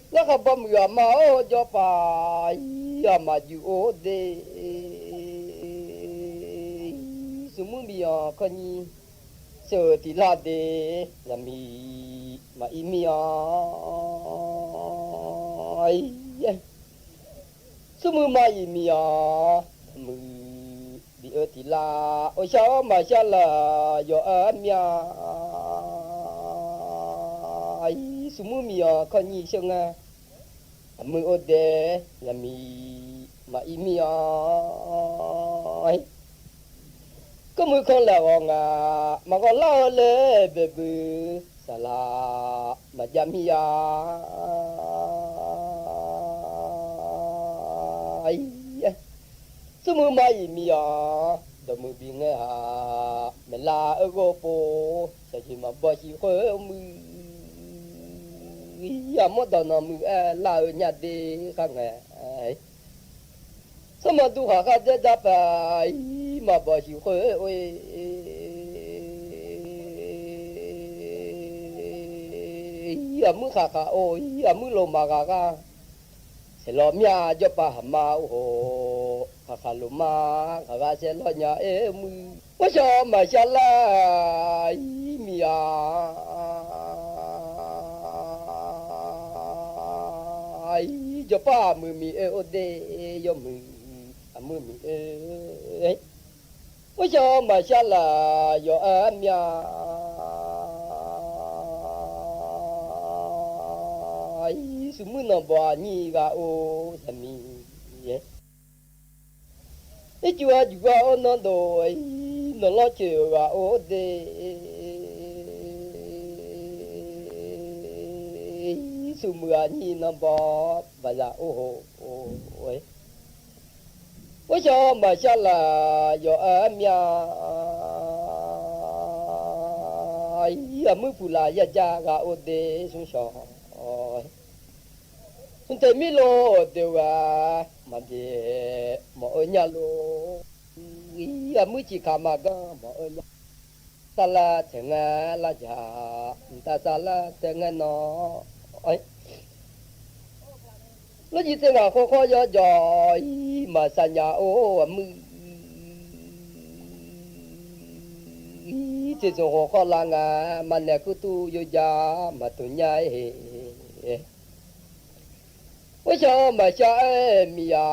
လၢဃးဘီမုၢ်အမါအိၣ် ယီၤပၢ် အံၤအမၤယုာ်အိၣ်ဒ့ သူၣ်မုၢ်မံၤအီၤခီၣ်ညံၣ် စၢၢ်တံၢ်လၢ်ဒ့ လၢမံၤ မၤအံၤမံၤအီၤ သူၣ်မုၢ်မၤအံၤမံၤအီၤ မုၢ် ဘံၣ်အၢတံၢ်လၢ် အိၣ်ဆၢအီၣ်မၤဆါလၢ် ယီၤအၢမံၤ အံၤသူၣ်မုၢ်မံၤအီၤ ခီၣ်ညံၣ်ဆၢငါ အမုၢ်အိၣ်ဒ့ လၢမံၤ မၤအံၤမံၤအီၤ ကမုၢ်ခီလၢဂီၤငါ မၤဂီၤလၢ်အၢလၢဘဲဘုး စၢ်လၢ် မၤယါမံၤယါ အံၤ သူၣ်မုၢ်မၤအံၤမံၤအီၤ ဒီးမုၢ်ဘံၣ်ငဲဟး မဲာ်လၢအၢဂီၢ်ပိာ် ဆၢယံၤမၤဘီၣ်ဟံၣ်ဃၢမုၢ် ယၤမီၢ်ဒီးနီၢ်မုၢ်အဲၣ်လၢအၢညါဒ့ဃါငါ စီၤမၤဒူဃာ်ဃာ်ဒဲဒၣ်ပၢ် အံၤမၤဘီၣ်ဟံၣ်ဃၢအိၣ် အံၤအမုၢ်ဃၣ်ဃၣ်အိၣ် အံၤအမုၢ်လိၣ်မၤဂၤဂၤ ဆဲးလီၤမၠၣ် ယီၤပၢ်ဟးမါအိၣ်ဟို ဃၣ်ဃၣ်လိၣ်မါ ဂၤဂၤဆဲးလီၤညါအဲၣ်မုၢ် အိၣ်ဆၢမၤဆါလၢ် အံၤမံၤဧါ အံၤ ယီၤပၢ်အမုၢ်မံၤအၢအိၣ်ဒ့ ယီၤမုၢ် အမုၢ်မံၤအၢ အိၣ်ဆၢမၤဆါလၢ် ယီၤအၢမၠၣ် အံၤ သူၣ်မုၢ်နီၢ်ဘီၣ်အညံၣ်ဂၤအိၣ် လၢမံၤ အံၤ စူၤအယူၤဂၤအိၣ်နီၢ်ဒိၣ် အံၤ နီၢ်လီၤဆၢဂၤအိၣ်ဒ့ အံၤ သူၣ်မုၢ်အညံၣ်နီၢ်ဘီၣ် ဘၣ်လၢအိၣ်ဟို အိၣ်ဆၢမၤဆါလၢ် ယီၤအၢမၠၣ် အံၤ အမုၢ်ပူၤလၢ်ယၢ်ယၢ်ဂၤအိၣ်ဒ့ ဆူၣ်ဆၢ ဆူၣ်တဲာ်မံလိာ်ဒ့ဝဲ မၤဒ့ မၤအၢညၣ်လိာ် အံၤ အမုၢ်ဆံးခါမၤကီၢ် မၤအၢညၣ် တၢ်လၢထဲငါလၢ်ယၤ တၢ်စၢ်လၢထဲငါနီၢ် လၢယံၤသ့ၣ်ငါဃီဃီယီၤယီၤ အံၤ မၤစၢ်ညါအိၣ်အမုၢ် အံၤ သ့ၣ်စိၤဃီဃီလၢ်ငါ မၤနဲၣ်ခူသူၣ်ယိယၤ မၤတိၢ်ညါအ့ၣ် အိၣ်ဆၢမၤဆါအဲၣ်မံၤယၤ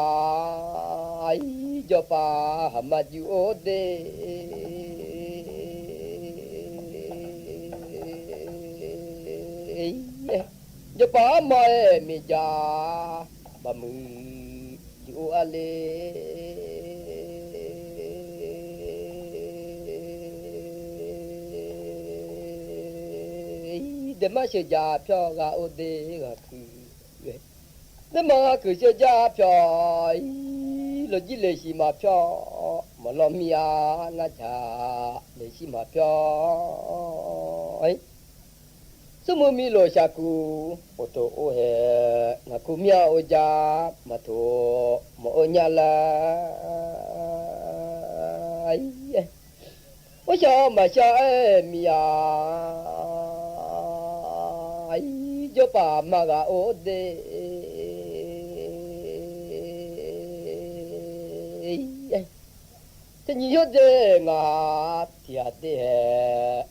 အံၤ ယီၤပၢ်ဟးမၤယုာ်အိၣ်ဒ့ ယီၤပၢ်မၤအဲၣ်မံၤယၤ ဘၣ်မုၢ်ယုာ်အိၣ်အါလ့ ဒဲးမးဆၢယၤဖျီဂၤအိၣ်ဒ့ဂၤခုၣ် ဒဲးမးဂၤခုၣ်ဆၢယၤဖျီ အံၤ လီၤကံလဲၤဆံးမၤဖျီ မၤလီၤမံၤအါ ငါဆၣ် လဲၤဆံးမၤဖျီ အံၤ ဆိမိၣ်မံလိာ်ဆၣ်ကူၣ် အိၣ်တိၢ်အိၣ်ဟဲ ငါကူၣ်မၠၣ်အိၣ်ယၤ မၤထိၣ် မၤအၢညၣ်လၢ် အိၣ်စၢမၢစၢအဲၣ်မံယၤ ယိၣ်ပာ်မၤဂၤအိၣ်ဒ့ တနံၤယိၣ်ဒ့ငါ ထံၣ်အဒ့ဟဲ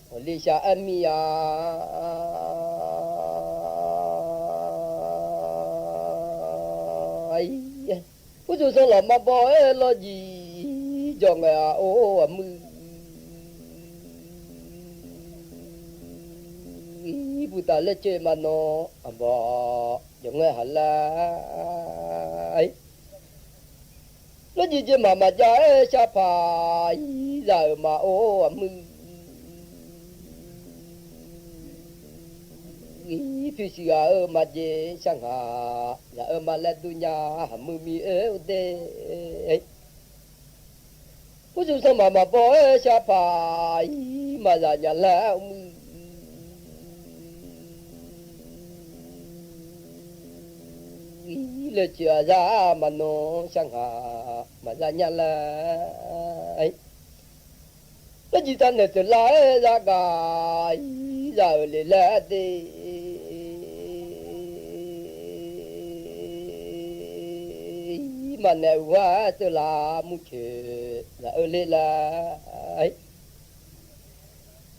အိၣ်လံစၢအဲၣ်မံယၤ အိၣ်စၢသီလီၤမၤဘီအဲၣ်လီၤယံၤ ယီၢ်ငဲအအိၣ်အမုၢ် ပုၢ်တၢ်လၢကၠ့မၤနီၤအဘီ ယီၢ်ငဲဟးလၢ လၢယံၤကၠ့မၤမၤဒ်အဲၣ်စၢဖး ယံၤစၢ်အၢမၤအိၣ်အမုၢ် ဖုစံဂၤအၢမၤကၠ့စၢငါ ယၤအၢမၤလဲဒုညါ ဟးမုၢ်မံအၢအိၣ်ဒ့ အိၣ်စၢသီမၤမၤဘီအဲၣ်စၢဖး ယံၤမၤစၢ်ညါလၢအမုၢ် လၢကၠ့အစၢမၤနီၤစၢငါ မၤစၢ်ညါလၢ လၢယံၤတၢ်နဲၣ်တလါအဲၣ်စၢဂၤ ယံၤစၢအၢလ့လၢဒ့ မၤနဲၣ်အူဝဲတလါမုၢ်ဆ့ ယၤအၢလ့လၢ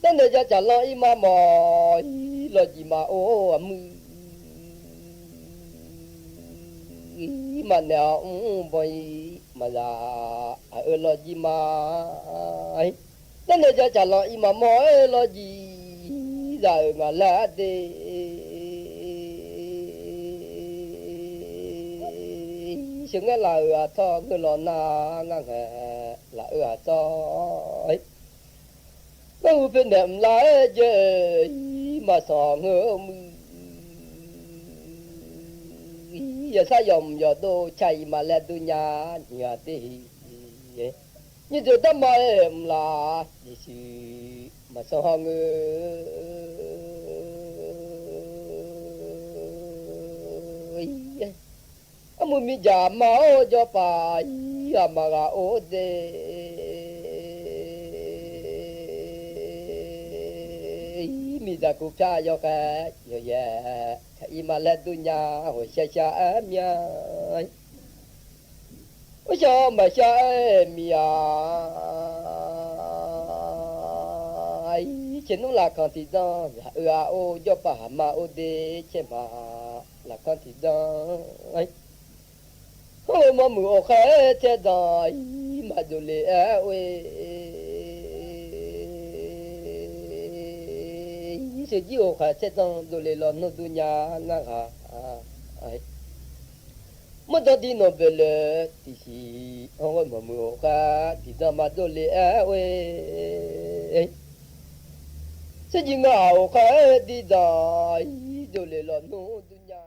တၢ်နဲၣ်ယၤစၢ်လီၤအံၤမၤမီၢ် ယံၤလီၤယံၤမၤအိၣ်အမုၢ် မၤနဲၣ်အီၤအူဘီယံၤ မၤစၢ်အၢလီၤယံၤမၤ တၢ်နဲၣ်ယၤစၢ်လီၤအံၤမၤမီၢ်အဲၣ်လီၤယံၤ စၢအၢငါလၢဒ့ ဆၢငဲလၢအၢအထီၣ် ဂၢၢ်လီၤနၤ ငါငဲလၢအၢအထီၣ် မ့ၢ်အူဖဲနဲၣ်မလါအဲၣ်ကၠ့ မၤစီၤငၢမုၢ် ယစၢ်ယီၢ်မုၢ်ယီၢ်ဒိၣ် ဆၢအံၤမၤလဲဒုညါ နံၤအဒ့ဟံၣ် နံၤဒိၣ်တၢ်မၤအဲၣ်မလါ ယ့ၣ်ၡူး မၤစီၤငၢ အမုၢ်မံယၤမၤအိၣ်ယီၢ်ပာ် ယံၤအမၤဂၤအိၣ်ဒ့ မံၤတၢ်ကူဖၠၣ်ယီၢ်ဃဲ ယီၢ်ယဲ ဆၢအံၤမၤလဲဒုညါ ဟိၣ်ရှဲရှဲအါမံ အိၣ်စၢမၢစၢအဲၣ်မံယၤ ဆ့ၣ်နီၤလၢခီၣ်ထံးဒီး ယၤအၢအအိၣ် ယီၢ်ပာ်ဟးမၤအိၣ်ဒ့ ဆ့ၣ်မးလၢခီၣ်ထံးဒီး ဟီၣ်ဝဲမီၢ်မုၢ်အိၣ်ဃဲထဲဒီး မၤဒိးလ့အဲၣ်ဝဲ ဆူယံၣ်အိၣ်ဃဲထဲဒီး ဒိးလ့လီၤနိဒုညါ ငါဂၤ မ့ၢ်ဒီးဒ်နီၢ်ဘၢၣ်လၢ တံၢ်ဆံး ဟီၣ်ဝဲမီၢ်မုၢ်အိၣ်ဃဲ ဒ်ဒီးမၤဒိးလ့အဲၣ်ဝဲ ဆူယံၣ်ငါအိၣ်ဃဲ ဒ်ဒီး ဒိးလ့လီၤနိဒုညါ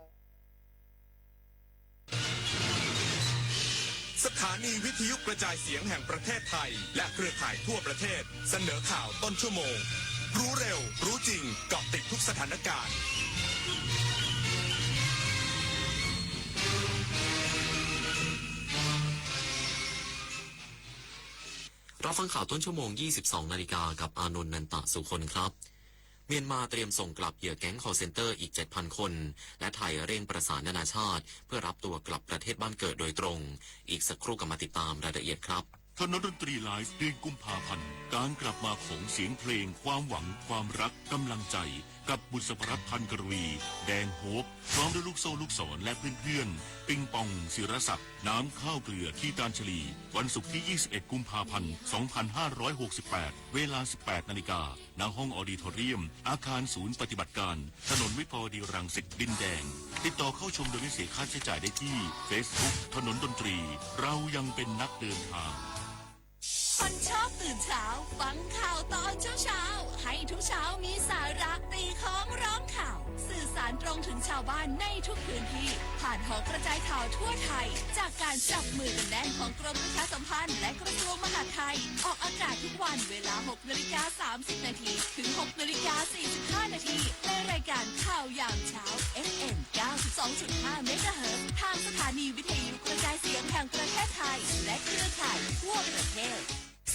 สถานีวิทยุกระจายเสียงแห่งประเทศไทย และเครือข่ายทั่วประเทศ เสนอข่าวต้นชั่วโมง รู้เร็ว รู้จริง เกาะติดทุกสถานการณ์ รับฟังข่าวต้นชั่วโมง ยี่สิบสองนาฬิกา กับอานนท์ นันตะสุคนครับ เมียนมาเตรียมส่งกลับเหยื่อแก๊ง call center อีก เจ็ดพัน คน และไทยเร่งประสานนานาชาติ เพื่อรับตัวกลับประเทศบ้านเกิดโดยตรง อีกสักครู่กลับมาติดตามรายละเอียดครับ ถนนดนตรีไลฟ์ เดือนกุมภาพันธ์ การกลับมาของเสียงเพลง ความหวัง ความรัก กำลังใจ กับบุษบรัตน์ พันกรวี แดงโฮป พร้อมด้วยลูกโซ่ลูกสร และเพื่อนๆ ปิงปอง ศิรศักดิ์ น้ำข้าวเกลือ คีตานชลี วันศุกร์ที่ ยี่สิบเอ็ด กุมภาพันธ์ สองพันห้าร้อยหกสิบแปด เวลา สิบแปดนาฬิกา ณ ห้องออดิทอเรียม อาคารศูนย์ปฏิบัติการ ถนนวิภาวดีรังสิต ดินแดง ติดต่อเข้าชมโดยไม่เสียค่าใช้จ่ายได้ที่ Facebook ถนนดนตรี เรายังเป็นนักเดินทาง คนชอบตื่นเช้า ฟังข่าวตอนเช้าๆ ให้ทุกเช้ามีสาระ ตีค้องร้องข่าว สื่อสารตรงถึงชาวบ้านในทุกพื้นที่ ผ่านหอกระจายข่าวทั่วไทย จากการจับมือกันแน่นของกรมประชาสัมพันธ์ และกระทรวงมหาดไทย ออกอากาศทุกวันเวลา หกนาฬิกา สามสิบนาที ถึง หกนาฬิกา สี่สิบห้านาที ในรายการข่าวยามเช้า เอฟเอ็ม เก้าสิบสองจุดห้า เมกะเฮิรตซ์ ทางสถานีวิทยุกระจายเสียงแห่งประเทศไทย และเครือข่ายทั่วประเทศ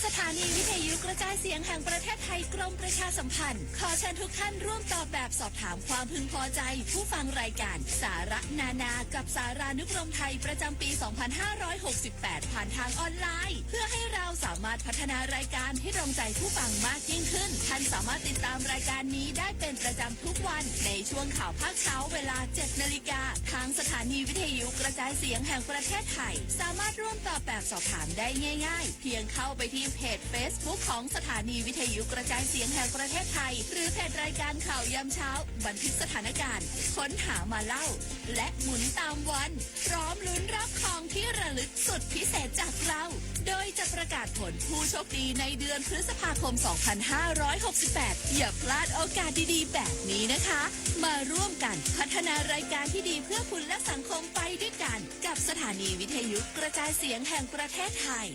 สถานีวิทยุกระจายเสียงแห่งประเทศไทย กรมประชาสัมพันธ์ ขอเชิญทุกท่านร่วมตอบแบบสอบถามความพึงพอใจผู้ฟังรายการสาระนานากับสารานุกรมไทยประจำปี สองพันห้าร้อยหกสิบแปด ผ่านทางออนไลน์ เพื่อให้เราสามารถพัฒนารายการให้ตรงใจผู้ฟังมากยิ่งขึ้น ท่านสามารถติดตามรายการนี้ได้เป็นประจำทุกวันในช่วงข่าวภาคเช้าเวลา เจ็ดนาฬิกา ทางสถานีวิทยุกระจายเสียงแห่งประเทศไทย สามารถร่วมตอบแบบสอบถามได้ง่ายๆ เพียงเข้าไปที่เพจเฟซบุ๊กของสถานีวิทยุกระจายเสียงแห่งประเทศไทย หรือเพจรายการข่าวยามเช้า บันทึกสถานการณ์ ค้นหามาเล่า และหมุนตามวัน พร้อมลุ้นรับของที่ระลึกสุดพิเศษจากเรา โดยจะประกาศผลผู้โชคดีในเดือนพฤษภาคม สองพันห้าร้อยหกสิบแปด อย่าพลาดโอกาสดีๆ แบบนี้นะคะ มาร่วมกันพัฒนารายการที่ดีเพื่อคุณและสังคมไปด้วยกัน กับสถานีวิทยุกระจายเสียงแห่งประเทศไทย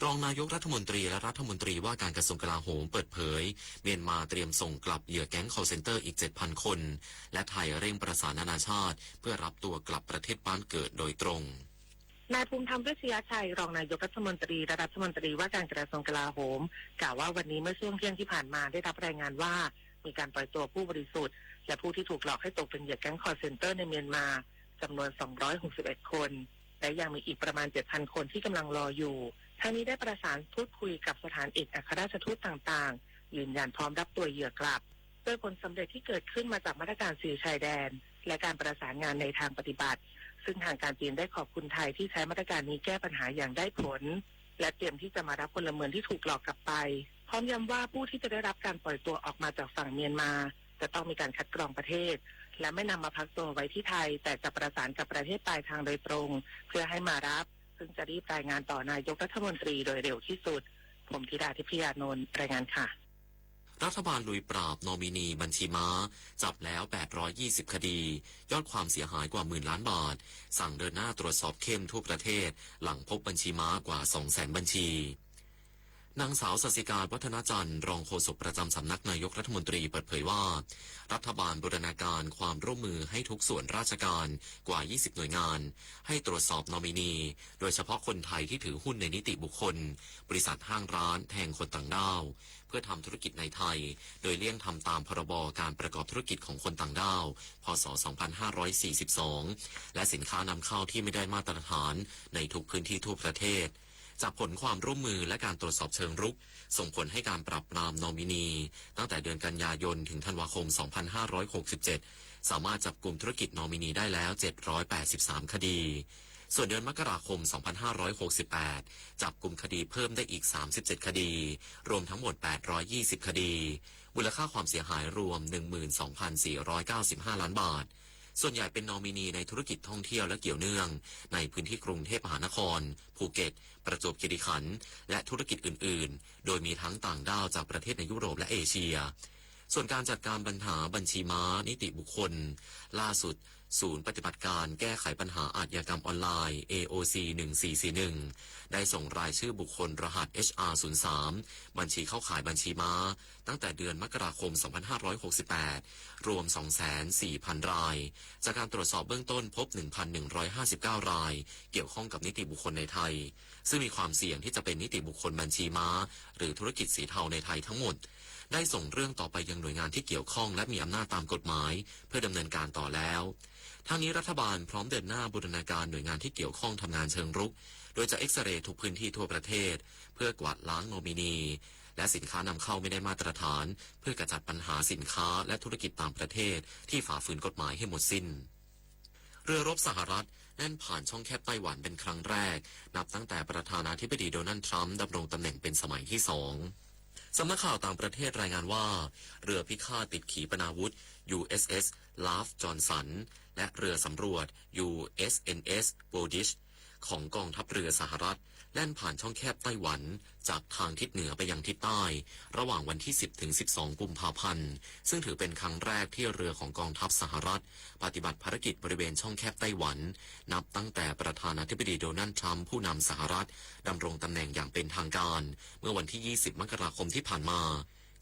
รองนายกรัฐมนตรีและรัฐมนตรีว่าการกระทรวงกลาโหมเปิดเผย เมียนมาเตรียมส่งกลับเหยื่อแก๊ง call center อีก เจ็ดพัน คน และไทยเร่งประสานนานาชาติเพื่อรับตัวกลับประเทศบ้านเกิดโดยตรง นายภูมิธรรม เวชยชัย รองนายกรัฐมนตรีและรัฐมนตรีว่าการกระทรวงกลาโหม กล่าวว่าวันนี้เมื่อช่วงเที่ยงที่ผ่านมาได้รับรายงานว่า มีการปล่อยตัวผู้บริสุทธิ์ และผู้ที่ถูกหลอกให้ตกเป็นเหยื่อแก๊ง call center ในเมียนมา จำนวน สองร้อยหกสิบเอ็ด คน และยังมีอีกประมาณ เจ็ดพัน คนที่กำลังรออยู่ ทั้งนี้ได้ประสานพูดคุยกับสถานเอกอัครราชทูตต่างๆ ยืนยันพร้อมรับตัวเหยื่อกลับ โดยผลสำเร็จที่เกิดขึ้นมาจากมาตรการซีลชายแดน และการประสานงานในทางปฏิบัติ ซึ่งทางการจีนได้ขอบคุณไทยที่ใช้มาตรการนี้แก้ปัญหาอย่างได้ผล และเตรียมที่จะมารับพลเมืองที่ถูกหลอกกลับไป พร้อมย้ำว่าผู้ที่จะได้รับการปล่อยตัวออกมาจากฝั่งเมียนมา จะต้องมีการคัดกรองประเทศ และไม่นำมาพักตัวไว้ที่ไทย แต่จะประสานกับประเทศปลายทางโดยตรง เพื่อให้มารับ ซึ่งจะรีบรายงานต่อนายกรัฐมนตรีโดยเร็วที่สุด ผมธิดา ทิพยานนท์ รายงานค่ะ รัฐบาลลุยปราบนอมินีบัญชีม้า จับแล้ว แปดร้อยยี่สิบ คดี ยอดความเสียหายกว่าหมื่นล้านบาท สั่งเดินหน้าตรวจสอบเข้มทั่วประเทศ หลังพบบัญชีม้ากว่า สองแสน บัญชี นางสาวสัสสิการ วัฒนจันทร์ รองโฆษกประจำสำนักนายกรัฐมนตรีเปิดเผยว่า รัฐบาลบูรณาการความร่วมมือให้ทุกส่วนราชการกว่า ยี่สิบ หน่วยงาน ให้ตรวจสอบนอมินี โดยเฉพาะคนไทยที่ถือหุ้นในนิติบุคคล บริษัทห้างร้านแทนคนต่างด้าว เพื่อทำธุรกิจในไทย โดยเลี่ยงทำตามพรบการประกอบธุรกิจของคนต่างด้าว พ.ศ. สองพันห้าร้อยสี่สิบสอง และสินค้านำเข้าที่ไม่ได้มาตรฐานในทุกพื้นที่ทั่วประเทศ จากผลความร่วมมือและการตรวจสอบเชิงรุก ส่งผลให้การปราบปรามนอมินี ตั้งแต่เดือนกันยายนถึงธันวาคม สองพันห้าร้อยหกสิบเจ็ด สามารถจับกุมธุรกิจนอมินีได้แล้ว เจ็ดร้อยแปดสิบสาม คดี ส่วนเดือนมกราคม สองพันห้าร้อยหกสิบแปด จับกุมคดีเพิ่มได้อีก สามสิบเจ็ด คดี รวมทั้งหมด แปดร้อยยี่สิบ คดี มูลค่าความเสียหายรวม หนึ่งหมื่นสองพันสี่ร้อยเก้าสิบห้า ล้านบาท ส่วนใหญ่เป็นนอมินีในธุรกิจท่องเที่ยวและเกี่ยวเนื่อง ในพื้นที่กรุงเทพมหานคร ภูเก็ต ประจวบคีรีขันธ์ และธุรกิจอื่นๆ โดยมีทั้งต่างด้าวจากประเทศในยุโรปและเอเชีย ส่วนการจัดการปัญหาบัญชีม้านิติบุคคล ล่าสุด ศูนย์ปฏิบัติการแก้ไขปัญหาอาชญากรรมออนไลน์ เอโอซี หนึ่งสี่สี่หนึ่ง ได้ส่งรายชื่อบุคคลรหัส เอชอาร์ ศูนย์สาม บัญชีเข้าข่ายบัญชีม้า ตั้งแต่เดือนมกราคม สองพันห้าร้อยหกสิบแปด รวม สองแสนสี่พัน ราย จากการตรวจสอบเบื้องต้นพบ หนึ่งพันหนึ่งร้อยห้าสิบเก้า ราย เกี่ยวข้องกับนิติบุคคลในไทย ซึ่งมีความเสี่ยงที่จะเป็นนิติบุคคลบัญชีม้า หรือธุรกิจสีเทาในไทยทั้งหมด ได้ส่งเรื่องต่อไปยังหน่วยงานที่เกี่ยวข้องและมีอำนาจตามกฎหมาย เพื่อดำเนินการต่อแล้ว ทั้งนี้รัฐบาลพร้อมเดินหน้าบูรณาการหน่วยงานที่เกี่ยวข้องทำงานเชิงรุก โดยจะเอ็กซเรย์ทุกพื้นที่ทั่วประเทศ เพื่อกวาดล้างนอมินี และสินค้านำเข้าไม่ได้มาตรฐาน เพื่อกระจัดปัญหาสินค้าและธุรกิจต่างประเทศที่ฝ่าฝืนกฎหมายให้หมดสิ้น เรือรบสหรัฐแล่นผ่านช่องแคบไต้หวันเป็นครั้งแรก นับตั้งแต่ประธานาธิบดีโดนัลด์ทรัมป์ดำรงตำแหน่งเป็นสมัยที่สอง สำนักข่าวต่างประเทศรายงานว่า เรือพิฆาตติดขีปนาวุธ ยูเอสเอส Love Johnson และเรือสำรวจ ยูเอสเอ็นเอส Bowdish ของกองทัพเรือสหรัฐ แล่นผ่านช่องแคบไต้หวัน จากทางทิศเหนือไปยังทิศใต้ ระหว่างวันที่ สิบ ถึง สิบสอง กุมภาพันธ์ ซึ่งถือเป็นครั้งแรกที่เรือของกองทัพสหรัฐ ปฏิบัติภารกิจบริเวณช่องแคบไต้หวัน นับตั้งแต่ประธานาธิบดีโดนัลด์ทรัมป์ผู้นำสหรัฐ ดำรงตำแหน่งอย่างเป็นทางการ เมื่อวันที่ ยี่สิบ มกราคมที่ผ่านมา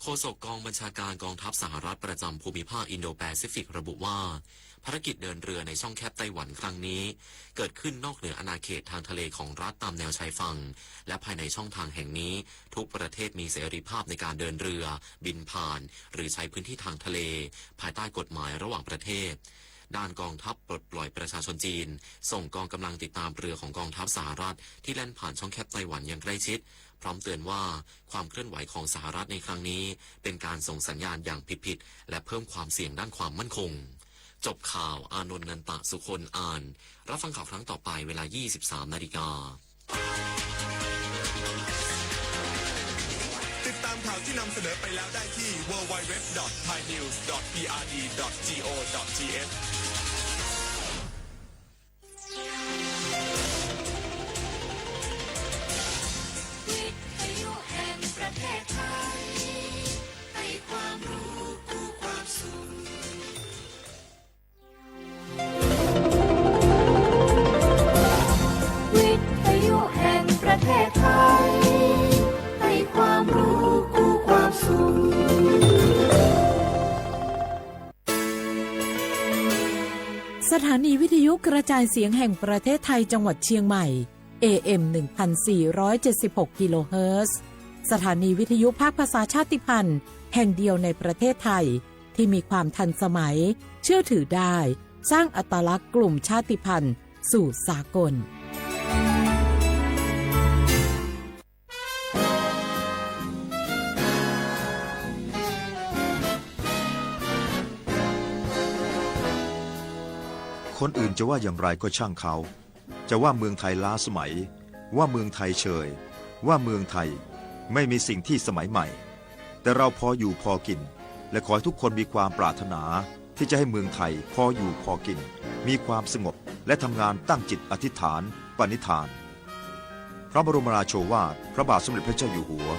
โฆษกกองบัญชาการกองทัพสหรัฐประจำภูมิภาคอินโดแปซิฟิกระบุว่า ภารกิจเดินเรือในช่องแคบไต้หวันครั้งนี้ เกิดขึ้นนอกเหนืออาณาเขตทางทะเลของรัฐตามแนวชายฝั่ง และภายในช่องทางแห่งนี้ ทุกประเทศมีเสรีภาพในการเดินเรือ บินผ่าน หรือใช้พื้นที่ทางทะเล ภายใต้กฎหมายระหว่างประเทศ ด้านกองทัพปลดปล่อยประชาชนจีน ส่งกองกำลังติดตามเรือของกองทัพสหรัฐที่แล่นผ่านช่องแคบไต้หวันอย่างใกล้ชิด พร้อมเตือนว่าความเคลื่อนไหวของสหรัฐในครั้งนี้เป็นการส่งสัญญาณอย่างผิดๆ และเพิ่มความเสี่ยงด้านความมั่นคง จบข่าว อานนท์ นันตะสุคน อ่าน รับฟังข่าวครั้งต่อไปเวลา ยี่สิบสามนาฬิกา ติดตามข่าวที่นำเสนอไปแล้วได้ที่ ดับเบิลยู ดับเบิลยู ดับเบิลยู ดอท ไทยนิวส์ ดอท พีอาร์ดี ดอท จี โอ ดอท ที เอช วิทยุแห่งประเทศไทย ให้ความรู้คู่ความสุข วิทยุแห่งประเทศไทย ให้ความรู้คู่ความสุข สถานีวิทยุกระจายเสียงแห่งประเทศไทยจังหวัดเชียงใหม่ เอ เอ็ม หนึ่งพันสี่ร้อยเจ็ดสิบหก กิโลเฮิรตซ์ สถานีวิทยุภาคภาษาชาติพันธุ์แห่งเดียวในประเทศไทย ที่มีความทันสมัย เชื่อถือได้ สร้างอัตลักษณ์กลุ่มชาติพันธุ์สู่สากล คนอื่นจะว่าอย่างไรก็ช่างเขา จะว่าเมืองไทยล้าสมัย ว่าเมืองไทยเชย ว่าเมืองไทยไม่มีสิ่งที่สมัยใหม่ แต่เราพออยู่พอกิน และขอให้ทุกคนมีความปรารถนาที่จะให้เมืองไทยพออยู่พอกิน มีความสงบ และทำงานตั้งจิตอธิษฐาน ปณิธาน พระบรมราโชวาท พระบาทสมเด็จพระเจ้าอยู่หัว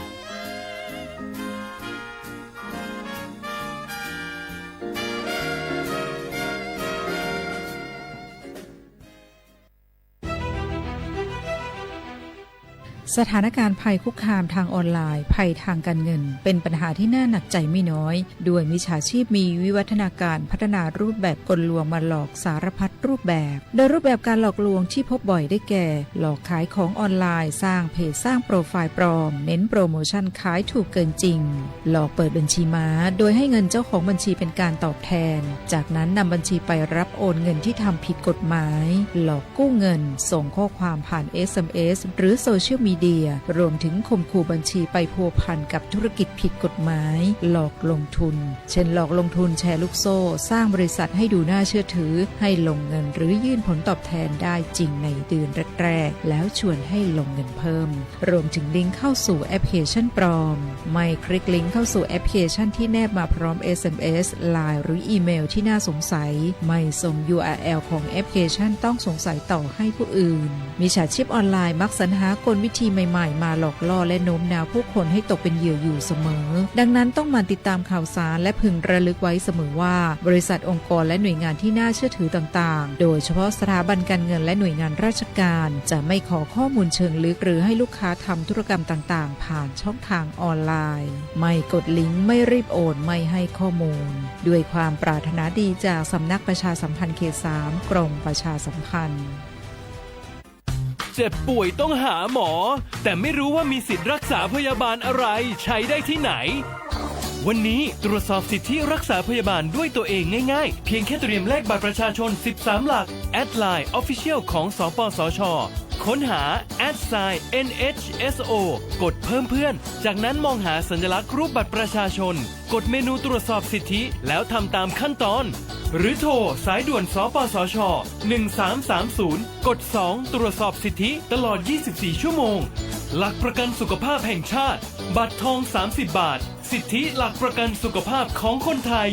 สถานการณ์ภัยคุกคามทางออนไลน์ ภัยทางการเงิน เป็นปัญหาที่น่าหนักใจไม่น้อย ด้วยมิจฉาชีพมีวิวัฒนาการพัฒนารูปแบบกลลวงมาหลอกสารพัดรูปแบบ โดยรูปแบบการหลอกลวงที่พบบ่อยได้แก่ หลอกขายของออนไลน์ สร้างเพจ สร้างโปรไฟล์ปลอม เน้นโปรโมชั่นขายถูกเกินจริง หลอกเปิดบัญชีม้า โดยให้เงินเจ้าของบัญชีเป็นการตอบแทน จากนั้นนำบัญชีไปรับโอนเงินที่ทำผิดกฎหมาย หลอกกู้เงิน ส่งข้อความผ่าน เอสเอ็มเอส หรือโซเชียลมีเดีย รวมถึงข่มขู่บัญชีไปพัวพันกับธุรกิจผิดกฎหมาย หลอกลงทุน เช่น หลอกลงทุนแชร์ลูกโซ่ สร้างบริษัทให้ดูน่าเชื่อถือ ให้ลงเงินหรือยื่นผลตอบแทนได้จริงในเดือนแรกๆ แล้วชวนให้ลงเงินเพิ่ม รวมถึงลิงก์เข้าสู่แอปพลิเคชันปลอม ไม่คลิกลิงก์เข้าสู่แอปพลิเคชันที่แนบมาพร้อม เอสเอ็มเอส ไลน์ หรืออีเมลที่น่าสงสัย ไม่ส่ง ยูอาร์แอล ของแอปพลิเคชันต้องสงสัยต่อให้ผู้อื่น มิจฉาชีพออนไลน์มักสรรหากลวิธีใหม่ๆ มาหลอกล่อและโน้มน้าวผู้คนให้ตกเป็นเหยื่ออยู่เสมอ ดังนั้นต้องหมั่นติดตามข่าวสารและพึงระลึกไว้เสมอว่า บริษัท องค์กร และหน่วยงานที่น่าเชื่อถือต่างๆ โดยเฉพาะสถาบันการเงินและหน่วยงานราชการ จะไม่ขอข้อมูลเชิงลึกหรือให้ลูกค้าทำธุรกรรมต่างๆ ผ่านช่องทางออนไลน์ ไม่กดลิงก์ ไม่รีบโอน ไม่ให้ข้อมูล ด้วยความปรารถนาดีจากสำนักประชาสัมพันธ์เขตสาม กรมประชาสัมพันธ์ เจ็บป่วยต้องหาหมอ แต่ไม่รู้ว่ามีสิทธิ์รักษาพยาบาลอะไร ใช้ได้ที่ไหน วันนี้ตรวจสอบสิทธิรักษาพยาบาลด้วยตัวเองง่ายๆ เพียงแค่เตรียมเลขบัตรประชาชน สิบสาม หลัก แอดไลน์ Official ของ สปสช ค้นหา แอทไซน์ เอ็นเอชเอสโอ กดเพิ่มเพื่อน จากนั้นมองหาสัญลักษณ์รูปบัตรประชาชน กดเมนูตรวจสอบสิทธิ แล้วทำตามขั้นตอน หรือโทรสายด่วน สปสช หนึ่งสามสามศูนย์ กดสอง ตรวจสอบสิทธิตลอด ยี่สิบสี่ ชั่วโมง หลักประกันสุขภาพแห่งชาติ บัตรทอง สามสิบ บาท สิทธิหลักประกันสุขภาพของคนไทย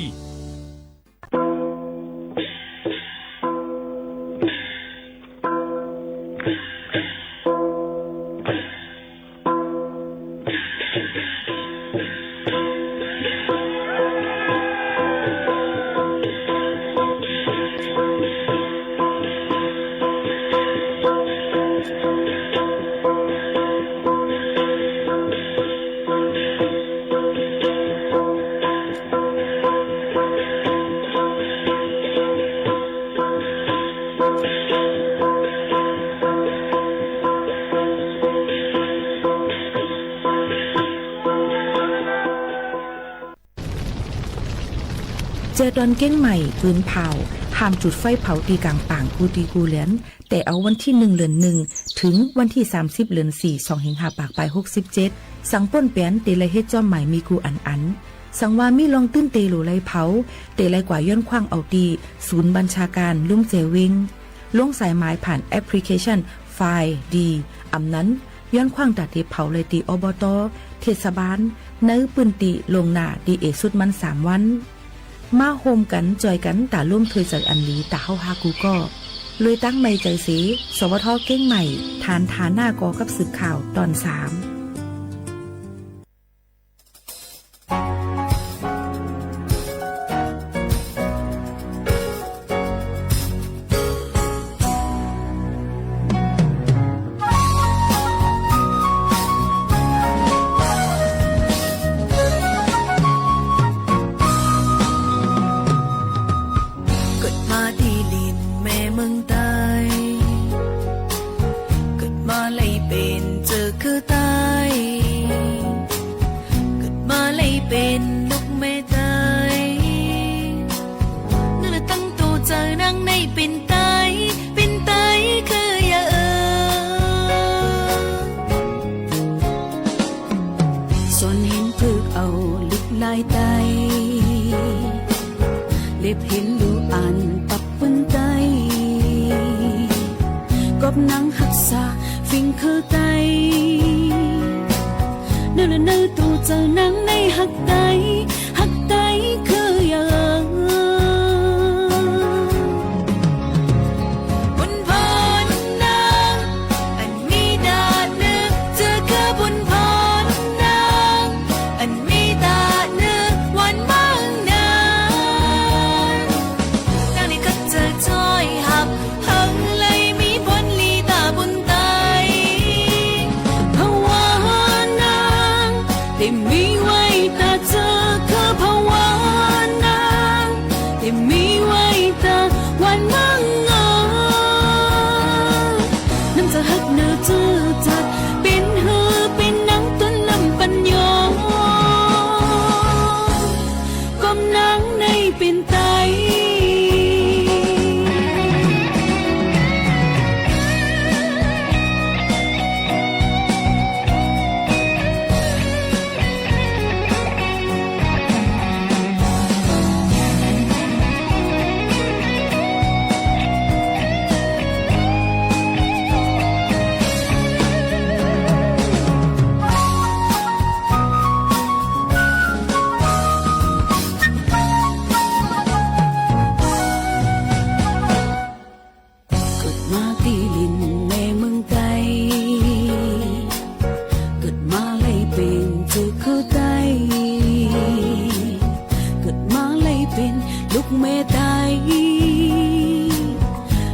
แจตอนเกียงใหม่ ปืนเผ่า ห้ามจุดไฟเผาตี้ก๋างป่างกู้ตี้กู้เรือน แต่เอาวันตี้หนึ่ง เดือนหนึ่ง เถิงวันตี้สามสิบ เดือนสี่ สองเหียงห้าปากปายหกสิบเจ็ด สังป้นแป๋นเตไลเฮ็ดจ้อมหมายมีกู้อันอัน สังว่ามีลองตื้นเตหลูไลเผา เตไลกว่าย้อนคว้างเอาตี้ศูนย์บัญชาก๋านลุ่มแจเว็ง ลงสายหมายผ่านแอปพลิเคชัน ไฟล์ดี อำนั้น ย้อนคว้างต๋าเตเผาไลตี้ อบต. เทศบาล ในปื้นตี้ล่วงหน้าตี้เอะสุดมันสามวัน มาฮ่วมกั๋นจ้อยกั๋นต๋าร่วมถ้วยใจ๋อันดีต๋าเฮาฮากู้ก้อ โดยตังในใจ๋เส สวท. เกียงใหม่ ฐานฐานะก่อกับสืบข่าวต๋อนสาม เกิดมาตี้ลินแม่เมืองใต้ เกิดมาไล่เป๋นเจ้าคือใต้ เกิดมาไล่เป๋นลูกแม่ใต้ เนื้อตั้งตั๋วเจ้านางในเป๋นใต้ เป๋นใต้คืออย่างเอ่อ สอนเหียนฝึกเอาลิกลายใต้ เล็บเหียนลู่อ่านปรับปึ้นใต้ กอบหนังฮักษาฟิงคือใต้ เนื้อละเนื้อตั๋วเจ้านางในฮักใต้ ฮักใต้คืออย่างเอ่อ บุญพรนาง อันมีต๋าเนื้อ เจ้าคือบุญพรนาง อันมีต๋าเนื้อวันเมืองนาง นางนี้ขัดเจ้าจ้อยฮัก หังไล่มีผลลีต๋าบุญใต้ ภาวะนาง ตี้มีไว้ต๋าเจ้าคือภาวะนาง ตี้มีไว้ต๋าวันเมืองนาง น้ำเจ้าฮักเนื้อเจ้าจัด เป๋นหื้อเป๋นนางต้นลำปัญญา กอบหนังในเป๋นใต้ เกิดมาตี้ลินแม่เมืองใต้ เกิดมาไล่เป๋นเจ้าคือใต้ เกิดมาไล่เป๋นลูกแม่ใต้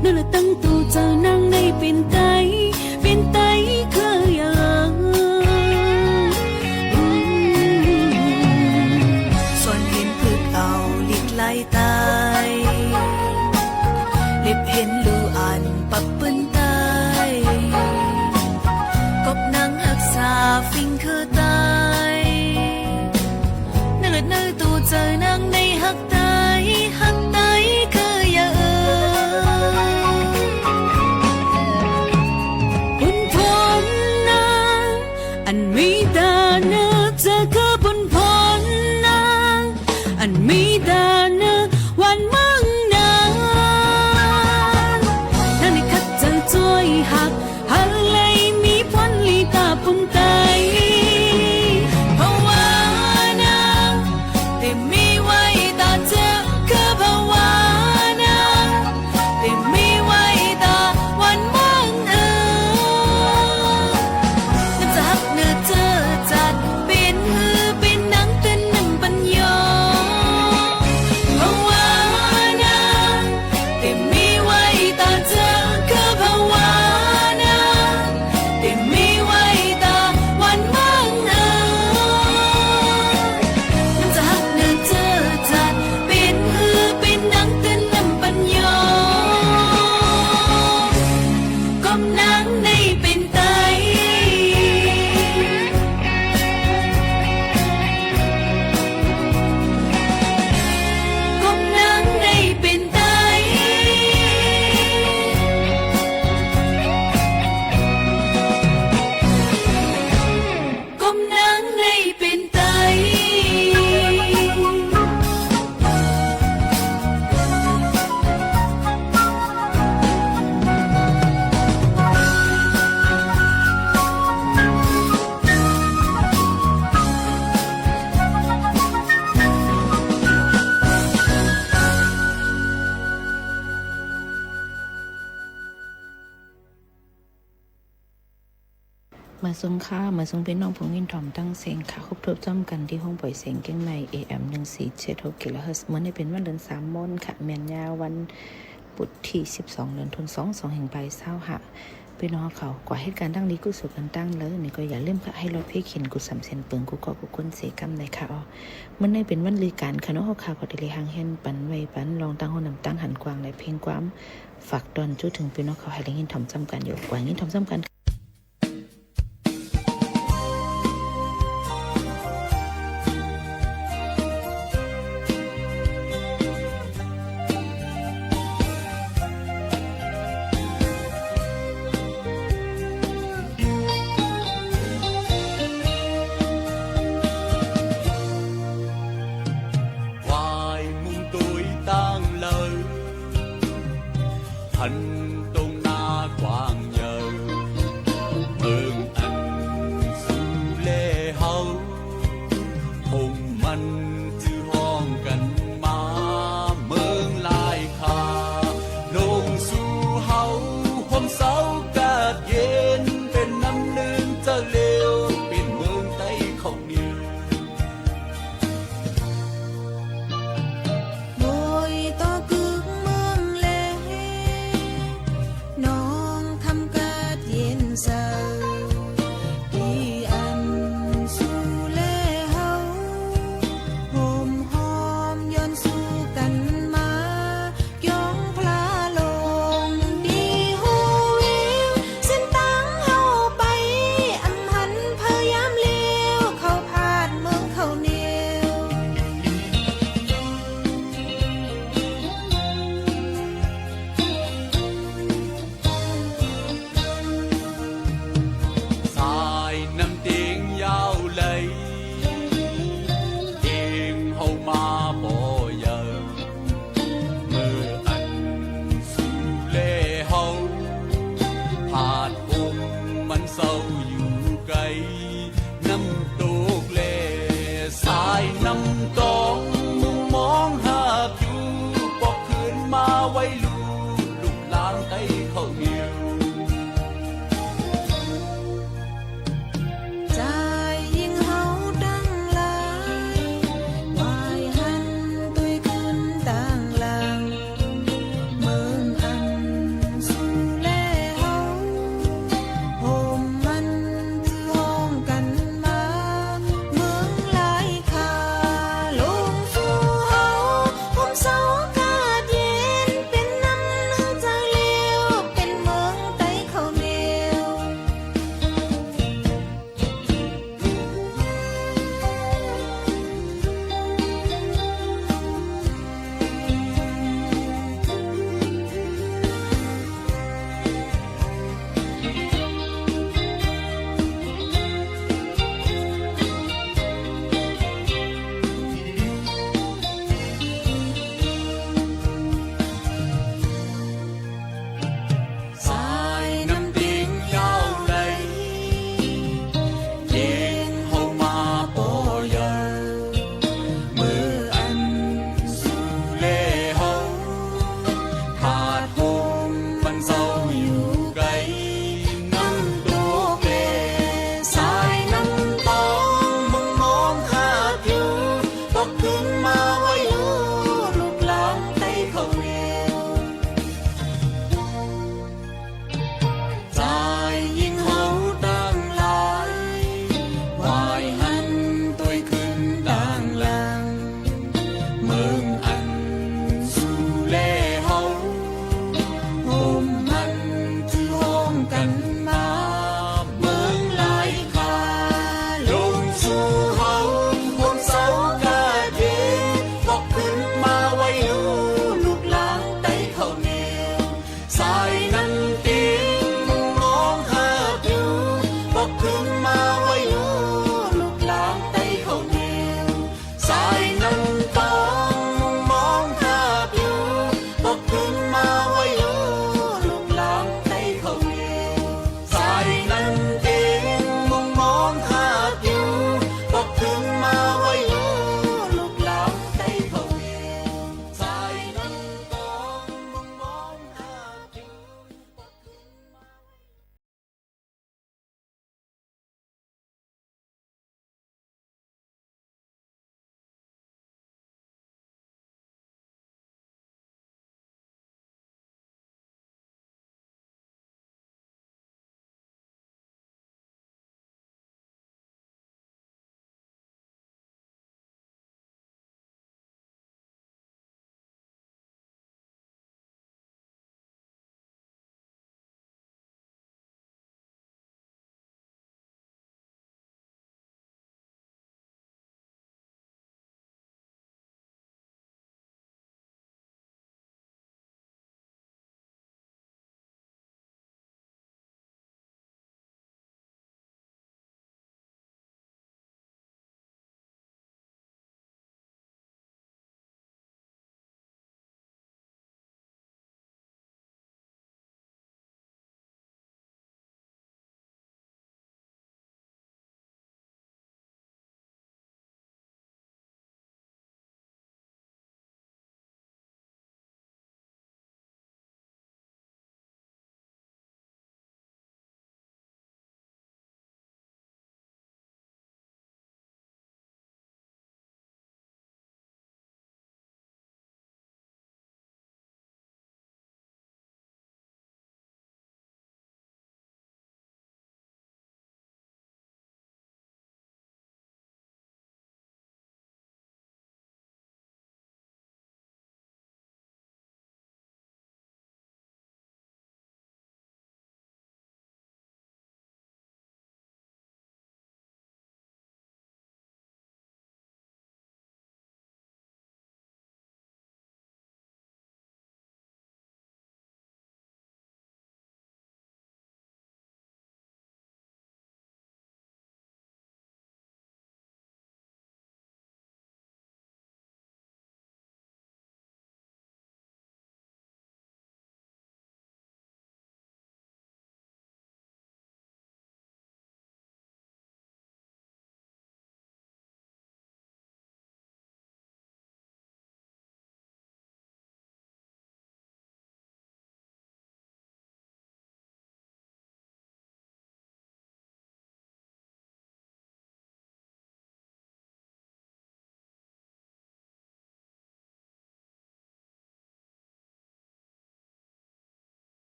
เนื้อละตั้งตั๋วเจ้านางในเป๋นใต้ เป๋นใต้คืออย่าง สอนเป๋นฝึกเอาลิกลายใต้ เล็บเป๋นลู่อ่านปรับปึ้นใต้ กอบหนังฮักษาฟิงคือใต้ เนื้อละเนื้อตั๋วเจ้านางในฮักใต้ ฮักใต้คืออย่าง บุญพรนาง อันมีต๋าเนื้อเจ้าคือบุญพรนาง อันมีต๋าเนื้อวันเมืองนาง นางนี้ขัดเจ้าจ้อยฮัก หังไล่มีผลลีต๋าบุญใต้ ภาวะนาง ตี้มีไว้ต๋าเจ้าคือภาวะนาง ตี้มีไว้ต๋าวันเมืองเอ่อ น้ำเจ้าฮักเนื้อเจ้าจัด เป๋นหื้อ สุงค่ะ มาสุงปี้น้องผู้ยินถ่อมตังเสียงค่ะ ฮบถ้วนจ้ำกั๋นตี้ห้องป่อยเสียงเจียงใหม่ เอเอ็ม หนึ่งสี่เจ็ดหก กิโลเฮิรตซ์ มื้อนี้เป๋นวันเดือนสามมนค่ะ แม่นยามวัน ปุธตี้สิบสอง เดือนธันวา สองพันยี่สิบห้า ปี้น้องเฮา กว่าเหตุก๋ารณ์ตังดีกู้สุขกั๋นตังเลย นี่ก็อย่าลืมค่ะ หื้อรอดเพียงเข็ญกู้สำเร็จเปิงกู้เกาะกู้คนเสียกำในค่ะอ้อ มื้อนี้เป๋นวันลือก๋านค่ะเนาะ เฮาค่ะ ก็ได้เลยหางแหนปันไหว้ปันลองตังหั้นนำตังหันกว้างและเพ่งความ ฝากต้อนจู๊เถิงปี้น้องเฮาหื้อได้ยินถ่อมจ้ำกั๋นอยู่ กว่ายินถ่อมจ้ำกั๋น ควายมุงตุ๊ยตังเลิว หันตรงหน้ากว้างใหญ่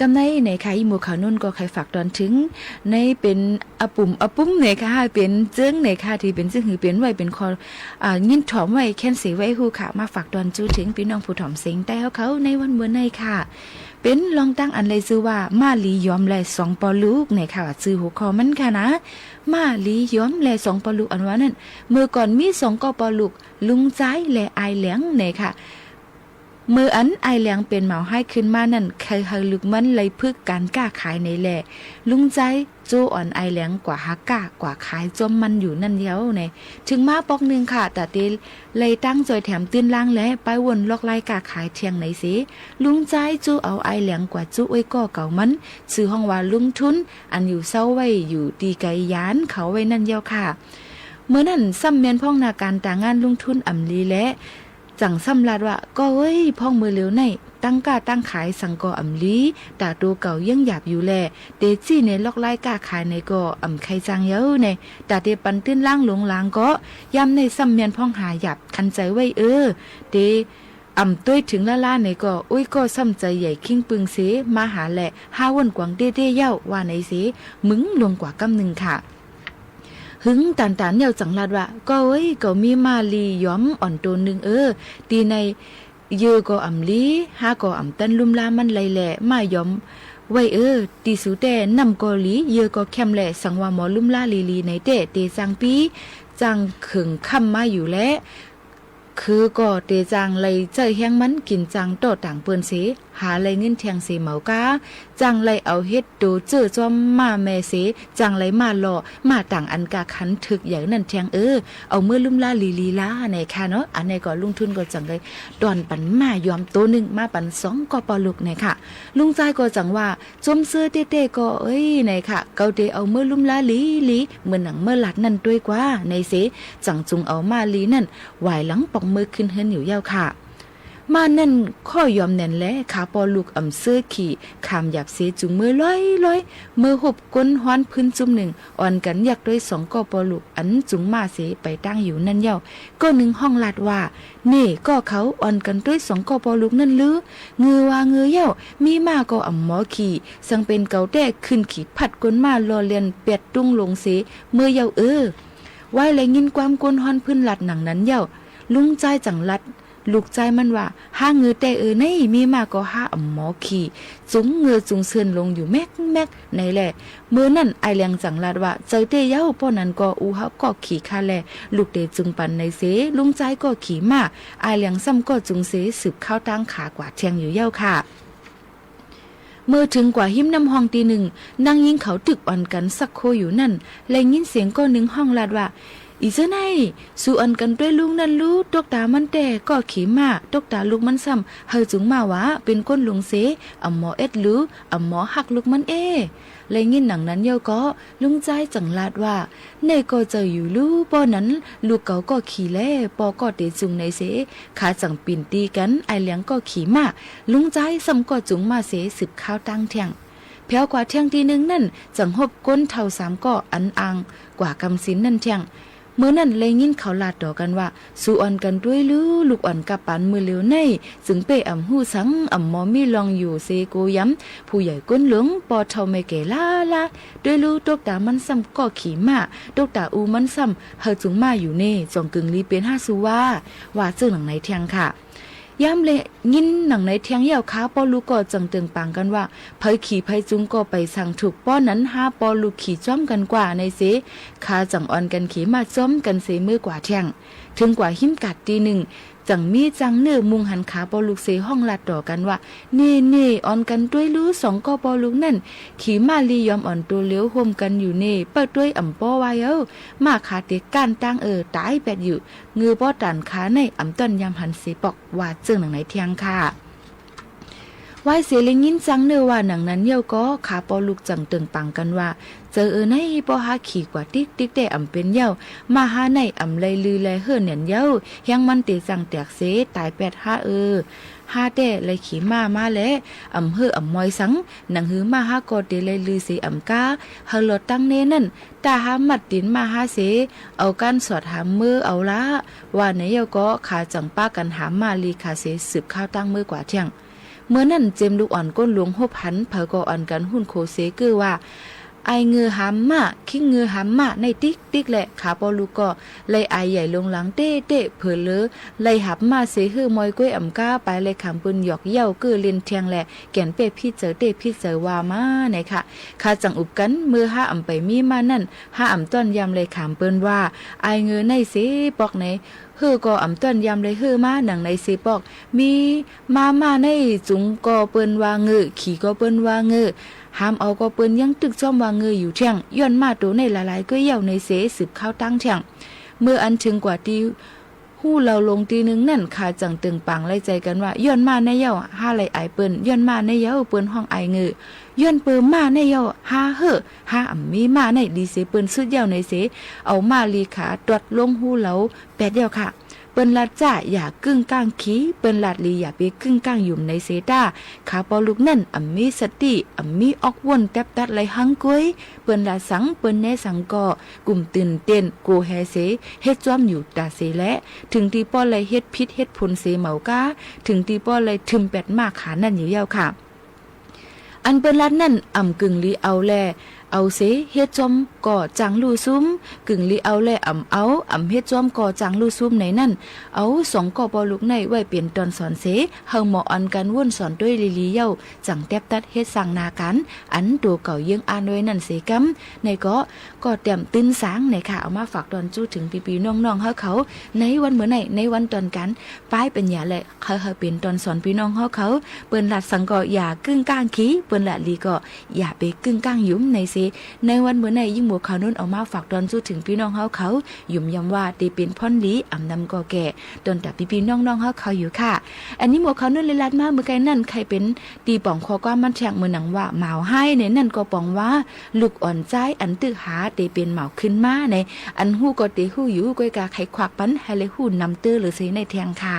กำในเน่ยค่ะ อีหมู่เขานุ่นก็ใค่ฝากตอนเถิง ในเป๋นอะปุ่มอะปุ้มเน่ยค่ะ เป๋นเจิงเน่ยค่ะ ตี้เป๋นเจิงหือเป๋นไหว้ เป๋นข้อ อ่า ยินถ่อมไว้ แค่นเสไว้ฮู้ค่ะ มาฝากตอนจู๊เถิงปี้น้องผู้ถ่อมเสียงใต้เฮาเขาในวันเมื่อในค่ะ เป๋นลองตั้งอันไร้จื้อว่า ม่าลียอมและสองป้อลูกเน่ยค่ะ จื้อหัวข้อมันค่ะนะ ม่าลียอมและสองป้อลูกอันว่านั้น เมื่อก่อนมีสองก้อป้อลูก ลุงจ๊ายและอ้ายแหลงเน่ยค่ะ เมื่ออันอ้ายแหลงเป๋นหมาวฮ้ายขึ้นมานั้น ใค่หื้อลูกมันไล่ฝึกก๋านก้าขายเน่ยแล ลุงจ๊ายโจ้อ่อนอ้ายแหลงกว่าหาก้ากว่าขายจ้อมมันอยู่นั้นเยียะเน่ย เถิงมาปอกนึ่งค่ะ ต๋าเตไล่ตังค์จ้อยแถมตื้นล่างและไปว่นลอกไล่ก้าขายเตียงเน่ยเส ลุงจ๊ายโจ้เอาอ้ายแหลงกว่าโจ้อ้วยก้อเก่ามัน จื้อฮ้องว่าลุงทุน อันอยู่เซาไว้อยู่ตี้ไกยานเขาไว้นั้นเยียะค่ะ เมื่อนั้นซ้ำแม่นพ่องนาก๋านต๋างานลุงทุนอ่ำลีแล จั่งซ้ำลาดว่า ก้อเอ้ย พ่องเมื่อเหลียวใน ตั้งก้าตั้งขายสังก่ออ่ำลี ต๋าตั๋วเก่าเยียงหยาบอยู่แล เตจี้เน่ยลอกไล่ก้าขายเน่ยก็อ่ำใค่จังเยียะเน่ย ต๋าเตปันตื้นล่างหลงหลางก็ ยามในซ้ำแม่นพ่องหาหยาบคันใจ๋ไว้เออ เตอ่ำต้วยเถิงล้าๆ เน่ยก็ โอ๊ย ก้อซ้ำใจ๋ใหญ่คิงปึงเส มาหาแล ฮาว่นกวางเด้ๆ เยียะ ว่าเน่ยเส มึงลงกว่ากำนึ่งค่ะ หึงต๋านๆ เยียะจั่งลาดว่า ก้อเอ้ย เก่ามีม่าลียอมอ่อนตั๋วนึ่งเออ ตี้ใน เยื่อก็อ่ำลี ฮาก็อ่ำตันลุ่มล้ามันไล่แล ม่ายอมไว้เออ ตี้สูแต๊ น้ำก็หลี เยื่อก็แค่มแล สังว่าหมอลุ่มล้าลีๆ ในแต๊ เตจ้างปี้ จ้างเคิงค่ำมาอยู่แล คือก็เตจ้างไล่ใจ๊แฮงมัน กิ๋นจังโต้ตางเปิ้นเส หาไล่เงินเตียงเสเหมาก้า จั่งไล่เอาเฮ็ดตั๋วเจื้อจ้อมม่าแม่เส จั่งไล่ม่าหล่อ ม่าต่างอันกาขันเถิกใหญ่นั้นเตียงเออ เอาเมื่อลุ่มล้าลีๆ ล้าเน่ยค่ะเนาะ อันนี้ก็ลุงทุนก็จั่งไล่ต้อนปันม่ายอมตั๋วนึ่ง มาปันสองก้อป้อลูกเน่ยค่ะ ลุงจ๊ายก็จั่งว่า จมเสื้อเต๊ๆ ก้อเอ้ย เน่ยค่ะ เก่าเตเอาเมื่อลุ่มล้าลีๆ เหมือนหนังเมื่อหลาดนั้นตวยกว่า เน่ยเส จั่งจุงเอาม่าลีนั้น หวายหลังปอกเมื่อขึ้นเฮือนอยู่เยียะค่ะ ม่านั้นข้อยอมแหน่นแล ขาป้อลูกอ่ำเสื้อขี่ ขามหยาบเสจุงเมื่อลอยๆ เมื่อฮบก้นฮ้อนพื้นจุ้มนึ่ง อ่อนกั๋นยักต้วยสองก้อป้อลูก อันจุงม่าเสไปตั้งอยู่นั้นเยียะ ก้อนึ่งฮ้องลาดว่า เน่ ก้อเขาอ่อนกั๋นต้วยสองก้อป้อลูกนั้นลือ เงอว่าเงอเยียะ มีม่าก็อ่ำหมอขี่ สังเป๋นเก่าแต๊ขึ้นขี่พัดก้นม่าล่อเลียนแป๊ดตุ้งลงเส เมื่อเยียะเออ วายไล่ยินความก้นฮ้อนพื้นลาดหนังนั้นเยียะ ลุงจ๊ายจั่งลาด ลูกจ๊ายมันว่า ฮาเงอแต๊เออ ใน มีม่าก็ฮาอ่ำหมอขี่ จุงเงอจุงเซินลงอยู่แม็กๆ ในแล เมื่อนั้นอ้ายแหลงจั่งลาดว่า เจ้าเต้เย้า ป้อนั้นก็อู้เฮาก็ขี่ค่ะแล ลูกเตจุงปันในเส ลุงจ๊ายก็ขี่ม่า อ้ายแหลงซ้ำก็จุงเส สืบข้าวตางขากว่าเตียงอยู่เย้าค่ะ เมื่อเถิงกว่าฮิมน้ำฮ่องตี้นึ่ง นางญิงเขาตึกอ่อนกั๋นซักโคอยู่นั้น แลยินเสียงก้อนึ่งฮ้องลาดว่า อีเจ้าใน สูอ่อนกั๋นตวยลุงนั้นลู ตกต๋ามันแต๊ก็ขี่ม่า ตกต๋าลูกมันซ้ำ เฮาจุงม่าหวา เป๋นก้นหลวงเส อ่ำหมอเอ็ดลู อ่ำหมอฮักลูกมันเอ แลยินหนังนั้นเย้าก็ ลุงจ๊ายจั่งลาดว่า ในก็เจ้าอยู่ลู ป้อนั้น ลูกเก่าก็ขี่แล ป้อก็เตจุงในเส ขาจั่งปิ่นตีกั๋น อ้ายแหลงก็ขี่ม่า ลุงจ๊ายซ้ำก็จุงม่าเส สืบข้าวตางเตียง แผวกว่าเตียงตี้นึ่งนั้น จั่งฮบก้นเฒ่าสามก็ อันอ่างกว่ากำศีลนั้นเตียง เมื่อนั้นแลยินเขาลาดต่อกั๋นว่า สูอ่อนกั๋นตวยลู ลูกอ่อนกับปานเมื่อเหลียวใน จึงเป้อ่ำฮู้สัง อ่ำหมอมีลองอยู่เสโกยำ ผู้ใหญ่ก้นหลวง ป้อเฒ่าแม่แก่ล้าๆ ตวยลู ตกต๋ามันซ้ำก็ขี่ม่า ตกต๋าอูมันซ้ำ เฮาจุงม่าอยู่เน่ จ่องกึ่งลีเป๋นฮาสูว่า ว่าเจิ่งหนังในเตียงค่ะ ยามแลยินหนังในเตียงเย้า ขาป้อลูกก็จั่งเติ่งปางกั๋นว่า ใผขี่ใผจุงก็ไปสังถูก ป้อนั้นฮาป้อลูกขี่จ้อมกั๋นกว่าในเส ขาจั่งอ่อนกั๋นขี่ม่าจ้อมกั๋นเสเมื่อกว่าเตียง เถิงกว่าฮิมกาดตี้นึ่ง จั่งมีจังเน่อมุงหันขาป้อลูกเสฮ้องลาดต่อกั๋นว่า เน่ๆ อ่อนกั๋นตวยลู สองก็ป้อลูกนั้น ขี่ม่าลียอมอ่อนตั๋วเหลียวฮ่มกั๋นอยู่เน่ เปิ้นตวยอ่ำป้อว่าเย้า ม่าขาเตก้านตางเออ ต๋ายแป๊ดอยู่ เงอป้อต๋านขาในอ่ำต้อนยำหันเสปอก ว่าเจิ่งหนังในเตียงค่ะ วายเสแลยินจังเน่อว่าหนังนั้นเย้าก็ ขาป้อลูกจั่งเติ่งปางกั๋นว่า เจ้าเออใน ป้อฮาขี่กว่าติ๊กๆ แต๊อ่ำเป๋นเย้า ม่าฮาในอ่ำไล่ลือแลเฮ่อแหน่นเย้า แฮงมันเตจั่งแตกเส ต๋ายแป๊ดฮาเออ ฮาแต๊ไล่ขี่ม่ามาแล อ่ำเฮ่ออ่ำมอยสัง หนังหื้อม่าฮาก็เตไล่ลือเสอ่ำก้า เฮาหลอดตังเน่นั้น ต้าฮามัดตี๋นม่าฮาเส เอาก้านสอดหามเมื่อเอาละ ว่าในเย้าก็ ขาจั่งปากั๋นหามม่าลีขาเส สืบข้าวตางเมื่อกว่าเตียง เมื่อนั้นเจมส์ลูกอ่อนก้นหลวงฮบหัน เผาก็อ่อนกั๋นฮู้โขเสก้อว่า อายเงือหามม้า คิงเงือหามม้า ในติ๊กติ๊กแล ขาป้อลูกก็เลยอายใหญ่ลงหลังเต๊ะเต๊ะ เผลอเลยหับม้าเสหื้อมอยก๊วยอ่ำก้า ไปเลยขามปืนหยอกเย้าเก้อเล่นแทงแล แก่นเป้ผิดใจ๋เต๊ะผิดใจ๋ว่ามา ในค่ะ ข้าจั่งอุบกั๋น เมื่อฮ้าอ่ำไปมีม้านั้น ฮ้าอ่ำต้อนยำเลยขามเปิ้นว่า อายเงือในเสปอก ใน หื้อก็อ่ำต้อนยำเลยหื้อมา หนังในเสปอก มีม้าม้าในจุงก็เปิ้นว่าเงือ ขี่ก็เปิ้นว่าเงือ หามเอาก็เปิ้นยังตึกจ้อมว่าเงืออยู่เที่ยง ย้อนม้าโตในหลายๆ ก็เย้า ในเสสืบข้าวตั้งเที่ยง เมื่ออันเถิงกว่าตี้ฮู้เลาลงตี้นึ่งนั้น ข้าจั่งเติ่งปางไล่ใจ๋กั๋นว่า ย้อนม้าในเย้า ฮ้าเลยอายเปิ้น ย้อนม้าในเย้า เปิ้นฮ้องอายเงือ ย้อนเปิ้นม้าในเย้า ฮ้าหื้อ ฮ้าอ่ำมีม้าใน ดีเสเปิ้นสุดเย้า ในเส เอาม้าลีขาตวัดลงฮู้เลา แปดเย้าค่ะ เปิ้นลาดจ้า อย่ากึ้งก้างขี่ เปิ้นลาดหลี อย่าไปกึ้งก้างหยุม ในเสต้า ขาป้อลูกนั้น อ่ำมีสติ อ่ำมีออกว่นแต๊บตัดไหลหังก๊วย เปิ้นลาดสัง เปิ้นแนะสังก็ กุ่มตื่นเต้น โกแฮเส เฮ็ดจ้อมอยู่ต๋าเสแล เถิงตี้ป้อเลยเฮ็ดผิดเฮ็ดผลเสเหมาก้า เถิงตี้ป้อเลยถึมแปดม้าขานั้นอยู่เย้าค่ะ อันเปิ้นลาดนั้น อ่ำกึ่งหลีเอาแล เอาเส เฮ็ดจ้อมก็จังลู่ซุม กึ่งหลีเอาแล อ่ำเอา อ่ำเฮ็ดจ้อมก็จังลู่ซุม ในนั้น เอาสองก้อป้อลูกในไว้เป๋นตอนสอนเส หื้อหมออ่อนกั๋นว่นสอนตวยหลีๆ เย้า จั่งแต๊บตัดเฮ็ดสร้างนาก๋าน อันตั๋วเก่าเยื้องอ้านไว้นั้นเสกำ ในก็ ก็เตรียมตื่นสาง ในค่ะ เอามาฝากตอนจู้เถิงปี้ๆ น้องๆ เฮาเขา ในวันเมื่อใน ในวันตอนก๋าน ป้ายปัญญาแล หื้อหื้อเป๋นตอนสอนปี้น้องเฮาเขา เปิ้นลาดสังก็อย่ากึ้งก้างขี่ เปิ้นลาดหลีก็อย่าไปกึ้งก้างหยุม ในเส ในวันเมื่อใน ยิ่งหมวกขาวนุ่นเอามาฝากตอนจู้เถิงปี้น้องเฮาเขา หยุมยำว่าตี้เป๋นพ่อนหลี อ่ำนำก่อแก่ ตอนตาปี้ๆ น้องๆ เฮาเขาอยู่ค่ะ อันนี้หมวกขาวนุ่นเลยลาดมาเมื่อไกลนั้น ใค่เป๋นตี้ป๋องข้อความมันแทง เหมือนหนังว่า หมาวฮ้าย ในนั้นก็ป๋องว่า ลูกอ่อนใจ๊อันตึกหาตี้เป๋นหมาวขึ้นมา ใน อันฮู้ก็ตี้ฮู้อยู่ ก้อยกาใค่ควักปัน หื้อเลยฮู้นำเตื้อเลยเสในแทงค่ะ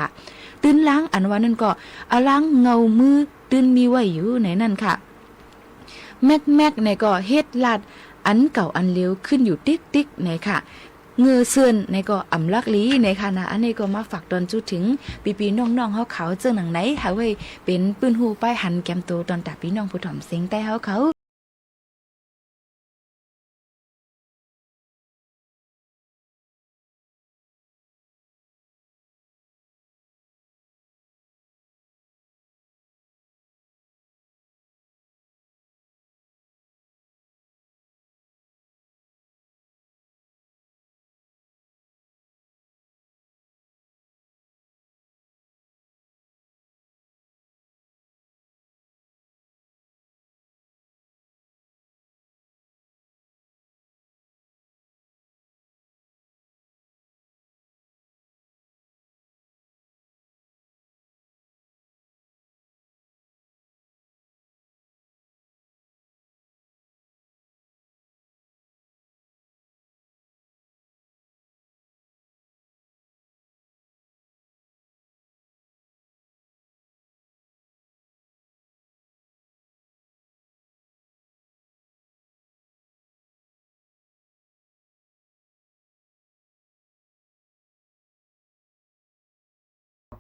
ตื้นล้าง อันว่านั้นก็ อล้างเงามือ ตื้นมีไว้อยู่ ในนั้นค่ะ แม็กๆ ในก็เฮ็ดลาด อันเก่าอันเหลวขึ้นอยู่ติ๊กๆ ในค่ะ เงือเซิ่น ในก็อ่ำลักหลี ในค่ะนะ อันนี้ก็มาฝากตอนจู้เถิงปี้ๆ น้องๆ เฮาเขา เจิ่งหนังไหน หื้อไว้เป๋นปื้นฮู้ป้ายหันแกมโต ตอนตาปี้น้องผู้ถ่อมเสียงใต้เฮาเขา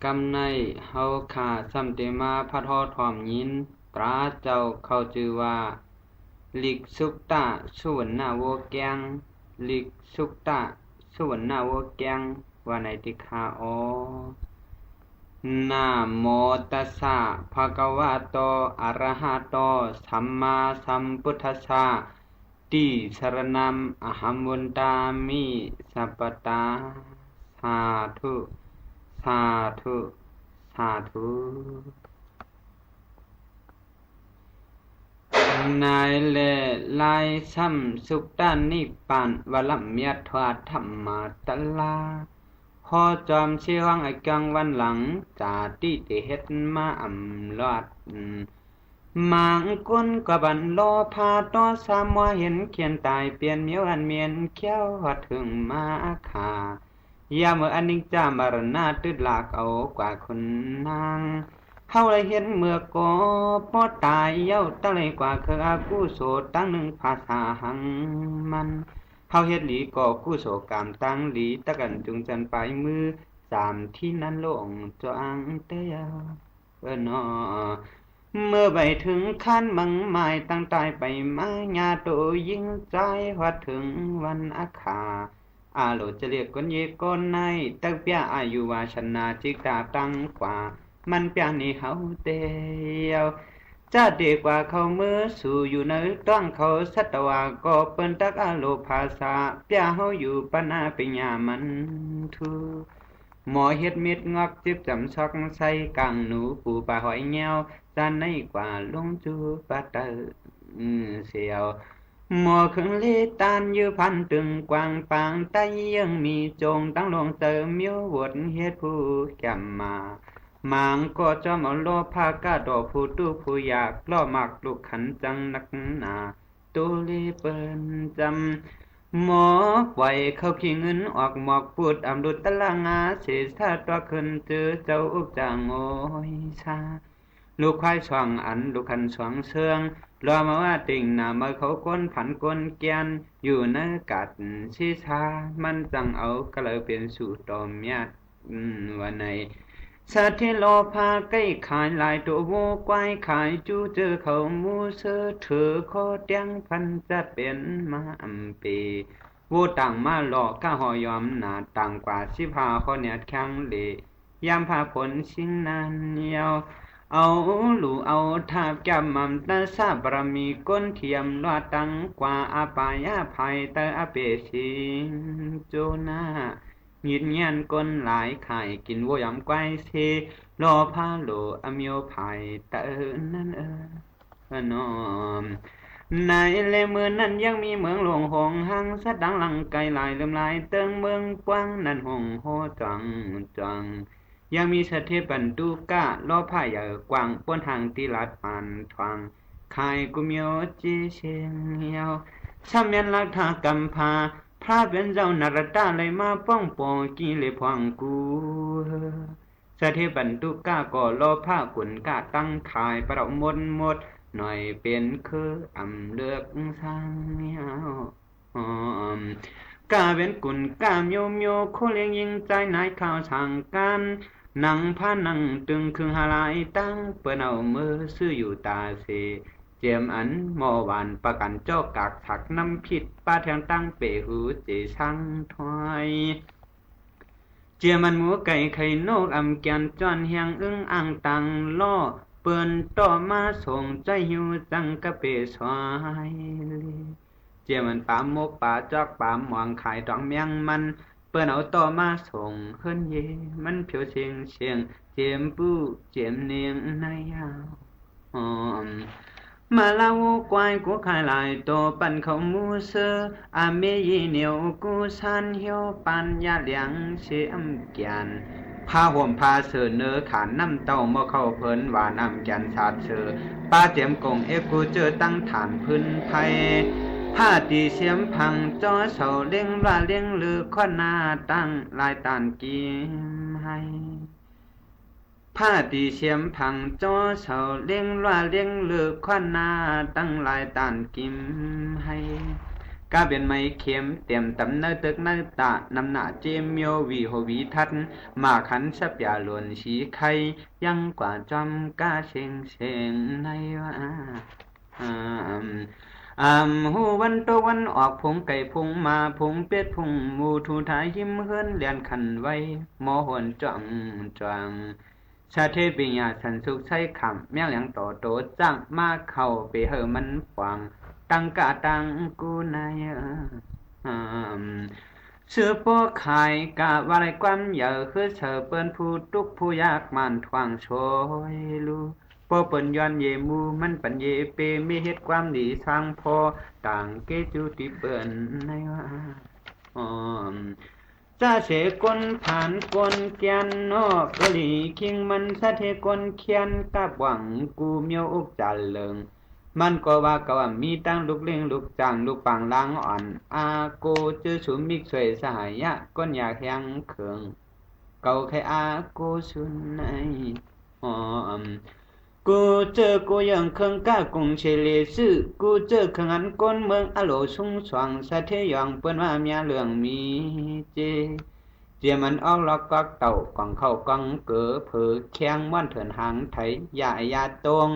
กำในเฮาข้าซ้ำเตมาพัดฮ้อถ่อมยิน ตราเจ้าเข้าจื้อว่า หลีกสุกตะสุวรรณะวัวแก้ง หลีกสุกตะสุวรรณะวัวแก้ง ว่าในติคาออ นะโมตัสสะ ภะคะวะโต อะระหะโต สัมมาสัมพุทธัสสะ ติสรณัง อะหัง วันตามิ สัพพะตา สาธุ สาธุ สาธุ ในแลลายซ้ำสุกตะนิพพาน วะละเมียทวาธัมมาตะลา ขอจอมเสียงไอ้กังวันหลัง จาติเตเฮ็ดมาอ่ำลอด มางกุนกะบันโลภาโตสะมัวเห็นเขียนต๋ายเปลี่ยนเมียวอันเมียนเขี้ยวฮอดเถิงมาอาขา ยามเมื่ออันนิจจามรณะตึดลากเอากว่าคนนาง เฮาได้เห็นเมื่อก่อปอต๋ายเย้า ตะไลกว่าคืออกุศลตั้งนึ่งภาษาหังมัน เฮาเฮ็ดหลีก่อกุศลกรรมตั้งหลี ตะกันจุงจันปลายมือ สามที่นั้นโลงจวงเตียว เออเนาะ เมื่อไปเถิงคานเมืองหมาย ตั้งใต้ไปมา ญาโตญิงจาย ฮอดเถิงวันอาคา อาโหลจะเรียกคนเยคนใน ตักเปียอายุวาสนา จิกตาตั้งขวา มันเปียหนีเฮาเตียว จะเดกว่าเขาเมื่อสู่ อยู่ในต๊องเขาสัตวา ก็เปิ้นตักอาโหลภาษา เปียเฮาอยู่ปะนาปิญญามันทู หมอเฮ็ดเม็ดงอก จิบจำซอกไส้ กางหนูปูปลาหอยแง้ว จานในกว่าลงจูปะเตอ อืม เสียว หมอเคิงเลตาน ยื้อพันตึงกว้างปาง ใต้เยื่องมีโจง ตั้งลงเติมมิวหวด เฮ็ดผู้แก้มมา หมางก็จ้อมเอาโลภะ ก้าดอกผู้ตุ๊กข์ผู้ยาก ล้อมักลุกขันจังนักหนา ตูลีเปิ้นจำ หมอปล่อยเขาขี้เงินออกหมอก ปูดอำรุตตะละงา เสสาตัวขึ้นจื้อเจ้าอุกจางโอยซา ลูกควายสองอัน ลูกคันสองเซิง รอมาว่าติ่งหน้าเมือเขาก้นผันก้นแกน อยู่ในกัดศีรษะ มันจังเอากะเลยเป๋นสู่ตอมญาติ อืม ว่าใน สัตว์ที่โลภะใก้ขายหลาย ตั๋ววัวควายขาย จู้เจอเขาหมู่เซอ ถือข้อเตี้ยงพัน จะเป๋นมาอำเป วัวต่างมาหลอก ก้าหอยอมหนา ต่างกว่าสิบห้าข้อเนียดแข็งเหล ยามพาผลสิ่งนั้นเยาว์ เอาหลู่เอาทาบ แก้มหม่ำตะสะบารมี ก้นเทียมลอดตั้งกว่า อาปายะภัยเตออาเปสิง โจนา หยิดเยียนก้นหลาย ข่ายกิ๋นวัวยำควายเซ รอพาโหลอเมียวภายเตอนั้นเออ นอม ในและเมืองนั้นยังมีเมืองหลวงหงหัง สัตว์ดังหลังไกลหลายเหลื่อมหลาย เติงเมืองกว้างนั้นหงโฮจวังจวัง ยังมีสะเทพปันตุกะ ล้อผ้าใหญ่กว้าง ป้นหางตีหลัดปานทวาง ขายกุเมียวจีเชียงเยา ซ้ำแม่นลักทากำพา พระเป๋นเจ้านารัตตะ เลยมาป้องปองกิเลสพวงกู สะเทพปันตุกะก็ล้อผ้ากุนกะตั้งขาย ประดับมดมด หน่อยเป๋นคืออำเลือกสร้างเยา ออม กาเป๋นกุนก้าเมียวเมียว คู่เลี้ยงหญิงจายนายข้าวสางกัน หนังผ้าหนังตึงครึ่งหาหลายตั้ง เปิ้นเอามือซื้ออยู่ตาเส เจียมอันหม้อหวานประกันจอกกากสักน้ำผิด ป้าแทงตั้งเป๋หูเจสังถ้อย เจียมอันหมูไก่ไข่นกอำแกนจ้อนแหงอึ้งอ่างตังล้อ เปิ้นต่อมาส่งจ้อยหิวจังกะเป๋ซอย เจียมอันป๋ามกป๋าจอกป๋าหมองขายตองแมงมัน เปิ้นเอาต่อมาส่งเฮือนเย มันเผียวเสียงเสียง เจียมปู้เจียมเนียงในยาว ออม มาลาวัวควายกูขายหลายโต ปันเขาหมู่เซอ อาเมยีเหนียวกูซานเหียว ปันยาเหลียงเสียมแกน ผ้าห่มผ้าเสื่อเนื้อขานน้ำเต้าหม้อข้าวเผินหวานน้ำแกนสาดเสือ ป้าเจียมกงเอ็กกูเจอตั้งฐานพื้นไพร ผ้าตีเสียมพังจ้อเสาเลี้ยงว่าเลี้ยงลือข้อหน้าตั้งลายตานกิมให้ ผ้าตีเสียมพังจ้อเสาเลี้ยงว่าเลี้ยงลือข้อหน้าตั้งลายตานกิมให้ กาเป๋นไม้เข็มเตรียมตำเนื้อตึกเนื้อตะ นำหน้าเจมเมียวหวีโหหวีทัด หมากขันสะเปียหลวนสีไข่ ยังกว่าจอมกาเสียงเสียงในว่า อำ อำ ฮู้วันตกวันออก ฝูงไก่ฝูงหมา ฝูงเป็ดฝูงหมู ถูถ่ายหิมเฮือน แล่นขันไว หมอหวนจ้องจ้อง สะเทพปิญญาสันสุขใช้ขำ แมงแหลงต่อโตจ้าง มาเข้าไปเฮอมันปวาง ตั้งกะตั้งกูใน อำ ซื้อโป้ขายกะว่าไรความใหญ่ คือเสอเปิ้นผู้ตุ๊กข์ผู้ยากหมั้นทวงช่วยลู ป้อเปิ้นย้อนเยหมู่ มันปันเยเป มีเฮ็ดความดีสร้างพอ ต่างเกจูติเปิ้นในว่า ออม จะเสกลผานกลแกนนอกกะหลีคิงมันสะเทกลเคียน กาบหวังกูเมียวอุกจาเหลิง มันก็ว่าเก่ามีตั้งลูกเล่งลูกจ้าง ลูกปางลางอ่อน อากูจื้อสุมิกช่วยสหายะ ก้นอยากแหงเขิง เก่าใครอากูสุนใน ออม กูเจอกูเยื่องเครื่องก้ากุงเฉลยซื่อ กูเจอเครื่องอันก้นเมืองอโลสุงสว่าง สะเทยองเปิ้นว่าเมียเหลืองมีเจ เจียมันออกลอกกอกเต่ากองเข้ากองเก๋อ เผอแข้งม่วนเถินหางไถ อย่าอย่าตรง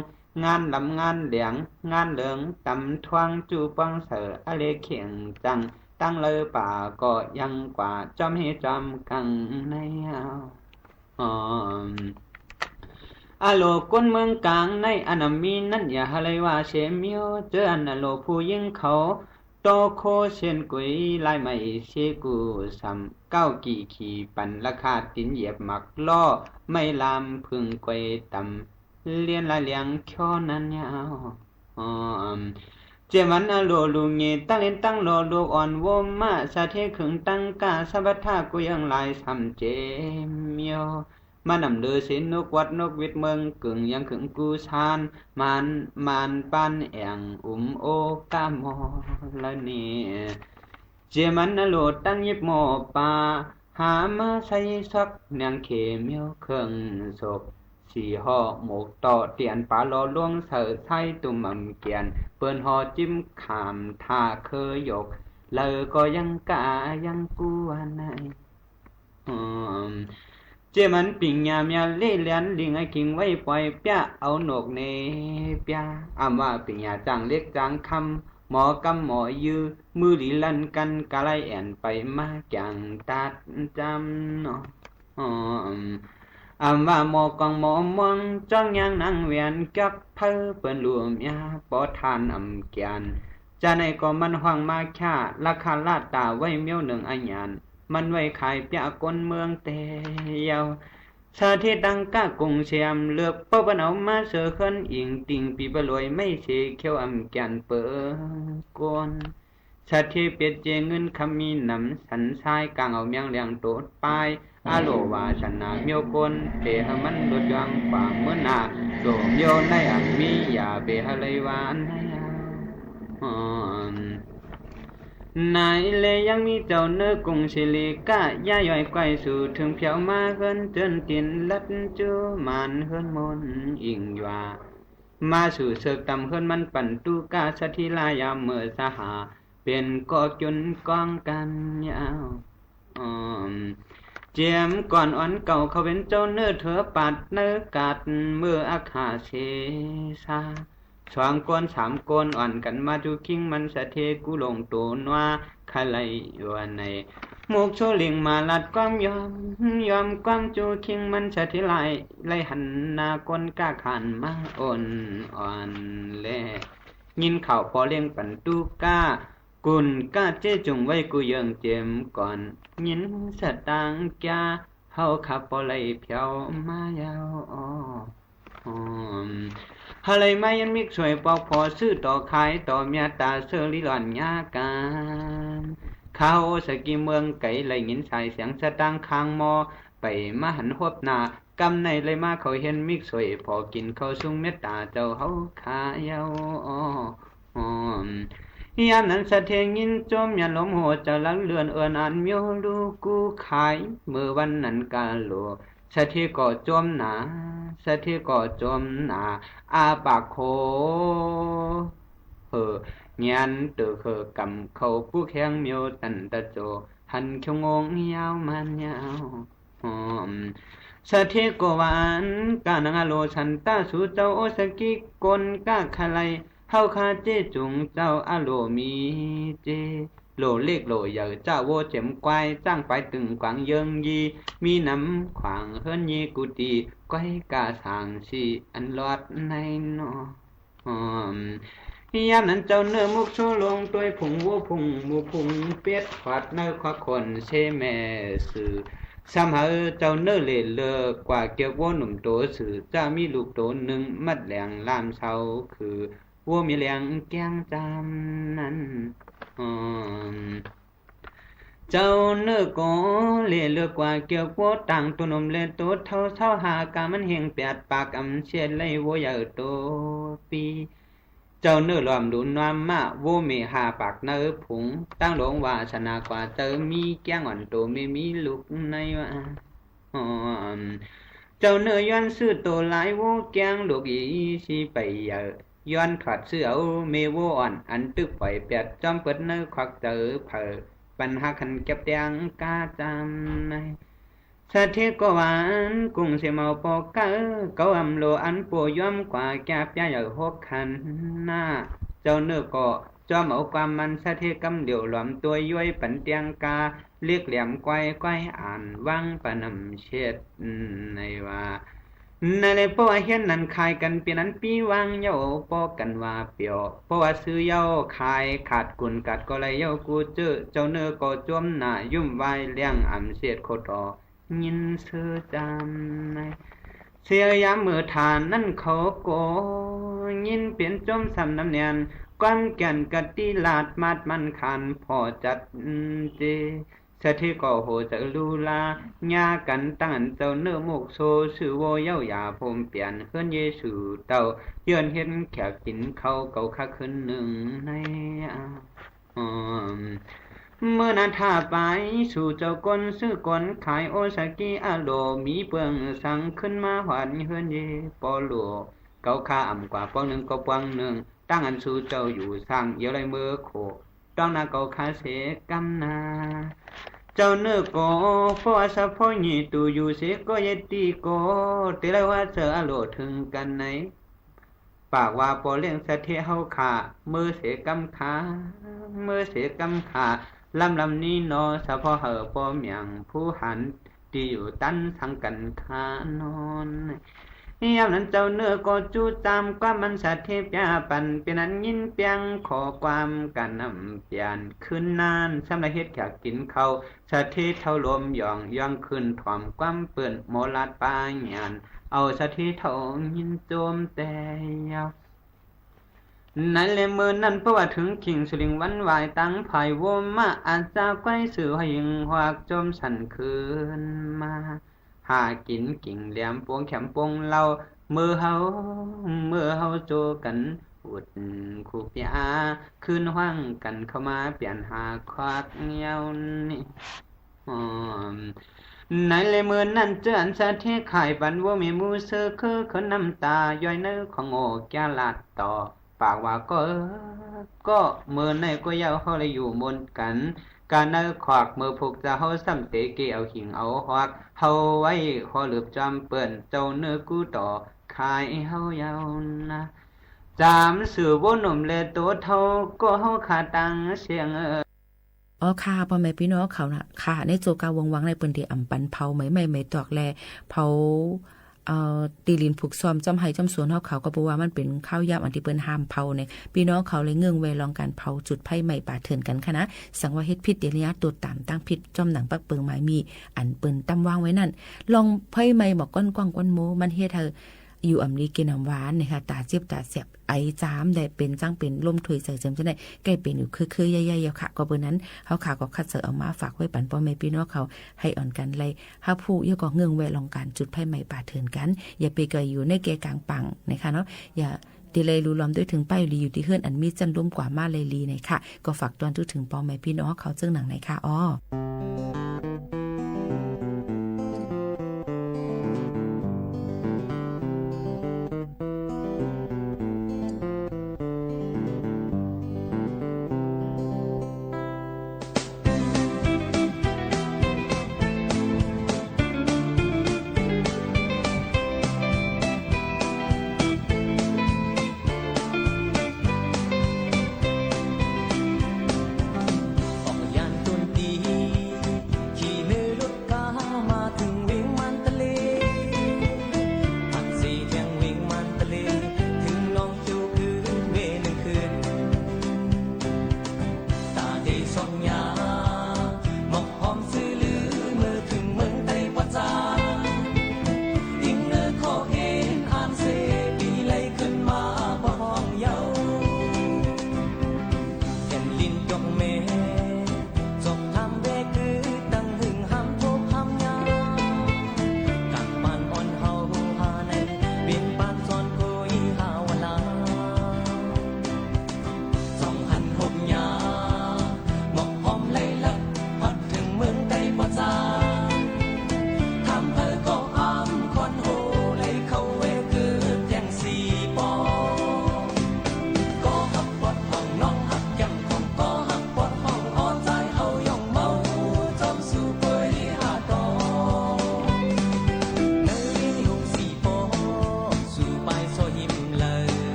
งานลำงานแหลง งานเหลืองต๋ำถ้วง จู๋ป๋องเสิร์ อเลเข่งจัง ตังเลิวป่าก็ยังกว่า จอมเฮจอมกังในเอา ออ อโลก้นเมืองก๋างใน อันมีนั้นอย่าหาเลยว่าเสมียว เจออันอโลผู้ญิงเขา โตโคเส้นกุยลายไหมเสกูส่ำ เก้ากี่ขี่ปั่นราคาตี๋นเหยียบหมากล้อ ไม้ลามผึ้งกวยต่ำ เลียนลายเหลียงเขียวนั้นยาว ออ เจียมันอโลลูกเงยตั้งเล่นตั้งหล่อลูกอ่อนโวมะ สะเทขึงตั้งก้า สะบัดท่ากุยเอิงลายส่ำเจมเมียว มานำเลือเสนนกวัดนกวิดเมืองกึ่ง ยังขึงกูซาน มาน มานปานแอ่ง อุ้มโอกามอละเน เจียมันอโลตั้งยิบหม้อปลา หามาใส่ซอกเนียงเขมียวเครื่องศก สี่ห้อหมกต่อเตียนป๋าหล่อลวงเสิร์ ใส่ตุ่มอำเกียน เปิ้นห่อจิ้มขาม ถ้าเคยยก แล้วก็ยังกล้ายังกลัวใน อืม เจียมันปิ่งหญ้าเมียเล่แหลน ลิงไอ้ขิงไว้ปล่อยเปี้ย เอาหนวกเนเปี้ย อำว่าปิ่งหญ้าจ้างเหล็กจ้างคำ หมอกำหมอยื้อ มือหลีลั่นกั๋น กะไลแอ่นไปมา แก่งตัดจำเนาะ อืม อำว่าหมอกองหมอมอง จ้องยางนางแหวน จักเผาเปิ้นลูกเมีย ปอทานอำเกียน จาในก็มันฮ้องมาค่า ราคาลาดต๋าไว้เมียวเนึ่งอะหยาน มันไว้ขายเปี้ยก้นเมืองเตเยา สะเทตั้งก้ากุงเสียมเลือก เป้าเปิ้นเอามาเสิร์เคิ่นอิงติ่ง ปีบะลวยไม้เสเขียวอำเกียนเปิ้นก้น สะเทเปียดเจเงินคำมีหนำ สันทรายกางเอาเมียงแหลงโตดปาย อโลวาสนาเมียวก้น เป๋หื้อมันหลุดย่างความมื้อหน้า โดเมียวในอันมี อย่าเป๋หื้อเลยว่าใน อืม ไหนแลยังมีเจ้าเนอกุงสิริกะ ย่าย่อยก้อยสู่เถิงเผียวมาเฮือนเจิญตี๋น ลัดจู๋หมานเฮือนมนต์อิงหยา มาสู่เสิร์กต๋ำเฮือนมันปั๋นตุ๊ก้า สะทิลายามเมื่อสหา เป๋นก็จุนก้องกั๋นยาว อืม เจียมก่อนอ่อนเก่าเขาเป๋นเจ้าเนอเถือปาดเนอกาดเมื่ออาขาเสสา สองก้นสามก้นอ่อนกั๋นมาจู๋คิงมันสะเทกู้ลงโตนัว ใค่ไล่ว่าใน มุกโชลิงมาลัดความยอม ยอมความจู๋คิงมันสะเทไล่ ไล่หันหน้าก้นก้าขานมาอ่อนอ่อนแล ยินข่าวปอเลี้ยงปั๋นตุ๊ก้า กุ่นก้าเจ๊จุงไว้กู้เยิงเจียมก่อน ยินสตางค์จ้า เฮาข้าปอไล่เผียวมาเยาว์ อืม หาไล่มายันมิกสวยปอกผ่อ ซื้อต่อขายต่อเมียต๋าเสิร์ลิล่อนยาก๋าน ข้าโอสะกีเมืองไก๋ ไล่ยินสายเสียงสตางค์คางมอ ไปมาหันฮบหน้า กำในไล่มาเขาเห็นมิกสวย ผ่อกิ๋นเข้าสุงเมตต๋าเจ้าเฮาข้าเยาว์ อืม ยามนั้นสะเทยินจม อย่าหลมโหเจ้าลักเลื่อนเอิ้นอันเมียวลูกู้ขาย เมื่อวันนั้นกาโล สะเทก็จมหนา สะเทก็จมหนา อ้าปากโข เห่อ เงียนเต๋อเห่อกำเข้าปุ๊กแฮงเมียวตันตะโจ หันเขียวงงยาวมันยาว อืม สะเทก็หวาน ก้านางอโลสันตาสู่เจ้าโอสะกิกลก้าขะไล เฮาข้าเจ๊จุงเจ้าอโลมีเจ โลเล็กโลใหญ่ จ้าโวเจ็มควาย จ้างไปตึงกวางเยิงยี มีน้ำขวางเฮือนยีกุฏิ ก้อยกาสางสีอันลอดในนอ อืม ยามนั้นเจ้าเนื้อมุกโชลงตวยผงวัวผงหมูผงเป็ด ขวัดในควักคนเซแม่สื่อ ซ้ำเหอเจ้าเนื้อเล่เลิกกว่าเกียกวัวหนุ่มโตสื่อ จะมีลูกโตหนึ่งมัดแหลงล่ามเสาคือ วัวมีแหลงแก้งจำนั้น อืม เจ้าเนื้อก็เล่เลิกกว่าเกียกวัวต่าง โตหนุ่มและโตเฒ่าเศร้าหากามันแห่งแปดปาก อำเสียดไล่วัวใหญ่โตปี เจ้าเนื้อล้อมดูนวามมา วัวเมห้าปากเนื้อผง ตั้งหลงวาสนากว่าเติม มีแก้งอ่อนโตไม่มีลูกในว่า อืม เจ้าเนื้อย้อนซื้อโตหลายวัวแก้งลูกอีสีไปใหญ่ ย้อนถอดซื้อเอาเมวัวอ่อน อันตึกปล่อยแปดจอมเปิดเนื้อควักเจอเผอ ปัญหาขันเก็บแดงกาจำใน สะเทก็ว่า อันกุ้งเสียเหมาปอเก๊า เก๋าอ่ำโหลอันโป้ย้อมกว่าแก่เปียใหญ่หกขันน่า เจ้าเนื้อก็จ้อมเอาความมันสะเทกำเหลียวหลอมตั๋วย้วยปันเตียงกา เล็กแหลมก้อยก้อยอ่านวางประนำเช็ด ในว่า นั่นแหละ เพราะว่าเฮียนนั้นขายกั๋นเป๋นอันปี้วางเย้า ปอกั๋นว่าเปียว เพราะว่าซื้อเย้าขายขาดกุ๋นกัดก็ไล่เย้ากู้เจ้อ เจ้าเนื้อก็จมหน้ายุ่มวายเลี้ยงอ่ำเสียดโคตอ ยินซื่อจำใน เสียยามเมื่อถ่านนั้นเขาก็ ยินเป๋นจมซ้ำนำแนน ความแก่นกะตี้ลาดมาดมั่นขันผ่อจัดเจ สะเทก็โหจะลูลา ญากั๋นตั้งอันเจ้าเนื้อโมกโซ ซื่อโวเย้าอย่าพรมเปลี่ยน เฮือนเยซูเต้า เยื่อนเฮ็ดแขกกิ๋นข้าวเก่าคักคืนนึ่งใน อ้อ เมื่อนั้นถ้าไปสู่เจ้าก้นซื้อก้นขายโอซากิอาโล มีเปื้องสังขึ้นมาหวานเฮือนเย ปอหลวง เก๋าข้าอ่ำกว่าปองนึ่งก็ปองนึ่ง ตั้งอันสู่เจ้าอยู่สร้างเยียวไล่เมือโข ต้องนาเก๋าข้าเสกำนา เจ้าเนื้อก็ เพราะว่าสะโพกหยี่ตู่อยู่เสก็เยตี้ก็ เตไล่ว่าเจ้าอาโลถึงกั๋นใน ปากว่าปอเลี้ยงสะเทเฮาข้า เมือเสกำขา เมือเสกำขา ลำลำนี้หนอ สะเพาะเหอะปอเมียงผู้หัน ตี้อยู่ตันสังกั๋นขานอน ยามนั้นเจ้าเนื้อก็จู้จามความมันสะเทเปียปัน เป๋นอันยินเปียงข้อความกั๋นนำเปลี่ยน คืนนั้นซ้ำละเฮ็ดแขกกิ๋นข้าว สะเทเฒ่าลมหย่อง ย่องขึ้นถ่อมความเปิ้น หมอลาดปาหยาน เอาสะเทเฒ่ายินโจมแต่เย้า นั้นแลเมื่อนั้นเพราะว่าเถิงขิงสุลิงวันวายตังผายโวมมา อาจจะก้อยสื่อหอยหญิงฮวักโจมสั่นคืนมา หากิ๋นกิ่งแหลมปวงแขมปวงเหล้า เมื่อเฮา เมื่อเฮาโจกั๋นอุดคู่เปีย คืนฮวังกั๋นเข้ามาเปลี่ยนหาควักเย้านี้ อ๋อ ในแลเมื่อนั้นเจื้ออันสะเทขายปันวัวแม่หมูเสือคือคนน้ำตาย้อยเนื้อของโอแก้วลาดต่อ ปากว่าก็ ก็เมื่อในก็เย้าเฮาเลยอยู่มนต์กั๋น กาเนื้อขวักเมื่อพวกเจ้าเฮาซ้ำเตเกเอาหิ่งเอาฮวัก เฮาไว้ขอหลืบจอมเปิ้น เจ้าเนื้อกู้ต่อขายเฮาเย้านะ จามสื่อวัวหนุ่มแลโตเฒ่า ก็เฮาขาตังเสียงเอ่อ อ๋อค่ะ ป้อแม่ปี้น้องเขาน่ะ ค่ะ ในโจกาวงวังในเปิ้นตี้อำปันเผาไม้ไม้ไม้ตอกแล เผา เอ่อ ตี้ลินผูกซ่อมจ้อมไฮ่จ้อมสวนเฮาเขา ก็เพราะว่ามันเป๋นคราวยามอันตี้เปิ้นห้ามเผาเนี่ย ปี้น้องเขาเลยเงิ่งแวลองก๋านเผาจุดไฟไหม้ป่าเถื่อนกั๋นค่ะนะ สังว่าเฮ็ดผิดเดี๋ยวนี้ตรวจต๋ามตั้งผิดจ้อมหนังปักเปิงหมายมี อันเปิ้นตั้มวางไว้นั่น ลองไฟไหม้หมอกก้อนกว้างก้อนโม มันเฮ็ดหื้อ อยู่อำลีกิ๋นอำหวานเนี่ยค่ะ ต๋าเจ็บต๋าแสบ ไอจามได้เป๋นจั้งเป๋นลมถ้วยใจ๋เจิมจะได้ แก้เป๋นอยู่คือๆ แย่ๆ เย้าค่ะ ก็เปิ้นนั้น เฮาค่ะก็คัดเสนอเอามาฝากไว้ปันป้อแม่ปี้น้องเขา หื้ออ่อนกั๋นไล่ฮับฮู้ เย้าก็เงิ่งแวลองก๋านจุดไฟไหม้ป่าเถื่อนกั๋น อย่าไปเกยอยู่ในแก่กลางป่างนะคะเนาะ อย่า ตี้ไล่ลูลอมด้วยเถิงไป หรืออยู่ตี้เฮือนอันมีจั้นลุ่มกว่ามาไล่ลีในค่ะ ก็ฝากตอนทู้เถิงป้อแม่ปี้น้องเขาเจิ่งหนังในค่ะ อ้อ ออกยานต้นตี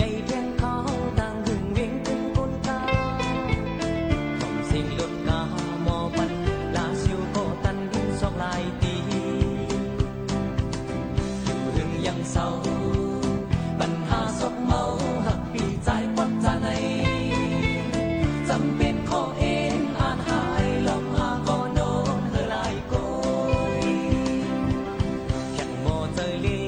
ไอ้แท่งขาวตางหึงเวียงเถิงก้นตา ส่งเสียงรถกาหม้อปั่น ลาซิวก็ตันสองหลายตี อยู่หึงยังเศร้า ปัญหาซบเมา หักปี้จายปอดจาไหน จ๋ำเป๋นข้อเอ็นอาจหาย ลองหาก็นอนเฮอหลายโกย แท่งหม้อเจอเล่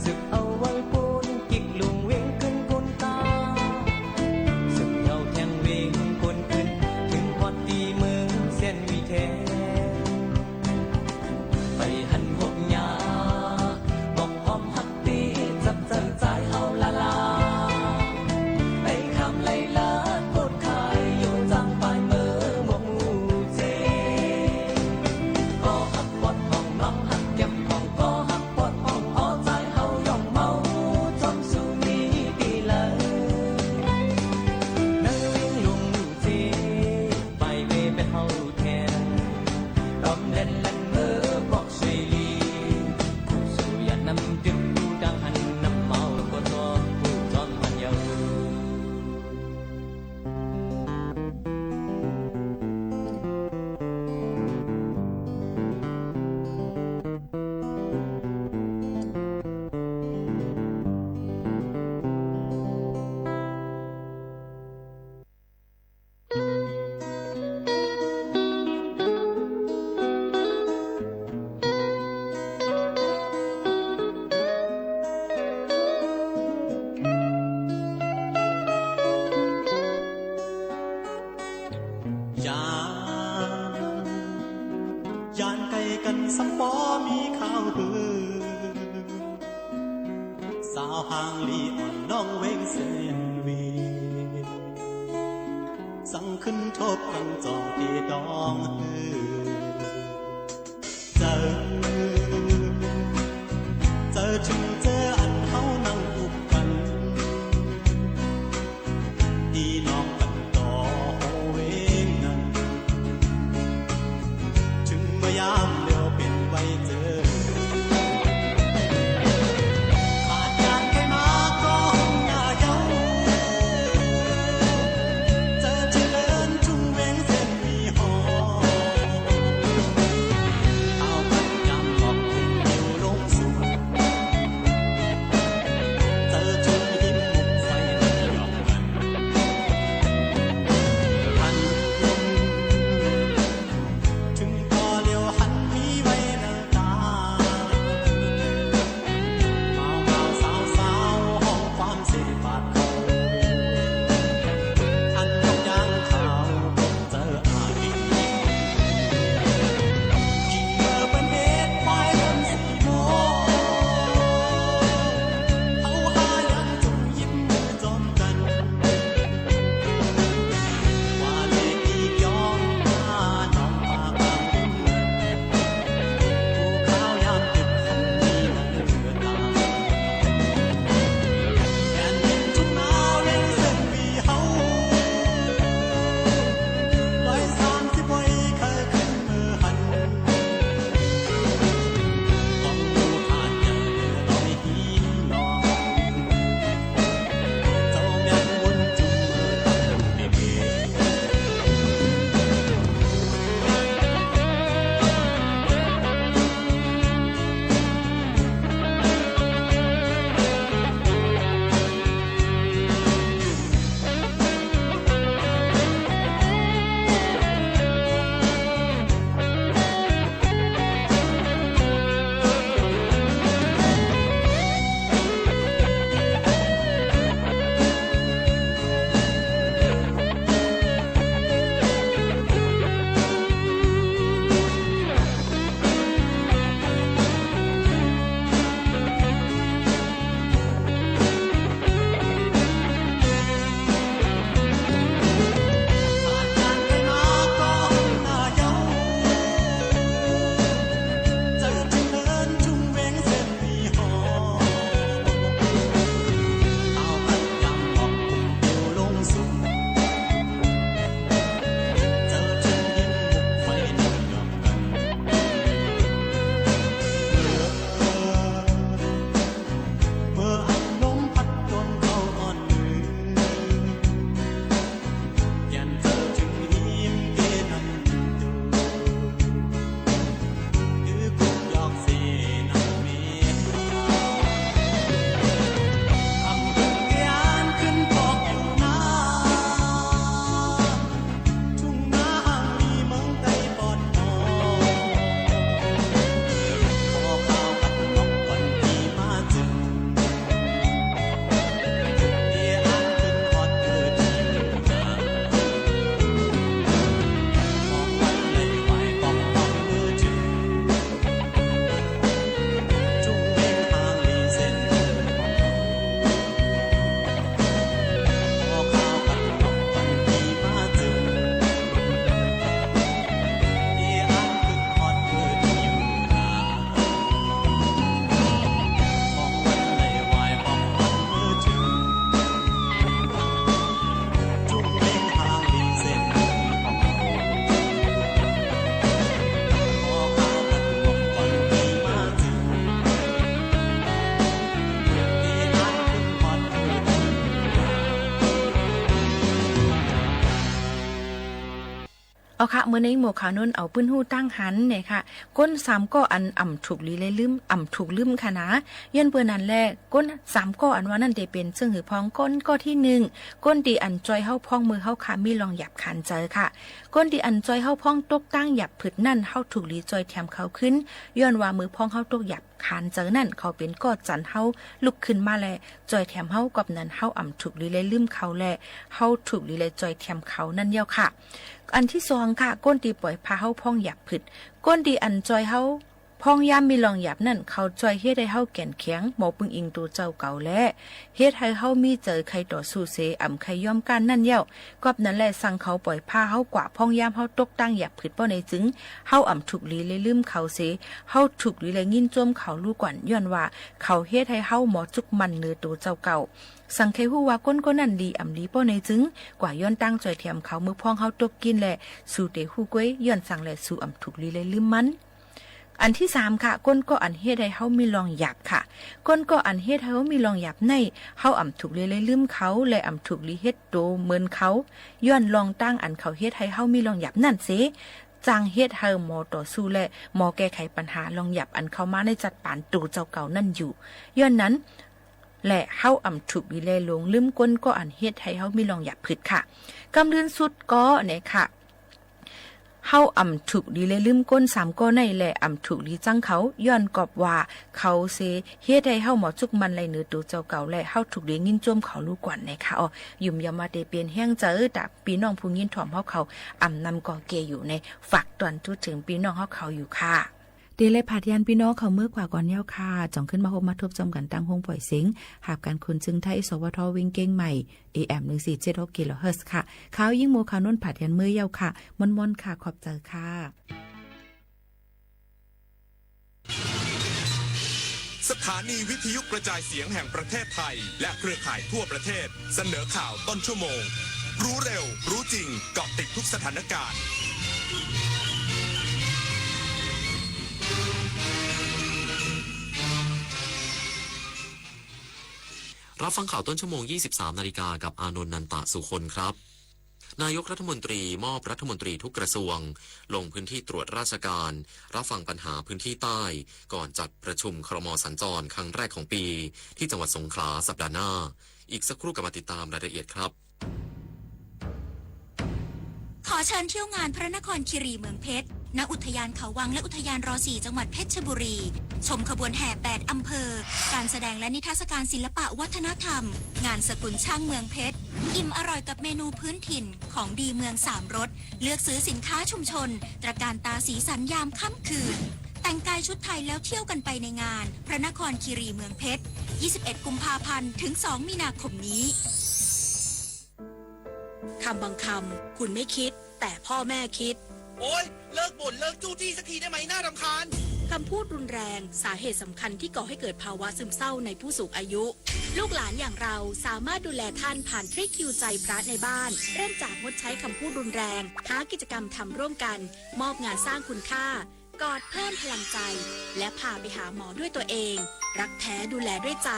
สึกเอาไว้ปูน กิกลุงเวียงเถิงก้นตา สึกเอาแท่งเวียงก้นขึ้น เถิงฮอดตี้เมืองแสนวีแท้ ไปหันพบญา บอกความฮักตี้จับเจิงจายเฮาลาลา ไปข้ามไล่ลาดโกดขาย อยู่จางปายเมืองบ่ฮู้เจ ก็ฮักปอดห้องน้อง ฮักแก้มห้อง ก็ฮักปอดห้อง อ้อจายเฮาย่องเมา จ๋ำสู้มีตี้เลย ในเวียงหลวงฮู้เจ ไปเวไปเฮาแทน ตอมแดนแลนเมอปอกเสรี คู่สู้อย่านำตึก คู่ดังหันนำเมา ก็ตอมผู้จอมพันเยาว์ ย้าน ย้านไกลกั๋นซ้ำบ่มีข่าวหื้อ สาวห่างลี้อ่อนน้องเวียงแสนวี สังขึ้นทบกั๋นจ่อตี้ตองหื้อ เจ้า เจ้าเถิงเจออันเฮานั่งอุบกั๋น ตี้น้องปันต่อโฮเวงนั้น เถิงเมื่อยามเดียวเป๋นไว้เจอ ขาดย้านใผมาก็หึงหน้าเย้า เจอตี้เลินทุ่งเวียงแสนวีฮอ เอาปันใจ เอาค่ะ เมื่อในหัวข่าวนั้นเอาปื้นฮู้ตั้งหันเนี่ยค่ะ คนสามก้ออันอ่ำถูกหลีและลืม อ่ำถูกลืมค่ะนะ ย้อนเปื้อนั้นแล คนสามก้ออันว่านั้นเต๋เป๋นเซิ่งหื้อพ่อง คนก้อตี้นึ่ง คนตี้อันจ้อยเฮาพ่องเมื่อเฮาค่ามีร่องหยาบขานเจอค่ะ คนตี้อันจ้อยเฮาพ่องตกตางหยาบผึดนั้น เฮาถูกหลีจ้อยแถมเขาขึ้น ย้อนว่าเมื่อพ่องเฮาตกหยาบขานเจอนั้น เขาเป๋นก้อจันเฮาลุกขึ้นมาแล จ้อยแถมเฮา กอบนั้นเฮาอ่ำถูกหลีและลืมเขาแล เฮาถูกหลีและจ้อยแถมเขานั้นเย้าค่ะ อันตี้สองค่ะ คนตี้ป่อยผ่าเฮาพ่องหยาบผึด คนตี้อันจ้อยเฮาพ่องยามมีร่องหยาบนั้น เขาจ้อยเฮ็ดหื้อเฮาแก่นแข็ง หมอปึงอิงตั๋วเจ้าเก่าแล เฮ็ดหื้อเฮามีเจอใค่ต่อสู้เส อ่ำใค่ยอมก้านนั้นเย้า กอบนั้นแล สั่งเขาป่อยผ่าเฮากว่า พ่องยามเฮาตกตางหยาบผึดป้อในจึง เฮาอ่ำถูกหลีและลืมเขาเส เฮาถูกหลีและยินจมเขาลู่ก่อน ย้อนว่าเขาเฮ็ดหื้อเฮาหมอจุกมั่นเหนือตั๋วเจ้าเก่า สังใค่ฮู้ว่าคนก้อนั้นดีอ่ำดีป้อในจึง กว่าย้อนตางจ้อยแถมเขาเมื่อพ่องเฮาตกกินแล สูเต๋ฮู้ก้วย ย้อนสังแล สูอ่ำถูกหลีและลืมมัน อันตี้สามค่ะ คนก้ออันเฮ็ดหื้อเฮามีร่องหยาบค่ะ คนก้ออันเฮ็ดหื้อเฮามีร่องหยาบใน เฮาอ่ำถูกหลีและลืมเขา และอ่ำถูกหลีเฮ็ดโตเหมือนเขา ย้อนร่องตางอันเขาเฮ็ดหื้อเฮามีร่องหยาบนั้นเส จางเฮ็ดหื้อหมอต่อสู้และหมอแก้ไขปัญหาร่องหยาบอันเข้ามาในจัดปานตั๋วเจ้าเก่านั้นอยู่ ย้อนนั้นแล เฮาอ่ำถูกหลีและหลงลืมคนก้ออันเฮ็ดหื้อเฮามีร่องหยาบผึดค่ะ กำเรินสุดก้อเนี่ยค่ะ เฮาอ่ำถูกหลีและลืมคนสามก้อใน และอ่ำถูกหลีจังเขา ย้อนกอบว่าเขาเส เฮ็ดหื้อเฮาหมอจุกมั่นไหลเหนือตั๋วเจ้าเก่า และเฮาถูกหลียินจมเขาลู่ก่อนนะคะ อ้อ หยุมยำว่าเต๋เป๋นแฮงเจอ ต๋าปี้น้องผู้ยินถ่อมเฮาเขา อ่ำนำก่อเกอยู่ใน ฝากตวนทูตเถิงปี้น้องเฮาเขาอยู่ค่ะ เต๋เลยผาดยานปี้น้องเขาเมื่อกว่าก่อนเย้าค่ะ จ่องขึ้นมาฮบมาทบจอมกั๋นตังห้องป่อยเสียง หับก๋านขนเจิงไทย สวท เวียงเกียงใหม่ เอเอ็ม หนึ่งสี่เจ็ดหก กิโลเฮิรตซ์ค่ะ ข่าวยิ่งมัวข่าวโน้นผาดยานเมื่อเย้าค่ะ ม่วนๆ ค่ะ ขอบใจ๋ค่ะ สถานีวิทยุกระจายเสียงแห่งประเทศไทย และเครือข่ายทั่วประเทศ เสนอข่าวต้นชั่วโมง รู้เร็ว รู้จริง เกาะติดทุกสถานการณ์ รับฟังข่าวต้นชั่วโมง ยี่สิบสามนาฬิกา กับอานนท์ นันตะสุคนครับ นายกรัฐมนตรีมอบรัฐมนตรีทุกกระทรวง ลงพื้นที่ตรวจราชการ รับฟังปัญหาพื้นที่ใต้ ก่อนจัดประชุม ครม. สัญจรครั้งแรกของปี ที่จังหวัดสงขลาสัปดาห์หน้า อีกสักครู่กลับมาติดตามรายละเอียดครับ ขอเชิญเที่ยวงานพระนครคีรีเมืองเพชร ณ อุทยานเขาวังและอุทยาน ร.สี่ จังหวัดเพชรบุรี ชมขบวนแห่แปดอำเภอ การแสดงและนิทรรศการศิลปะวัฒนธรรม งานสกุลช่างเมืองเพชร อิ่มอร่อยกับเมนูพื้นถิ่น ของดีเมืองสามรส เลือกซื้อสินค้าชุมชน ตระการตาสีสันยามค่ำคืน แต่งกายชุดไทยแล้วเที่ยวกันไปในงาน พระนครคีรีเมืองเพชร ยี่สิบเอ็ดกุมภาพันธ์ ถึง สองมีนาคมนี้ คำบางคำ คุณไม่คิด แต่พ่อแม่คิด โอ๊ย เลิกบ่น เลิกจู้จี้สักทีได้ไหม น่ารำคาญ คำพูดรุนแรง สาเหตุสำคัญที่ก่อให้เกิดภาวะซึมเศร้าในผู้สูงอายุ ลูกหลานอย่างเราสามารถดูแลท่านผ่านทริคฮิวใจพระในบ้าน เริ่มจากงดใช้คำพูดรุนแรง หากิจกรรมทำร่วมกัน มอบงานสร้างคุณค่า กอดเพิ่มพลังใจ และพาไปหาหมอด้วยตัวเอง รักแท้ดูแลด้วยใจ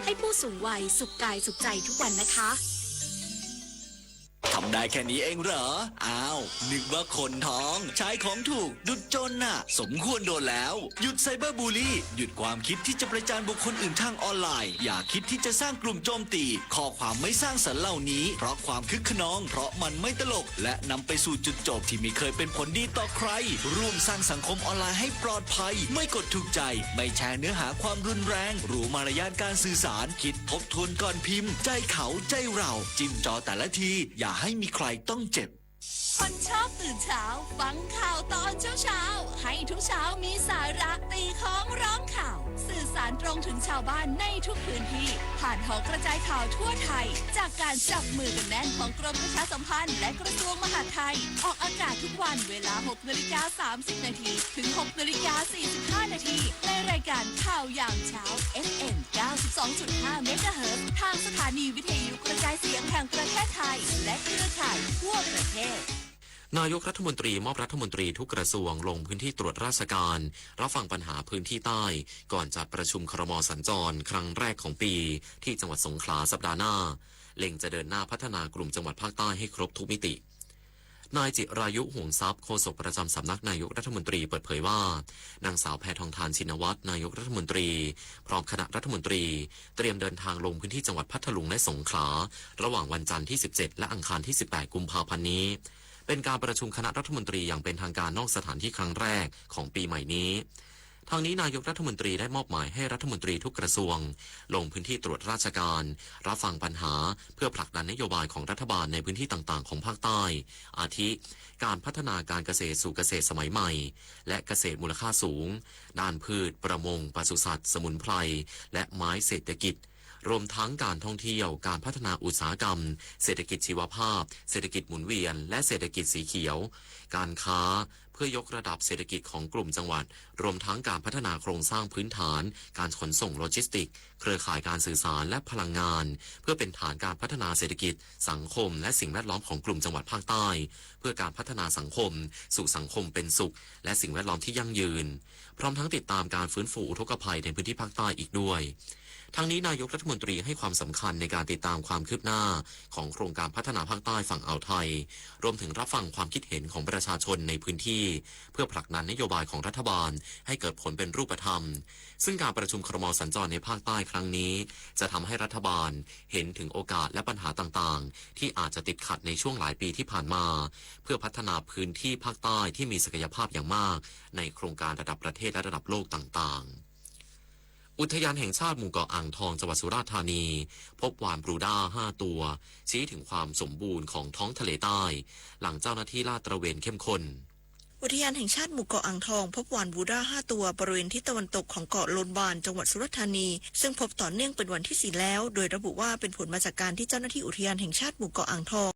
ให้ผู้สูงวัยสุขกายสุขใจทุกวันนะคะ ทำได้แค่นี้เองเหรอ อ้าว นึกว่าคนท้อง ใช้ของถูก ดุจจนน่ะ สมควรโดนแล้ว หยุดไซเบอร์บูลลี่ หยุดความคิดที่จะประจานบุคคลอื่นทางออนไลน์ อย่าคิดที่จะสร้างกลุ่มโจมตี ข้อความไม่สร้างสรรค์เหล่านี้ เพราะความคึกคะนอง เพราะมันไม่ตลก และนำไปสู่จุดจบที่ไม่เคยเป็นผลดีต่อใคร ร่วมสร้างสังคมออนไลน์ให้ปลอดภัย ไม่กดถูกใจ ไม่แชร์เนื้อหาความรุนแรง รู้มารยาทการสื่อสาร คิดทบทวนก่อนพิมพ์ ใจเขา ใจเรา จิ้มจอแต่ละที อย่าให้มีใครต้องเจ็บ คนชอบตื่นเช้า ฟังข่าวตอนเช้าๆ ให้ทุกเช้ามีสาระ ตีค้องร้องข่าว สื่อสารตรงถึงชาวบ้านในทุกพื้นที่ ผ่านหอกระจายข่าวทั่วไทย จากการจับมือกันแน่นของกรมประชาสัมพันธ์ และกระทรวงมหาดไทย ออกอากาศทุกวันเวลา หกนาฬิกาสามสิบนาที ถึง หกนาฬิกาสี่สิบห้านาที ในรายการข่าวยามเช้า เอฟเอ็ม เก้าสิบสองจุดห้าเมกะเฮิรตซ์ ทางสถานีวิทยุกระจายเสียงแห่งประเทศไทย และเครือข่ายทั่วประเทศ นายกรัฐมนตรีมอบรัฐมนตรีทุกกระทรวงลงพื้นที่ตรวจราชการ รับฟังปัญหาพื้นที่ใต้ ก่อนจัดประชุม ครม. สัญจรครั้งแรกของปี ที่จังหวัดสงขลาสัปดาห์หน้า เล็งจะเดินหน้าพัฒนากลุ่มจังหวัดภาคใต้ให้ครบทุกมิติ นายจิรายุ หงส์ทรัพย์ โฆษกประจำสำนักนายกรัฐมนตรีเปิดเผยว่า นางสาวแพทองธาร ชินวัตร นายกรัฐมนตรี พร้อมคณะรัฐมนตรี เตรียมเดินทางลงพื้นที่จังหวัดพัทลุงและสงขลา ระหว่างวันจันทร์ที่ สิบเจ็ด และอังคารที่ สิบแปด กุมภาพันธ์นี้ เป็นการประชุมคณะรัฐมนตรีอย่างเป็นทางการนอกสถานที่ครั้งแรกของปีใหม่นี้ ทางนี้นายกรัฐมนตรีได้มอบหมายให้รัฐมนตรีทุกกระทรวง ลงพื้นที่ตรวจราชการ รับฟังปัญหา เพื่อผลักดันนโยบายของรัฐบาลในพื้นที่ต่างๆ ของภาคใต้ อาทิ การพัฒนาการเกษตรสู่เกษตรสมัยใหม่ และเกษตรมูลค่าสูง ด้านพืช ประมง ปศุสัตว์ สมุนไพร และไม้เศรษฐกิจ รวมทั้งการท่องเที่ยว การพัฒนาอุตสาหกรรม เศรษฐกิจชีวภาพ เศรษฐกิจหมุนเวียน และเศรษฐกิจสีเขียว การค้า เพื่อยกระดับเศรษฐกิจของกลุ่มจังหวัด รวมทั้งการพัฒนาโครงสร้างพื้นฐาน การขนส่งโลจิสติกส์ เครือข่ายการสื่อสาร และพลังงาน เพื่อเป็นฐานการพัฒนาเศรษฐกิจ สังคม และสิ่งแวดล้อมของกลุ่มจังหวัดภาคใต้ เพื่อการพัฒนาสังคม สู่สังคมเป็นสุข และสิ่งแวดล้อมที่ยั่งยืน พร้อมทั้งติดตามการฟื้นฟูอุทกภัยในพื้นที่ภาคใต้อีกด้วย ทั้งนี้นายกรัฐมนตรีให้ความสำคัญในการติดตามความคืบหน้าของโครงการพัฒนาภาคใต้ฝั่งอ่าวไทย รวมถึงรับฟังความคิดเห็นของประชาชนในพื้นที่ เพื่อผลักดันนโยบายของรัฐบาลให้เกิดผลเป็นรูปธรรม ซึ่งการประชุม ครม.สัญจรในภาคใต้ครั้งนี้ จะทำให้รัฐบาลเห็นถึงโอกาสและปัญหาต่างๆ ที่อาจจะติดขัดในช่วงหลายปีที่ผ่านมา เพื่อพัฒนาพื้นที่ภาคใต้ที่มีศักยภาพอย่างมาก ในโครงการระดับประเทศและระดับโลกต่างๆ อุทยานแห่งชาติหมู่เกาะอ่างทอง จังหวัดสุราษฎร์ธานี พบวาฬบลูด้าห้าตัว ชี้ถึงความสมบูรณ์ของท้องทะเลใต้ หลังเจ้าหน้าที่ลาดตระเวนเข้มข้น อุทยานแห่งชาติหมู่เกาะอ่างทอง พบวาฬบลูด้าห้าตัว บริเวณทิศตะวันตกของเกาะโลนบาน จังหวัดสุราษฎร์ธานี ซึ่งพบต่อเนื่องเป็นวันที่สี่แล้ว โดยระบุว่าเป็นผลมาจากการที่เจ้าหน้าที่อุทยานแห่งชาติหมู่เกาะอ่างทอง